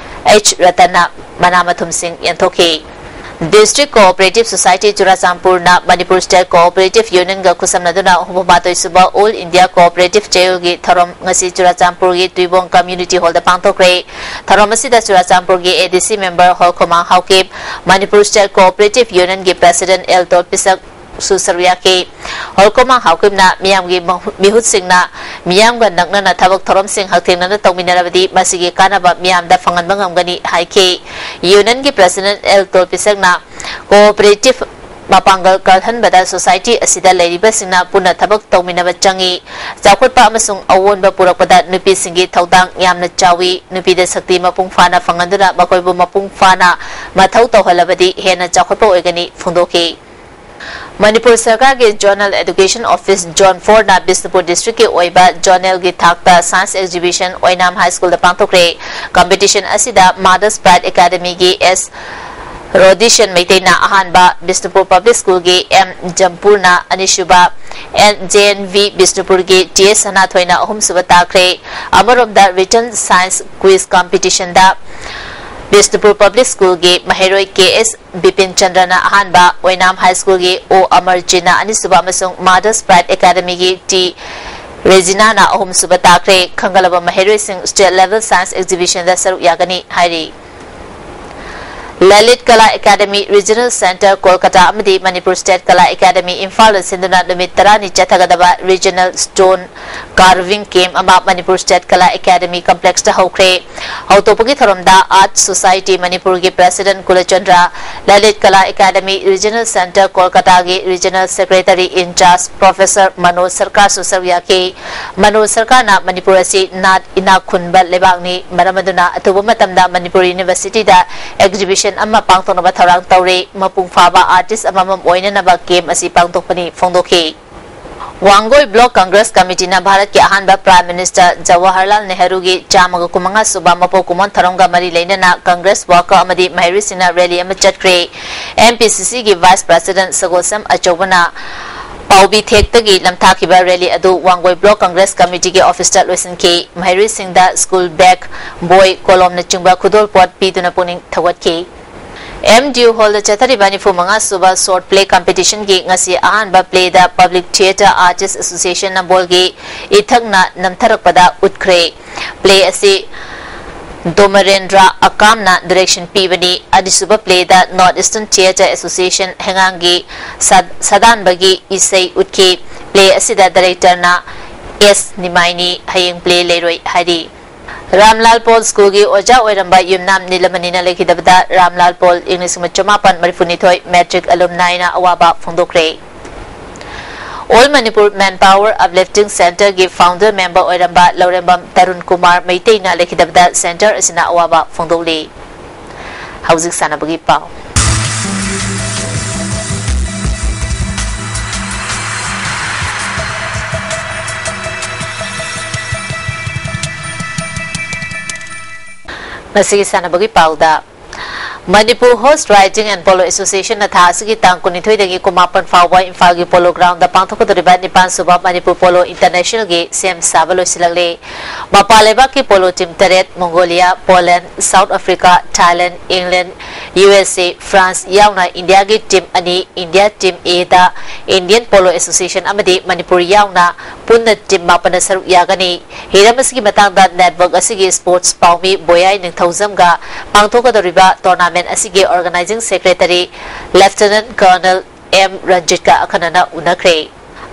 ꯑꯩꯆ ꯔꯇꯟꯅ ꯃꯅꯥ ꯃꯊꯨꯝꯁꯤꯡ ꯌꯦꯟꯊꯣꯛꯈꯤ꯫ District Cooperative Society ꯆꯨꯔꯥꯆꯥꯟꯄꯨꯔꯅ Manipur State Cooperative Union ꯒ ꯈꯨꯠꯁꯝꯅꯗꯨꯅ ꯍꯨꯝꯐꯨ ꯃꯥꯊꯣꯏ ꯁꯨꯕ All India Cooperative ꯆꯌꯣꯜꯒꯤ ꯊꯧꯔꯝ ꯉꯁꯤ ꯆꯨꯔꯥꯆꯥꯟꯄꯨꯔꯒꯤ ꯇꯨꯏꯕꯣꯡ Community Hall ꯗ ꯄꯥꯡꯊꯣꯛꯈ꯭ꯔꯦ꯫ ꯊꯧꯔꯝ ꯑꯁꯤꯗ ꯆꯨꯔꯥꯆꯥꯟꯄꯨꯔꯒꯤ A D C member Holkhomang Haokip, Manipur State Cooperative Union ꯒꯤ President ꯑꯦꯜ ꯇꯣꯜꯄꯤꯁꯛ ꯁꯨ ꯁꯔꯨꯛ ꯌꯥꯈꯤ꯫ ꯍꯣꯜꯈꯣꯃꯥꯡ ꯍꯥꯎꯀꯤꯞꯅ ꯃꯤꯌꯥꯝꯒꯤ ꯃꯍꯨ-, ꯃꯤꯍꯨꯠꯁꯤꯡꯅ ꯃꯤꯌꯥꯝꯒ ꯅꯛꯅꯅ ꯊꯕꯛ ꯊꯧꯔꯝꯁꯤꯡ ꯍꯛꯊꯦꯡꯅꯅ ꯇꯧꯃꯤꯟꯅꯔꯕꯗꯤ ꯃꯁꯤꯒꯤ ꯀꯥꯟꯅꯕ ꯃꯤꯌꯥꯝꯗ ꯐꯪꯍꯟꯕ ꯉꯝꯒꯅꯤ ꯍꯥꯏꯈꯤ꯫ Union ꯒꯤ President ꯑꯦꯜ ꯇꯣꯜꯄꯤꯁꯛꯅ Cooperative ꯃꯄꯥꯡꯒꯜ ꯀꯜꯍꯟꯕꯗ society ꯑꯁꯤꯗ ꯂꯩꯔꯤꯕꯁꯤꯡꯅ ꯄꯨꯟꯅ ꯊꯕꯛ ꯇꯧꯃꯤꯟꯅꯕ ꯆꯪꯏ꯫ ꯆꯥꯎꯈꯠꯄ ꯑꯃꯁꯨꯡ ꯑꯑꯣꯟꯕ ꯄꯨꯔꯛꯄꯗ ꯅꯨꯄꯤꯁꯤꯡꯒꯤ ꯊꯧꯗꯥꯡ ꯌꯥꯝꯅ ꯆꯥꯎꯏ꯫ ꯅꯨꯄꯤꯗ ꯁꯛꯇꯤ ꯃꯄꯨꯡ ꯐꯥꯅ ꯐꯪꯍꯟꯗꯨꯅ ꯃꯈꯣꯏꯕꯨ ꯃꯄꯨꯡ ꯐꯥꯅ ꯃꯊꯧ ꯇꯧꯍꯜꯂꯕꯗꯤ ꯍꯦꯟꯅ ꯆꯥꯎꯈꯠꯄ ꯑꯣꯏꯒꯅꯤ ꯐꯣꯡꯗꯣꯛꯈꯤ꯫ ꯃꯅꯤꯄꯨꯔ ꯁꯔꯀꯥꯔꯒꯤ Zonal Education Office Zone four ꯅ ꯕꯤꯁꯅꯨꯄꯨꯔ district ꯀꯤ ꯑꯣꯏꯕ zonal ꯒꯤ ꯊꯥꯛꯇ science exhibition ꯑꯣꯏꯅꯥꯝ High School ꯗ ꯄꯥꯡꯊꯣꯛꯈ꯭ꯔꯦ꯫ Competition ꯑꯁꯤꯗ Mother's Pride Academy ꯒꯤ ꯑꯦꯁ ꯔꯣꯗꯤꯁꯟ ꯃꯩꯇꯩꯅ ꯑꯍꯥꯟꯕ, ꯕꯤꯁꯅꯨꯄꯨꯔ Public School ꯒꯤ ꯑꯦꯝ ꯖꯝꯄꯨꯔꯅ ꯑꯅꯤꯁꯨꯕ, ꯑꯦꯟ ꯖꯦ ꯑꯦꯟ ꯚꯤ ꯕꯤꯁꯅꯨꯄꯨꯔꯒꯤ ꯇꯤ ꯑꯦꯁ ꯁꯅꯥꯊꯣꯏꯅ ꯑꯍꯨꯝꯁꯨꯕ ꯇꯥꯈ꯭ꯔꯦ꯫ ꯑꯃꯔꯣꯝꯗ written science quiz competition ꯗ ꯕꯤꯁꯅꯨꯄꯨꯔ ꯄꯕ꯭ꯂꯤꯛ ꯁ꯭ꯀꯨꯜꯒꯤ ꯃꯍꯩꯔꯣꯏ ꯀꯦ ꯑꯦꯁ ꯕꯤꯄꯤꯟ ꯆꯟꯗ꯭ꯔꯅ ꯑꯍꯥꯟꯕ, ꯑꯣꯏꯅꯥꯝ ꯍꯥꯏ ꯁ꯭ꯀꯨꯜꯒꯤ ꯑꯣ ꯑꯃꯔꯖꯤꯠꯅ ꯑꯅꯤꯁꯨꯕ ꯑꯃꯁꯨꯡ ꯃꯥꯗꯔꯁ ꯄ꯭ꯔꯥꯏꯗ ꯑꯦꯀꯥꯗꯃꯤꯒꯤ ꯇꯤ ꯔꯦꯖꯤꯅꯥꯅ ꯑꯍꯨꯝꯁꯨꯕ ꯇꯥꯈ꯭ꯔꯦ꯫ ꯈꯟꯒꯠꯂꯕ ꯃꯍꯩꯔꯣꯏꯁꯤꯡ ꯁ꯭ꯇꯦꯠ ꯂꯦꯚꯦꯜ ꯁꯥꯏꯟꯁ ꯑꯦꯛꯖꯤꯕꯤꯁꯟꯗ ꯁꯔꯨꯛ ꯌꯥꯒꯅꯤ ꯍꯥꯏꯔꯤ꯫ Lalit Kala academy regional centre Kolkata ꯑꯃꯗꯤ ꯃꯅꯤꯄꯨꯔ ꯁ꯭ꯇꯦꯠ ꯀꯂꯥ ꯑꯦꯀꯥꯗꯃꯤ ꯏꯝꯐꯥꯜꯗ ꯁꯤꯟꯗꯨꯅ ꯅꯨꯃꯤꯠ ꯇꯔꯥꯅꯤ ꯆꯠꯊꯒꯗꯕ ꯔꯤꯖꯅꯦꯜ ꯁ꯭ꯇꯣꯟ ꯀꯥꯔꯚꯤꯡ ꯀꯦꯝꯞ ꯑꯃ ꯃꯅꯤꯄꯨꯔ ꯁ꯭ꯇꯦꯠ ꯀꯂꯥ ꯑꯦꯀꯥꯗꯃꯤ ꯀꯝꯄ꯭ꯂꯦꯛꯁꯇ ꯍꯧꯈ꯭ꯔꯦ꯫ ꯍꯧꯗꯣꯛꯄꯒꯤ ꯊꯧꯔꯝꯗ ꯑꯥꯔꯠ ꯁꯣꯁꯥꯏꯇꯤ ꯃꯅꯤꯄꯨꯔꯒꯤ president Kulachandra, Lalit Kala academy regional centre ꯀꯣꯜꯀꯇꯥꯒꯤ regional secretary in charge professor Manoj ꯁꯔꯀꯥꯔꯁꯨ ꯁꯔꯨꯛ ꯌꯥꯈꯤ꯫ ꯃꯅꯣꯖ ꯁꯔꯀꯥꯔꯅ ꯃꯅꯤꯄꯨꯔ ꯑꯁꯤ ꯅꯥꯠ ꯏꯅꯥꯛ ꯈꯨꯟꯕ ꯂꯩꯕꯥꯛꯅꯤ, ꯃꯔꯝ ꯑꯗꯨꯅ ꯑꯊꯨꯕ ꯃꯇꯝꯗ ꯃꯅꯤꯄꯨꯔ ꯌꯨꯅꯤꯚꯔꯁꯤꯇꯤꯗ ꯑꯦꯛꯖꯤꯕꯤꯁꯟ ꯑꯃ ꯄꯥꯡꯊꯣꯛꯅꯕ ꯊꯧꯔꯥꯡ ꯇꯧꯔꯤ꯫ ꯃꯄꯨꯡ ꯐꯥꯕ ꯑꯥꯔꯇꯤꯁ ꯑꯃꯃꯝ ꯑꯣꯏꯅꯅꯕ ꯀꯦꯝꯞ ꯑꯁꯤ ꯄꯥꯡꯊꯣꯛꯄꯅꯤ ꯐꯣꯡꯗꯣꯛꯈꯤ꯫ ꯋꯥꯡꯒꯣꯏ ꯕ꯭ꯂꯣꯛ ꯀꯪꯒ꯭ꯔꯦꯁ ꯀꯃꯤꯇꯤꯅ ꯚꯥꯔꯠꯀꯤ ꯑꯍꯥꯟꯕ ꯄ꯭ꯔꯥꯏꯝ ꯃꯤꯅꯤꯁꯇꯔ ꯖꯋꯥꯍꯔꯂꯥꯜ ꯅꯦꯍꯔꯨꯒꯤ ꯆꯥꯝꯃꯒ ꯀꯨꯟꯃꯉꯥ ꯁꯨꯕ ꯃꯄꯣꯛ ꯀꯨꯝꯑꯣꯟ ꯊꯧꯔꯝꯒ ꯃꯔꯤ ꯂꯩꯅꯅ ꯀꯪꯒ꯭ꯔꯦꯁ ꯋꯥꯔꯀꯔ ꯑꯃꯗꯤ ꯃꯍꯩꯔꯣꯏꯁꯤꯡꯅ ꯔꯦꯂꯤ ꯑꯃ ꯆꯠꯈ꯭ꯔꯦ꯫ ꯑꯦꯝ ꯄꯤ ꯁꯤ ꯁꯤꯒꯤ ꯚꯥꯏꯁ ꯄ꯭ꯔꯦꯁꯤꯗꯦꯟꯠ ꯁꯒꯣꯜꯁꯝ ꯑꯆꯧꯕꯅ ꯄꯥꯎꯕꯤ ꯊꯦꯛꯇꯒꯤ ꯂꯝꯊꯥꯈꯤꯕ ꯔꯦꯂꯤ ꯑꯗꯨ ꯋꯥꯡꯒꯣꯏ ꯕ꯭ꯂꯣꯛ ꯀꯪꯒ꯭ꯔꯦꯁ ꯀꯃꯤꯇꯤꯒꯤ ꯑꯣꯐꯤꯁꯇ ꯂꯣꯏꯁꯤꯟꯈꯤ꯫ ꯃꯍꯩꯔꯣꯏꯁꯤꯡꯗ ꯁ꯭ꯀꯨꯜ ꯕꯦꯒ, ꯕꯣꯏ, ꯀꯣꯂꯣꯝꯅꯆꯤꯡꯕ ꯈꯨꯗꯣꯜꯄꯣꯠ ꯄꯤꯗꯨꯅ ꯄꯨꯛꯅꯤꯡ ꯊꯧꯒꯠꯈꯤ꯫ ꯑꯦꯝ ꯗꯤ ꯌꯨ ꯍꯣꯜꯗ ꯆꯠꯊꯔꯤꯕ ꯅꯤꯐꯨ ꯃꯉꯥ ꯁꯨꯕ ꯁꯣꯔꯠ ꯄ꯭ꯂꯦ ꯀꯝꯄꯤꯇꯤꯁꯟꯒꯤ ꯉꯁꯤ ꯑꯍꯥꯟꯕ ꯄ꯭ꯂꯦꯗ ꯄꯕ꯭ꯂꯤꯛ ꯊꯤꯌꯦꯇꯔ ꯑꯥꯔꯇꯤꯁ ꯑꯦꯁꯣꯁꯤꯌꯦꯁꯟ ꯅꯝꯕꯣꯜꯒꯤ ꯏꯊꯛꯅ ꯅꯝꯊꯔꯛꯄꯗ ꯎꯠꯈ꯭ꯔꯦ꯫ ꯄ꯭ꯂꯦ ꯑꯁꯤ ꯗꯣꯃꯔꯦꯟꯗ꯭ꯔ ꯑꯀꯥꯝꯅ ꯗꯥꯏꯔꯦꯛꯁꯟ ꯄꯤꯕꯅꯤ꯫ ꯑꯅꯤꯁꯨꯕ ꯄ꯭ꯂꯦꯗ ꯅꯣꯔꯠ ꯏꯁꯇꯔꯟ ꯊꯤꯌꯦꯇꯔ ꯑꯦꯁꯣꯁꯤꯌꯦꯁꯟ ꯍꯩꯉꯥꯡꯒꯤ ꯁꯥ-, ꯁꯥꯗꯥꯟꯕꯒꯤ ꯏꯁꯩ ꯎꯠꯈꯤ꯫ ꯄ꯭ꯂꯦ ꯑꯁꯤꯗ ꯗꯥꯏꯔꯦꯛꯇꯔꯅ ꯑꯦꯁ ꯅꯤꯃꯥꯏꯅꯤ꯫ ꯍꯌꯦꯡ ꯄ꯭ꯂꯦ ꯂꯩꯔꯣꯏ ꯍꯥꯏꯔꯤ꯫ ꯔꯥꯝꯂꯥꯜ ꯄꯣꯜ ꯁ꯭ꯀꯨꯜꯒꯤ ꯑꯣꯖꯥ ꯑꯣꯏꯔꯝꯕ ꯌꯨꯝꯅꯥꯝ ꯅꯤꯂꯃꯅꯤꯅ ꯂꯩꯈꯤꯗꯕꯗ ꯔꯥꯝꯂꯥꯜ ꯄꯣꯜ ꯏꯪ ꯂꯤꯁꯤꯡ ꯑꯃ ꯆꯃꯥꯄꯟ ꯃꯔꯤꯐꯨꯅꯤꯊꯣꯏ ꯃꯦꯇ꯭ꯔꯤꯛ ꯑꯦꯂꯨꯝꯅꯥꯏꯅ ꯑꯋꯥꯕ ꯐꯣꯡꯗꯣꯛꯈ꯭ꯔꯦ꯫ ꯑꯣꯜ ꯃꯅꯤꯄꯨꯔ ꯃꯦꯟ ꯄꯥꯋꯔ ꯑꯞꯂꯤꯐꯇꯤꯡ ꯁꯦꯟꯇꯔꯒꯤ ꯐꯥꯎꯟꯗꯔ ꯃꯦꯝꯕꯔ ꯑꯣꯏꯔꯝꯕ ꯂꯧꯔꯦꯝꯕꯝ ꯇꯔꯨꯟ ꯀꯨꯃꯥꯔ ꯃꯩꯇꯩꯅ ꯂꯩꯈꯤꯗꯕꯗ ꯁꯦꯟꯇꯔ ꯑꯁꯤꯅ ꯑꯋꯥꯕ ꯐꯣꯡꯗꯣꯛꯂꯤ꯫ ꯍꯧꯖꯤꯛ ꯁꯥꯟꯅꯕꯒꯤ ꯄꯥꯎ꯫ ꯉꯁꯤꯒꯤ ꯁꯥꯟꯅꯕꯒꯤ ꯄꯥꯎꯗ, Manipur Horse Riding and Polo Association ꯅ ꯊꯥ ꯑꯁꯤꯒꯤ ꯇꯥꯡ ꯀꯨꯟꯅꯤꯊꯣꯏꯗꯒꯤ ꯀꯨꯟꯃꯥꯄꯟ ꯐꯥꯎꯕ ꯏꯝꯐꯥꯜꯒꯤ ꯄꯣꯂꯣ ꯒ꯭ꯔꯥꯎꯟꯗ ꯄꯥꯡꯊꯣꯛꯀꯗꯧꯔꯤꯕ ꯅꯤꯄꯥꯟ ꯁꯨꯕ ꯃꯅꯤꯄꯨꯔ ꯄꯣꯂꯣ ꯏꯟꯇꯔꯅꯦꯁꯅꯦꯜꯒꯤ ꯁꯦꯝ ꯁꯥꯕ ꯂꯣꯏꯁꯤꯜꯂꯛꯂꯦ꯫ ꯃꯄꯥꯟ ꯂꯩꯕꯥꯛꯀꯤ ꯄꯣꯂꯣ ꯇꯤꯝ ꯇꯔꯦꯠ, Mongolia, Poland, South Africa, Thailand, ꯏꯪꯂꯦꯟ, ꯌꯨ ꯑꯦꯁ ꯑꯦ, ꯐ꯭ꯔꯥꯟꯁ ꯌꯥꯎꯅ ꯏꯟꯗꯤꯌꯥꯒꯤ ꯇꯤꯝ ꯑꯅꯤ, ꯏꯟꯗꯤꯌꯥ ꯇꯤꯝ ꯑꯦꯗ ꯏꯟꯗꯤꯌꯟ ꯄꯣꯂꯣ ꯑꯦꯁꯣꯁꯤꯌꯦꯁꯟ ꯑꯃꯗꯤ ꯃꯅꯤꯄꯨꯔ ꯌꯥꯎꯅ ꯄꯨꯟꯅ ꯇꯤꯝ ꯃꯥꯄꯟꯅ ꯁꯔꯨꯛ ꯌꯥꯒꯅꯤ꯫ ꯍꯤꯔꯝ ꯑꯁꯤꯒꯤ ꯃꯇꯥꯡꯗ ꯅꯦꯠꯋꯥꯔꯛ ꯑꯁꯤꯒꯤ ꯁ꯭ꯄꯣꯔꯠꯁ ꯄꯥꯎꯃꯤ ꯕꯣꯌꯥꯏ ꯅꯤꯡꯊꯧꯖꯝꯒ ꯄꯥꯡꯊꯣꯛꯀꯗꯧꯔꯤꯕ ꯇꯣꯔꯅꯥꯃꯦꯟ ꯑꯁꯤꯒꯤ ꯑꯣꯔꯒꯅꯥꯏꯖꯤꯡ ꯁꯦꯀ꯭ꯔꯦꯇꯔꯤ ꯂꯦꯐꯇꯤꯅꯦꯟꯠ ꯀꯔꯅꯦꯜ ꯑꯦꯝ ꯔꯟꯖꯤꯠꯀ ꯑꯈꯟꯅꯅ ꯎꯅꯈ꯭ꯔꯦ꯫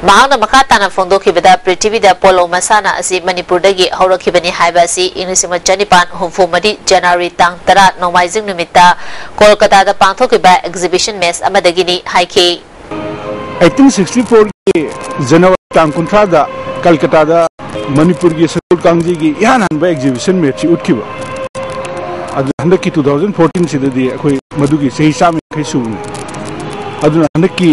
ꯃꯍꯥꯛꯅ ꯃꯈꯥ ꯇꯥꯅ ꯐꯣꯡꯗꯣꯛꯈꯤꯕꯗ, ꯄ꯭ꯔꯤꯊꯤꯕꯤꯗ ꯄꯣꯂꯣ ꯃꯁꯥꯟꯅ ꯑꯁꯤ ꯃꯅꯤꯄꯨꯔꯗꯒꯤ ꯍꯧꯔꯛꯈꯤꯕꯅꯤ ꯍꯥꯏꯕ ꯑꯁꯤ ꯏꯪ ꯂꯤꯁꯤꯡ ꯑꯃ ꯆꯅꯤꯄꯥꯟ ꯍꯨꯝꯐꯨ ꯃꯔꯤ ꯖꯅꯋꯥꯔꯤ ꯇꯥꯡ ꯇꯔꯥ ꯅꯣꯡꯃꯥꯏꯖꯤꯡ ꯅꯨꯃꯤꯠꯇ ꯀꯣꯜꯀꯇꯥꯗ ꯄꯥꯡꯊꯣꯛꯈꯤꯕ ꯑꯦꯛꯖꯤꯕꯤꯁꯟ ꯃꯦꯆ ꯑꯃꯗꯒꯤꯅꯤ ꯍꯥꯏꯈꯤ꯫ ꯑꯩꯠꯇꯤꯟ ꯁꯤꯛꯁꯇꯤ ꯐꯣꯔꯒꯤ ꯖꯅꯋꯥꯔꯤ ꯇꯥꯡ ꯀꯨꯟꯊ꯭ꯔꯥꯗ ꯀꯜꯀꯇꯥꯗ ꯃꯅꯤꯄꯨꯔꯒꯤ ꯁꯒꯣꯜ ꯀꯥꯡꯖꯩꯒꯤ ꯏꯍꯥꯟ ꯍꯥꯟꯕ ꯑꯦꯛꯖꯤꯕꯤꯁꯟ ꯃꯦꯠꯁꯤ ꯎꯠꯈꯤꯕ꯫ ꯑꯗꯨ ꯍꯟꯗꯛꯀꯤ ꯇꯨ ꯊꯥꯎꯖꯟ ꯐꯣꯔꯇꯤꯟꯁꯤꯗꯗꯤ ꯑꯩꯈꯣꯏ ꯃꯗꯨꯒꯤ ꯆꯍꯤ ꯆꯥꯝꯃ ꯌꯥꯡꯈꯩ ꯁꯨꯕꯅꯤ꯫ ꯑꯗꯨꯅ ꯍꯟꯗꯛꯀꯤ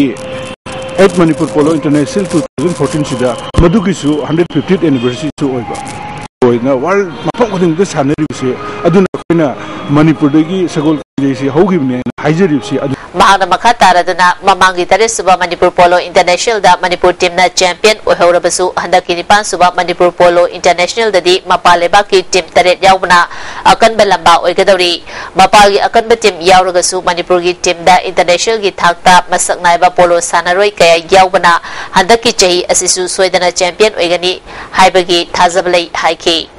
eighth Manipur polo international two thousand ꯐꯣꯔꯇꯤꯟꯁꯤꯗ ꯃꯗꯨꯒꯤꯁꯨ ꯍꯟꯗ꯭ꯔꯦꯠ ꯐꯤꯐꯇꯤꯠ ꯑꯦꯅꯤꯚꯔꯁꯔꯤꯁꯨ ꯑꯣꯏꯕ꯫ ꯑꯣꯏꯅ ꯋꯥꯔꯜ ꯃꯐꯝ ꯈꯨꯗꯤꯡꯃꯛꯇ ꯁꯥꯟꯅꯔꯤꯕꯁꯦ, ꯑꯗꯨꯅ ꯑꯩꯈꯣꯏꯅ ꯃꯅꯤꯄꯨꯔꯗꯒꯤ ꯁꯒꯣꯜ ꯀꯥꯡꯖꯩꯁꯤ ꯍꯧꯈꯤꯕꯅꯦꯅ ꯍꯥꯏꯖꯔꯤꯕꯁꯤ ꯑꯗꯨ꯫ ꯃꯍꯥꯛꯅ ꯃꯈꯥ ꯇꯥꯔꯗꯨꯅ ꯃꯃꯥꯡꯒꯤ ꯇꯔꯦꯠ ꯁꯨꯕ ꯃꯅꯤꯄꯨꯔ ꯄꯣꯂꯣ ꯏꯟꯇꯔꯅꯦꯁꯅꯦꯜꯗ ꯃꯅꯤꯄꯨꯔ ꯇꯤꯝꯅ ꯆꯦꯝꯄꯤꯌꯟ ꯑꯣꯏꯍꯧꯔꯕꯁꯨ, ꯍꯟꯗꯛꯀꯤ ꯅꯤꯄꯥꯟ ꯁꯨꯕ ꯃꯅꯤꯄꯨꯔ ꯄꯣꯂꯣ ꯏꯟꯇꯔꯅꯦꯁꯅꯦꯜꯗꯗꯤ ꯃꯄꯥꯟ ꯂꯩꯕꯥꯛꯀꯤ ꯇꯤꯝ ꯇꯔꯦꯠ ꯌꯥꯎꯕꯅ ꯑꯀꯟꯕ ꯂꯝꯕꯥ ꯑꯣꯏꯒꯗꯧꯔꯤ꯫ ꯃꯄꯥꯟꯒꯤ ꯑꯀꯟꯕ ꯇꯤꯝ ꯌꯥꯎꯔꯒꯁꯨ ꯃꯅꯤꯄꯨꯔꯒꯤ ꯇꯤꯝꯗ ꯏꯟꯇꯔꯅꯦꯁꯅꯦꯜꯒꯤ ꯊꯥꯛꯇ ꯃꯁꯛ ꯅꯥꯏꯕ ꯄꯣꯂꯣ ꯁꯥꯟꯅꯔꯣꯏ ꯀꯌꯥ ꯌꯥꯎꯕꯅ ꯍꯟꯗꯛꯀꯤ ꯆꯍꯤ ꯑꯁꯤꯁꯨ ꯁꯣꯏꯗꯅ ꯆꯦꯝꯄꯤꯌꯟ ꯑꯣꯏꯒꯅꯤ ꯍꯥꯏꯕꯒꯤ ꯊꯥꯖꯕ ꯂꯩ ꯍꯥꯏꯈꯤ꯫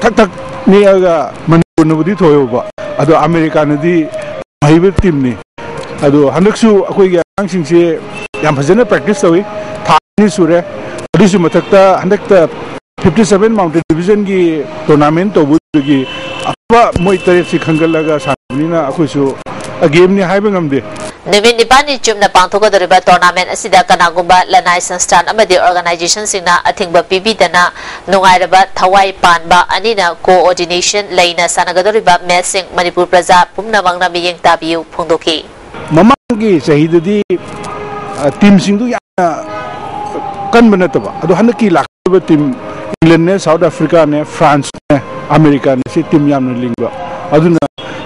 ꯊꯛ ꯊꯛ ꯅꯤꯛꯑꯒ ꯃꯅꯤꯄꯨꯔꯅꯕꯨꯗꯤ ꯊꯣꯏꯍꯧꯕ, ꯑꯗꯣ ꯑꯃꯦꯔꯤꯀꯥꯅꯗꯤ ꯍꯩꯕ ꯇꯤꯝꯅꯤ꯫ ꯑꯗꯣ ꯍꯟꯗꯛꯁꯨ ꯑꯩꯈꯣꯏꯒꯤ ꯑꯉꯥꯡꯁꯤꯡꯁꯦ ꯌꯥꯝ ꯐꯖꯅ ꯄ꯭ꯔꯦꯛꯇꯤꯁ ꯇꯧꯏ, ꯊꯥ ꯑꯅꯤ ꯁꯨꯔꯦ꯫ ꯑꯗꯨꯒꯤꯁꯨ ꯃꯊꯛꯇ ꯍꯟꯗꯛꯇ ꯐꯤꯐꯇꯤ ꯁꯚꯦꯟ ꯃꯥꯎꯟꯇꯦꯟ ꯗꯤꯕꯤꯖꯟꯒꯤ ꯇꯣꯔꯅꯥꯃꯦꯟ ꯇꯧꯕꯗꯨꯒꯤ ꯑꯐꯕ ꯃꯣꯏ ꯇꯔꯦꯠꯁꯤ ꯈꯟꯒꯠꯂꯒ ꯁꯥꯟꯅꯕꯅꯤꯅ ꯑꯩꯈꯣꯏꯁꯨ ꯑꯒꯦꯝꯅꯤ ꯍꯥꯏꯕ ꯉꯝꯗꯦ꯫ ꯅꯨꯃꯤꯠ ꯅꯤꯄꯥꯜꯅꯤ ꯆꯨꯞꯅ ꯄꯥꯡꯊꯣꯛꯀꯗꯧꯔꯤꯕ ꯇꯣꯔꯅꯥꯃꯦꯟ ꯑꯁꯤꯗ ꯀꯅꯥꯒꯨꯝꯕ ꯂꯅꯥꯏ ꯁꯪꯁꯊꯥꯟ ꯑꯃꯗꯤ ꯑꯣꯔꯒꯅꯥꯏꯖꯦꯁꯟꯁꯤꯡꯅ ꯑꯊꯤꯡꯕ ꯄꯤꯕꯤꯗꯅ ꯅꯨꯡꯉꯥꯏꯔꯕ, ꯊꯋꯥꯏ ꯄꯥꯟꯕ, ꯑꯅꯤꯅ ꯀꯣꯑꯣꯔꯗꯤꯅꯦꯁꯟ ꯂꯩꯅ ꯁꯥꯟꯅꯒꯗꯧꯔꯤꯕ ꯃꯦꯆꯁꯤꯡ ꯃꯅꯤꯄꯨꯔ ꯄ꯭ꯔꯖꯥ ꯄꯨꯝꯅꯃꯛꯅ ꯃꯤꯠꯌꯦꯡ ꯇꯥꯕꯤꯌꯨ ꯐꯣꯡꯗꯣꯛꯈꯤ꯫ ꯃꯃꯥꯡꯒꯤ ꯆꯍꯤꯗꯗꯤ, ꯑ, ꯇꯤꯝꯁꯤꯡꯗꯨ ꯌꯥꯝꯅ ꯀꯟꯕ ꯅꯠꯇꯕ, ꯑꯗꯣ ꯍꯟꯗꯛꯀꯤ ꯂꯥꯛꯀꯗꯧꯔꯤꯕ ꯇꯤꯝ ꯏꯪꯂꯦꯟꯅꯦ, ꯁꯥꯎꯠ ꯑꯐ꯭ꯔꯤꯀꯥꯅꯦ, ꯐ꯭ꯔꯥꯟꯁꯅꯦ, ꯑꯃꯦꯔꯤꯀꯥꯅꯦ, ꯁꯤ ꯇꯤꯝ ꯌꯥꯝꯅ ꯂꯤꯡꯕ꯫ ꯑꯗꯨꯅ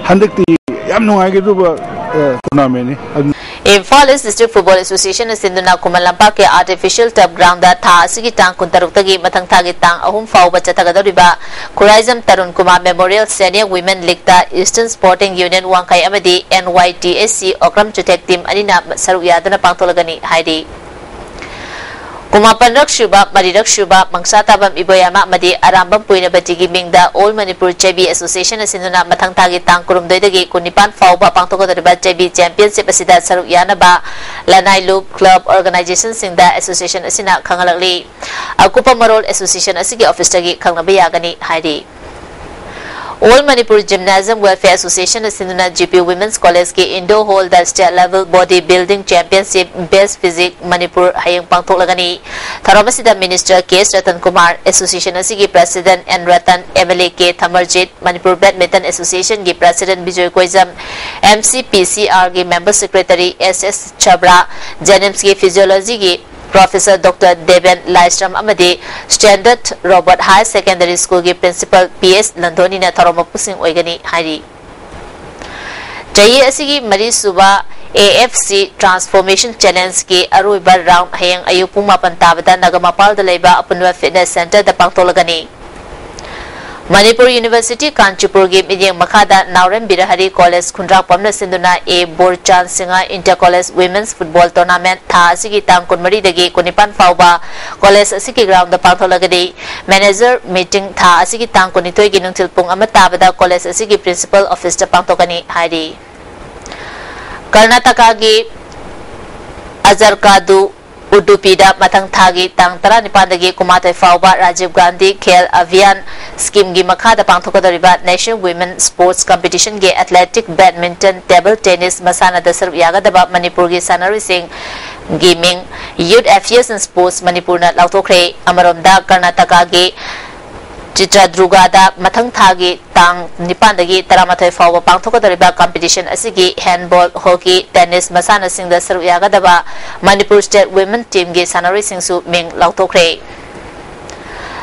ꯍꯟꯗꯛꯇꯤ ꯌꯥꯝ ꯅꯨꯡꯉꯥꯏꯒꯗꯧꯕ ꯇꯣꯔꯅꯥꯃꯦꯟꯅꯤ꯫ Imphal east district football association ꯑꯁꯤꯟꯗꯨꯅ ꯈꯨꯃꯟ ꯂꯝꯄꯥꯛꯀꯤ ꯑꯥꯔꯇꯤꯐꯤꯁꯤꯌꯦꯜ ꯇꯔꯐ ꯒ꯭ꯔꯥꯎꯟꯗ ꯊꯥ ꯑꯁꯤꯒꯤ ꯇꯥꯡ ꯀꯨꯟꯇꯔꯨꯛꯇꯒꯤ ꯃꯊꯪ ꯊꯥꯒꯤ ꯇꯥꯡ ꯑꯍꯨꯝ ꯐꯥꯎꯕ ꯆꯠꯊꯒꯗꯧꯔꯤꯕ Khuraijam Tarun Kumar memorial senior women league eastern sporting union Wangkhei ꯑꯃꯗꯤ and Y T S C Okram ꯆꯨꯊꯦꯛ team ꯑꯅꯤꯅ ꯁꯔꯨꯛ ꯌꯥꯗꯨꯅ ꯄꯥꯡꯊꯣꯛꯂꯒꯅꯤ ꯍꯥꯏꯔꯤ꯫ ꯀꯨꯟꯃꯥꯄꯟꯔꯛ ꯁꯨꯕ, ꯃꯔꯤꯔꯛ ꯁꯨꯕ ꯃꯪꯁꯥ ꯇꯥꯕꯝ ꯏꯕꯣꯌꯥꯃ ꯑꯃꯗꯤ ꯑꯔꯥꯝꯕꯝ ꯄꯨꯏꯅꯕꯇꯤꯒꯤ ꯃꯤꯡꯗ ꯑꯣꯜ ꯃꯅꯤꯄꯨꯔ ꯆꯩꯕꯤ ꯑꯦꯁꯣꯁꯤꯌꯦꯁꯟ ꯑꯁꯤꯟꯗꯨꯅ ꯃꯊꯪ ꯊꯥꯒꯤ ꯇꯥꯡ ꯀꯨꯟꯍꯨꯝꯗꯣꯏꯗꯒꯤ ꯀꯨꯟꯅꯤꯄꯥꯟ ꯐꯥꯎꯕ ꯄꯥꯡꯊꯣꯛꯀꯗꯧꯔꯤꯕ ꯆꯩꯕꯤ ꯆꯦꯝꯄꯤꯌꯟꯁꯤꯞ ꯑꯁꯤꯗ ꯁꯔꯨꯛ ꯌꯥꯅꯕ ꯂꯅꯥꯏ ꯂꯨꯞ, ꯀ꯭ꯂꯕ, ꯑꯣꯔꯒꯅꯥꯏꯖꯦꯁꯟꯁꯤꯡꯗ ꯑꯦꯁꯣꯁꯤꯌꯦꯁꯟ ꯑꯁꯤꯅ ꯈꯪꯍꯜꯂꯛꯂꯤ꯫ ꯑꯀꯨꯞꯄ ꯃꯔꯣꯜ ꯑꯦꯁꯣꯁꯤꯌꯦꯁꯟ ꯑꯁꯤꯒꯤ ꯑꯣꯐꯤꯁꯇꯒꯤ ꯈꯪꯅꯕ ꯌꯥꯒꯅꯤ ꯍꯥꯏꯔꯤ꯫ All Manipur Gymnasium Welfare Association ꯑꯁꯤꯅ ꯖꯤ ꯄꯤ ꯋꯤꯃꯦꯟꯁ ꯀꯣꯂꯦꯖꯀꯤ ꯏꯟꯗꯣꯔ ꯍꯣꯜꯗ state level body building championship best physique Manipur ꯍꯌꯦꯡ ꯄꯥꯡꯊꯣꯛꯂꯒꯅꯤ꯫ ꯊꯧꯔꯝ ꯑꯁꯤꯗ minister K S Ratan Kumar, association ꯑꯁꯤꯒꯤ president N Ratan, M L A K Thamarjit, Manipur badminton ꯑꯦꯁꯣꯁꯤꯌꯦꯁꯟꯒꯤ president Bijoy Koijam, M C P C ꯑꯥꯔꯒꯤ member secretary S S Sobra, ꯖꯦꯅꯤꯝꯁꯀꯤ ꯐꯤꯖꯤꯌꯣꯂꯣꯖꯤꯒꯤ ꯄ꯭ꯔꯣꯐꯦꯁꯔ ꯗꯣꯛꯇꯔ ꯗꯦꯕꯦꯟ ꯂꯥꯏꯁ꯭ꯔꯝ ꯑꯃꯗꯤ ꯁ꯭ꯇꯦꯟꯗꯔꯗ ꯔꯣꯕꯔꯠ ꯍꯥꯌꯔ ꯁꯦꯀꯦꯟꯗꯔꯤ ꯁ꯭ꯀꯨꯜꯒꯤ ꯄ꯭ꯔꯤꯟꯁꯤꯄꯥꯜ ꯄꯤ ꯑꯦꯁ ꯂꯟꯗꯣꯅꯤꯅ ꯊꯧꯔꯝ ꯃꯄꯨꯁꯤꯡ ꯑꯣꯏꯒꯅꯤ ꯍꯥꯏꯔꯤ꯫ ꯆꯍꯤ ꯑꯁꯤꯒꯤ ꯃꯔꯤꯁꯨꯕ ꯑꯦ ꯑꯦꯐ ꯁꯤ ꯇ꯭ꯔꯥꯟꯁꯐꯣꯔꯃꯦꯁꯟ ꯆꯦꯂꯦꯟꯖꯀꯤ ꯑꯔꯣꯏꯕ ꯔꯥꯎꯟ ꯍꯌꯦꯡ ꯑꯌꯨꯛ ꯄꯨꯡ ꯃꯥꯄꯟ ꯇꯥꯕꯗ ꯅꯒꯃꯄꯥꯜꯗ ꯂꯩꯕ ꯑꯄꯨꯟꯕ ꯐꯤꯠꯅꯦꯁ ꯁꯦꯟꯇꯔꯗ ꯄꯥꯡꯊꯣꯛꯂꯒꯅꯤ꯫ ꯃꯅꯤꯄꯨꯔ ꯌꯨꯅꯤꯚꯔꯁꯤꯇꯤ ꯀꯥꯟꯆꯤꯄꯨꯔꯒꯤ ꯃꯤꯠꯌꯦꯡ ꯃꯈꯥꯗ ꯅꯥꯎꯔꯦꯝ ꯕꯤꯔꯍꯔꯤ ꯀꯣꯂꯦꯖ ꯈꯨꯟꯗ꯭ꯔꯥꯛꯄꯝꯅ ꯁꯤꯟꯗꯨꯅ A Borchan Singh inter college women's football tournament ꯊꯥ ꯑꯁꯤꯒꯤ ꯇꯥꯡ ꯀꯨꯟꯃꯔꯤꯗꯒꯤ ꯀꯨꯟꯅꯤꯄꯥꯟ ꯐꯥꯎꯕ ꯀꯣꯂꯦꯖ ꯑꯁꯤꯒꯤ ꯒ꯭ꯔꯥꯎꯟꯗ ꯄꯥꯡꯊꯣꯛꯂꯒꯅꯤ꯫ ꯃꯦꯅꯦꯖꯔ ꯃꯤꯇꯤꯡ ꯊꯥ ꯑꯁꯤꯒꯤ ꯇꯥꯡ ꯀꯨꯟꯅꯤꯊꯣꯏꯒꯤ ꯅꯨꯡꯊꯤꯜ ꯄꯨꯡ ꯑꯃ ꯇꯥꯕꯗ ꯀꯣꯂꯦꯖ ꯑꯁꯤꯒꯤ ꯄ꯭ꯔꯤꯟꯁꯤꯄꯥꯜ ꯑꯣꯐꯤꯁꯇ ꯄꯥꯡꯊꯣꯛꯀꯅꯤ ꯍꯥꯏꯔꯤ꯫ ꯀꯔꯅꯥꯇꯀꯥꯒꯤ ꯑꯖꯔꯀꯥꯗꯨ ꯎꯗꯨꯄꯤꯗ ꯃꯊꯪ ꯊꯥꯒꯤ ꯇꯥꯡ ꯇꯔꯥꯅꯤꯄꯥꯟꯗꯒꯤ ꯀꯨꯟꯃꯥꯊꯣꯏ ꯐꯥꯎꯕ ꯔꯥꯖꯤꯕ ꯒꯥꯟꯙꯤ ꯈꯦꯜ ꯑꯚꯤꯌꯥꯟ ꯁ꯭ꯀꯤꯝꯒꯤ ꯃꯈꯥꯗ ꯄꯥꯡꯊꯣꯛꯀꯗꯧꯔꯤꯕ ꯅꯦꯁꯅꯦꯜ ꯋꯤꯃꯦꯟ ꯁ꯭ꯄꯣꯔꯠꯁ ꯀꯝꯄꯤꯇꯤꯁꯟꯒꯤ ꯑꯦꯊꯂꯦꯇꯤꯛ, ꯕꯦꯗꯃꯤꯟꯇꯟ, ꯇꯦꯕꯜ ꯇꯦꯅꯤꯁ ꯃꯁꯥꯟꯅꯗ ꯁꯔꯨꯛ ꯌꯥꯒꯗꯕ ꯃꯅꯤꯄꯨꯔꯒꯤ ꯁꯥꯟꯅꯔꯣꯏꯁꯤꯡꯒꯤ ꯃꯤꯡ Youth Affairs and Sports ꯃꯅꯤꯄꯨꯔꯅ ꯂꯥꯎꯊꯣꯛꯈ꯭ꯔꯦ꯫ ꯑꯃꯔꯣꯝꯗ ꯀꯔꯅꯥꯇꯀꯥꯒꯤ ꯆꯤꯇ꯭ꯔꯗꯨꯔꯒꯥꯗ ꯃꯊꯪ ꯊꯥꯒꯤ ꯇꯥꯡ ꯅꯤꯄꯥꯟꯗꯒꯤ ꯇꯔꯥꯃꯥꯊꯣꯏ ꯐꯥꯎꯕ ꯄꯥꯡꯊꯣꯛꯀꯗꯧꯔꯤꯕ ꯀꯝꯄꯤꯇꯤꯁꯟ ꯑꯁꯤꯒꯤ ꯍꯦꯟꯗꯕꯣꯜ, ꯍꯣꯀꯤ, ꯇꯦꯅꯤꯁ ꯃꯁꯥꯟꯅꯁꯤꯡꯗ ꯁꯔꯨꯛ ꯌꯥꯒꯗꯕ ꯃꯅꯤꯄꯨꯔ ꯁ꯭ꯇꯦꯠ ꯋꯤꯃꯦꯟ ꯇꯤꯝꯒꯤ ꯁꯥꯟꯅꯔꯣꯏꯁꯤꯡꯁꯨ ꯃꯤꯡ ꯂꯥꯎꯊꯣꯛꯈ꯭ꯔꯦ꯫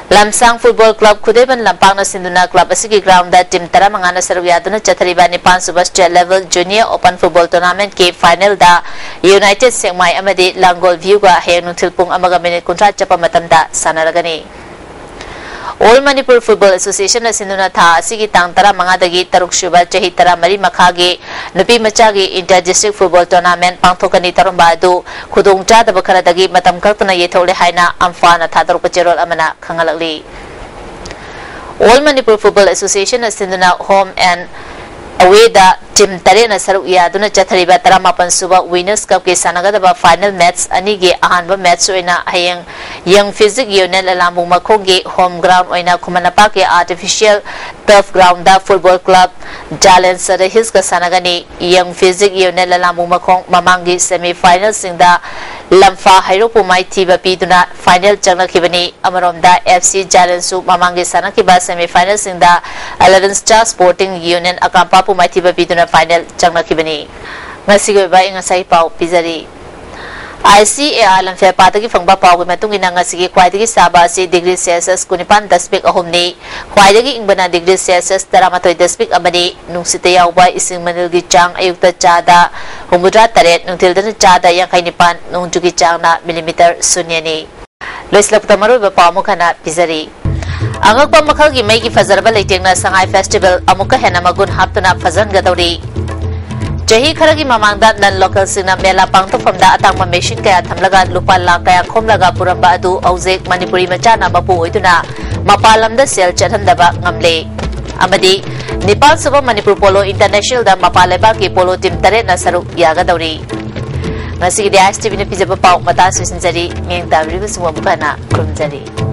ꯂꯝꯁꯥꯡ ꯐꯨꯠꯕꯣꯜ ꯀ꯭ꯂꯕ ꯈꯨꯗꯩꯕꯟ ꯂꯝꯄꯥꯛꯅ ꯁꯤꯟꯗꯨꯅ ꯀ꯭ꯂꯕ ꯑꯁꯤꯒꯤ ꯒ꯭ꯔꯥꯎꯟꯗ ꯇꯤꯝ ꯇꯔꯥꯃꯉꯥꯅ ꯁꯔꯨꯛ ꯌꯥꯗꯨꯅ ꯆꯠꯊꯔꯤꯕ ꯅꯤꯄꯥꯟ ꯁꯨꯕ state level junior open football ꯇꯣꯔꯅꯥꯃꯦꯟꯠꯀꯤ ꯐꯥꯏꯅꯦꯜꯗ ꯌꯨꯅꯥꯏꯇꯦꯗ ꯁꯦꯛꯃꯥꯏ ꯑꯃꯗꯤ ꯂꯥꯡꯒꯣꯜ ꯚ꯭ꯌꯨꯒ ꯍꯌꯦꯡ ꯅꯨꯡꯊꯤꯜ ꯄꯨꯡ ꯑꯃꯒ ꯃꯤꯅꯤꯠ ꯀꯨꯟꯊ꯭ꯔꯥ ꯆꯠꯄ ꯃꯇꯝꯗ ꯁꯥꯟꯅꯔꯒꯅꯤ꯫ ꯑꯣꯜ ꯃꯅꯤꯄꯨꯔ ꯐꯨꯠꯕꯣꯜ ꯑꯦꯁꯣꯁꯤꯌꯦꯁꯟꯅ ꯁꯤꯟꯗꯨꯅ ꯊꯥ ꯑꯁꯤꯒꯤ ꯇꯥꯡ ꯇꯔꯥꯃꯉꯥꯗꯒꯤ ꯇꯔꯨꯛ ꯁꯨꯕ ꯆꯍꯤ ꯇꯔꯥꯃꯔꯤ ꯃꯈꯥꯒꯤ ꯅꯨꯄꯤ ꯃꯆꯥꯒꯤ ꯏꯟꯇꯔ ꯗꯤꯁꯇ꯭ꯔꯤꯛ ꯐꯨꯠꯕꯣꯜ ꯇꯣꯔꯅꯥꯃꯦꯟꯠ ꯄꯥꯡꯊꯣꯛꯀꯅꯤ ꯇꯧꯔꯝꯕ ꯑꯗꯨ ꯈꯨꯗꯣꯡꯆꯥꯗꯕ ꯈꯔꯗꯒꯤ ꯃꯇꯝ ꯀꯛꯇꯅ ꯌꯩꯊꯣꯛꯂꯦ ꯍꯥꯏꯅ ꯑꯝꯐꯥꯅ ꯊꯥꯗꯣꯔꯛꯄ ꯆꯦꯔꯣꯜ ꯑꯃꯅ ꯈꯪꯍꯜꯂꯛꯂꯤ꯫ ꯑꯣꯜ ꯃꯅꯤꯄꯨꯔ ꯐꯨꯠꯕꯣꯜ ꯑꯦꯁꯣꯁꯤꯌꯦꯁꯟꯅ ꯁꯤꯟꯗꯨꯅ ꯍꯣꯝ ꯑꯦꯟ ꯑꯋꯦꯗ ꯇꯤꯝ ꯇꯔꯦꯠꯅ ꯁꯔꯨꯛ ꯌꯥꯗꯨꯅ ꯆꯠꯊꯔꯤꯕ ꯇꯔꯥꯃꯥꯄꯟ ꯁꯨꯕ ꯋꯤꯅꯔꯁ ꯀꯞꯀꯤ ꯁꯥꯟꯅꯒꯗꯕ ꯐꯥꯏꯅꯦꯜ ꯃꯦꯠꯆ ꯑꯅꯤꯒꯤ ꯑꯍꯥꯟꯕ ꯃꯦꯠꯆ ꯑꯣꯏꯅ ꯍꯌꯦꯡ ꯌꯪ ꯐꯤꯖꯤꯛ ꯌꯨꯅꯤꯌꯟ ꯂꯂꯥꯝꯕꯨꯡ ꯃꯈꯣꯡꯒꯤ ꯍꯣꯝ ꯒ꯭ꯔꯥꯎꯟ ꯑꯣꯏꯅ ꯈꯨꯃꯟ ꯂꯝꯄꯥꯛꯀꯤ artificial turf ground football club ꯖꯥꯂꯦꯟꯁꯔ ꯍꯤꯜꯁꯀ ꯁꯥꯟꯅꯒꯅꯤ꯫ ꯌꯪ ꯐꯤꯖꯤꯛ ꯌꯨꯅꯤꯌꯟ ꯂꯂꯥꯝꯕꯨꯡ ꯃꯈꯣꯡ ꯃꯃꯥꯡꯒꯤ ꯁꯦꯃꯤ ꯐꯥꯏꯅꯦꯜꯁꯤꯡꯗ ꯂꯝꯐꯥ ꯍꯩꯔꯣꯛꯄꯨ ꯃꯥꯏꯊꯤꯕ ꯄꯤꯗꯨꯅ ꯐꯥꯏꯅꯦꯜ ꯆꯪꯂꯛꯈꯤꯕꯅꯤ꯫ ꯑꯃꯔꯣꯝꯗ ꯑꯦꯐ ꯁꯤ ꯖꯥꯂꯦꯟꯁꯨ ꯃꯃꯥꯡꯒꯤ ꯁꯥꯟꯅꯈꯤꯕ ꯁꯦꯃꯤ ꯐꯥꯏꯅꯦꯜꯁꯤꯡꯗ ꯑꯦꯂꯦꯚꯦꯟ ꯁ꯭ꯇꯥꯔ ꯁ꯭ꯄꯣꯔꯇꯤꯡ ꯌꯨꯅꯤꯌꯟ ꯑꯀꯥꯝꯄꯥꯛꯄꯨ ꯃꯥꯏꯊꯤꯕ ꯄꯤꯗꯨꯅ ꯐꯥꯏꯅꯦꯜ ꯆꯪꯂꯛꯈꯤꯕꯅꯤ꯫ ꯉꯁꯤꯒꯤ ꯑꯣꯏꯕ ꯑꯏꯪ ꯑꯁꯥꯒꯤ ꯄꯥꯎ ꯄꯤꯖꯔꯤ꯫ ꯑꯥꯏ ꯁꯤ ꯑꯦ ꯑꯥꯔ ꯂꯝꯐꯦꯜꯄꯥꯠꯇꯒꯤ ꯐꯪꯕ ꯄꯥꯎꯒꯤ ꯃꯇꯨꯡ ꯏꯟꯅ ꯉꯁꯤꯒꯤ ꯈ꯭ꯋꯥꯏꯗꯒꯤ ꯁꯥꯕ ꯑꯁꯤ ꯗꯤꯒ꯭ꯔꯤ ꯁꯦꯜꯁꯤꯌꯁ ꯀꯨꯟꯅꯤꯄꯥꯟ ꯗꯁꯃꯤꯛ ꯑꯍꯨꯝꯅꯤ꯫ ꯈ꯭ꯋꯥꯏꯗꯒꯤ ꯏꯪꯕꯅ ꯗꯤꯒ꯭ꯔꯤ ꯁꯦꯜꯁꯤꯌꯁ ꯇꯔꯥꯃꯥꯊꯣꯏ ꯗꯁꯃꯤꯛ ꯑꯃꯅꯤ꯫ ꯅꯨꯡꯁꯤꯠꯇ ꯌꯥꯎꯕ ꯏꯁꯤꯡ ꯃꯅꯤꯜꯒꯤ ꯆꯥꯡ ꯑꯌꯨꯛꯇ ꯆꯥꯗ ꯍꯨꯝꯐꯨꯇꯔꯥ ꯇꯔꯦꯠ, ꯅꯨꯡꯊꯤꯜꯗꯅ ꯆꯥꯗ ꯌꯥꯡꯈꯩ ꯅꯤꯄꯥꯟ, ꯅꯣꯡꯖꯨꯒꯤ ꯆꯥꯡꯅ ꯃꯤꯂꯤꯃꯤꯇꯔ ꯁꯨꯟꯌꯅꯤ꯫ ꯂꯣꯏꯁꯤꯜꯂꯛꯄꯗ ꯃꯔꯨꯑꯣꯏꯕ ꯄꯥꯎ ꯑꯃꯨꯛ ꯍꯟꯅ ꯄꯤꯖꯔꯤ꯫ ꯑꯉꯛꯄ ꯃꯈꯜꯒꯤ ꯃꯩꯒꯤ ꯐꯖꯔꯕ ꯂꯩꯇꯦꯡꯅ ꯁꯉꯥꯏ ꯐꯦꯁꯇꯤꯚꯦꯜ ꯑꯃꯨꯛꯀ ꯍꯦꯟꯅ ꯃꯒꯨꯟ ꯍꯥꯞꯇꯨꯅ ꯐꯖꯍꯟꯒꯗꯧꯔꯤ꯫ ꯆꯍꯤ ꯈꯔꯒꯤ ꯃꯃꯥꯡꯗ ꯅꯟ ꯂꯣꯀꯦꯜꯁꯤꯡꯅ ꯃꯦꯂꯥ ꯄꯥꯡꯊꯣꯛꯐꯝꯗ ꯑꯇꯥꯡꯕ ꯃꯦꯁꯤꯟ ꯀꯌꯥ ꯊꯝꯂꯒ ꯂꯨꯄꯥ ꯂꯥꯈ ꯀꯌꯥ ꯈꯣꯝꯂꯒ ꯄꯨꯔꯝꯕ ꯑꯗꯨ ꯍꯧꯖꯤꯛ ꯃꯅꯤꯄꯨꯔꯤ ꯃꯆꯥꯅ ꯃꯄꯨ ꯑꯣꯏꯗꯨꯅ ꯃꯄꯥꯟ ꯂꯝꯗ ꯁꯦꯜ ꯆꯠꯍꯟꯗꯕ ꯉꯝꯂꯦ꯫ ꯑꯃꯗꯤ ꯅꯤꯄꯥꯟ ꯁꯨꯕ ꯃꯅꯤꯄꯨꯔ ꯄꯣꯂꯣ ꯏꯟꯇꯔꯅꯦꯁꯅꯦꯜꯗ ꯃꯄꯥꯟ ꯂꯩꯕꯥꯛꯀꯤ ꯄꯣꯂꯣ ꯇꯤꯝ ꯇꯔꯦꯠꯅ ꯁꯔꯨꯛ ꯌꯥꯒꯗꯧꯔꯤ꯫ ꯉꯁꯤꯒꯤꯗꯤ ꯑꯥꯏ ꯑꯦꯁ ꯇꯤ ꯚꯤꯅ ꯄꯤꯖꯕ ꯄꯥꯎ ꯃꯇꯥꯡ ꯂꯣꯏꯁꯤꯟꯖꯔꯤ꯫ ꯃꯤꯠꯌꯦꯡ ꯇꯥꯕꯤꯔꯤꯕꯁꯤꯡꯕꯨ ꯑꯃꯨꯛ ꯍꯟꯅ ꯈꯨꯔꯨꯝꯖꯔꯤ꯫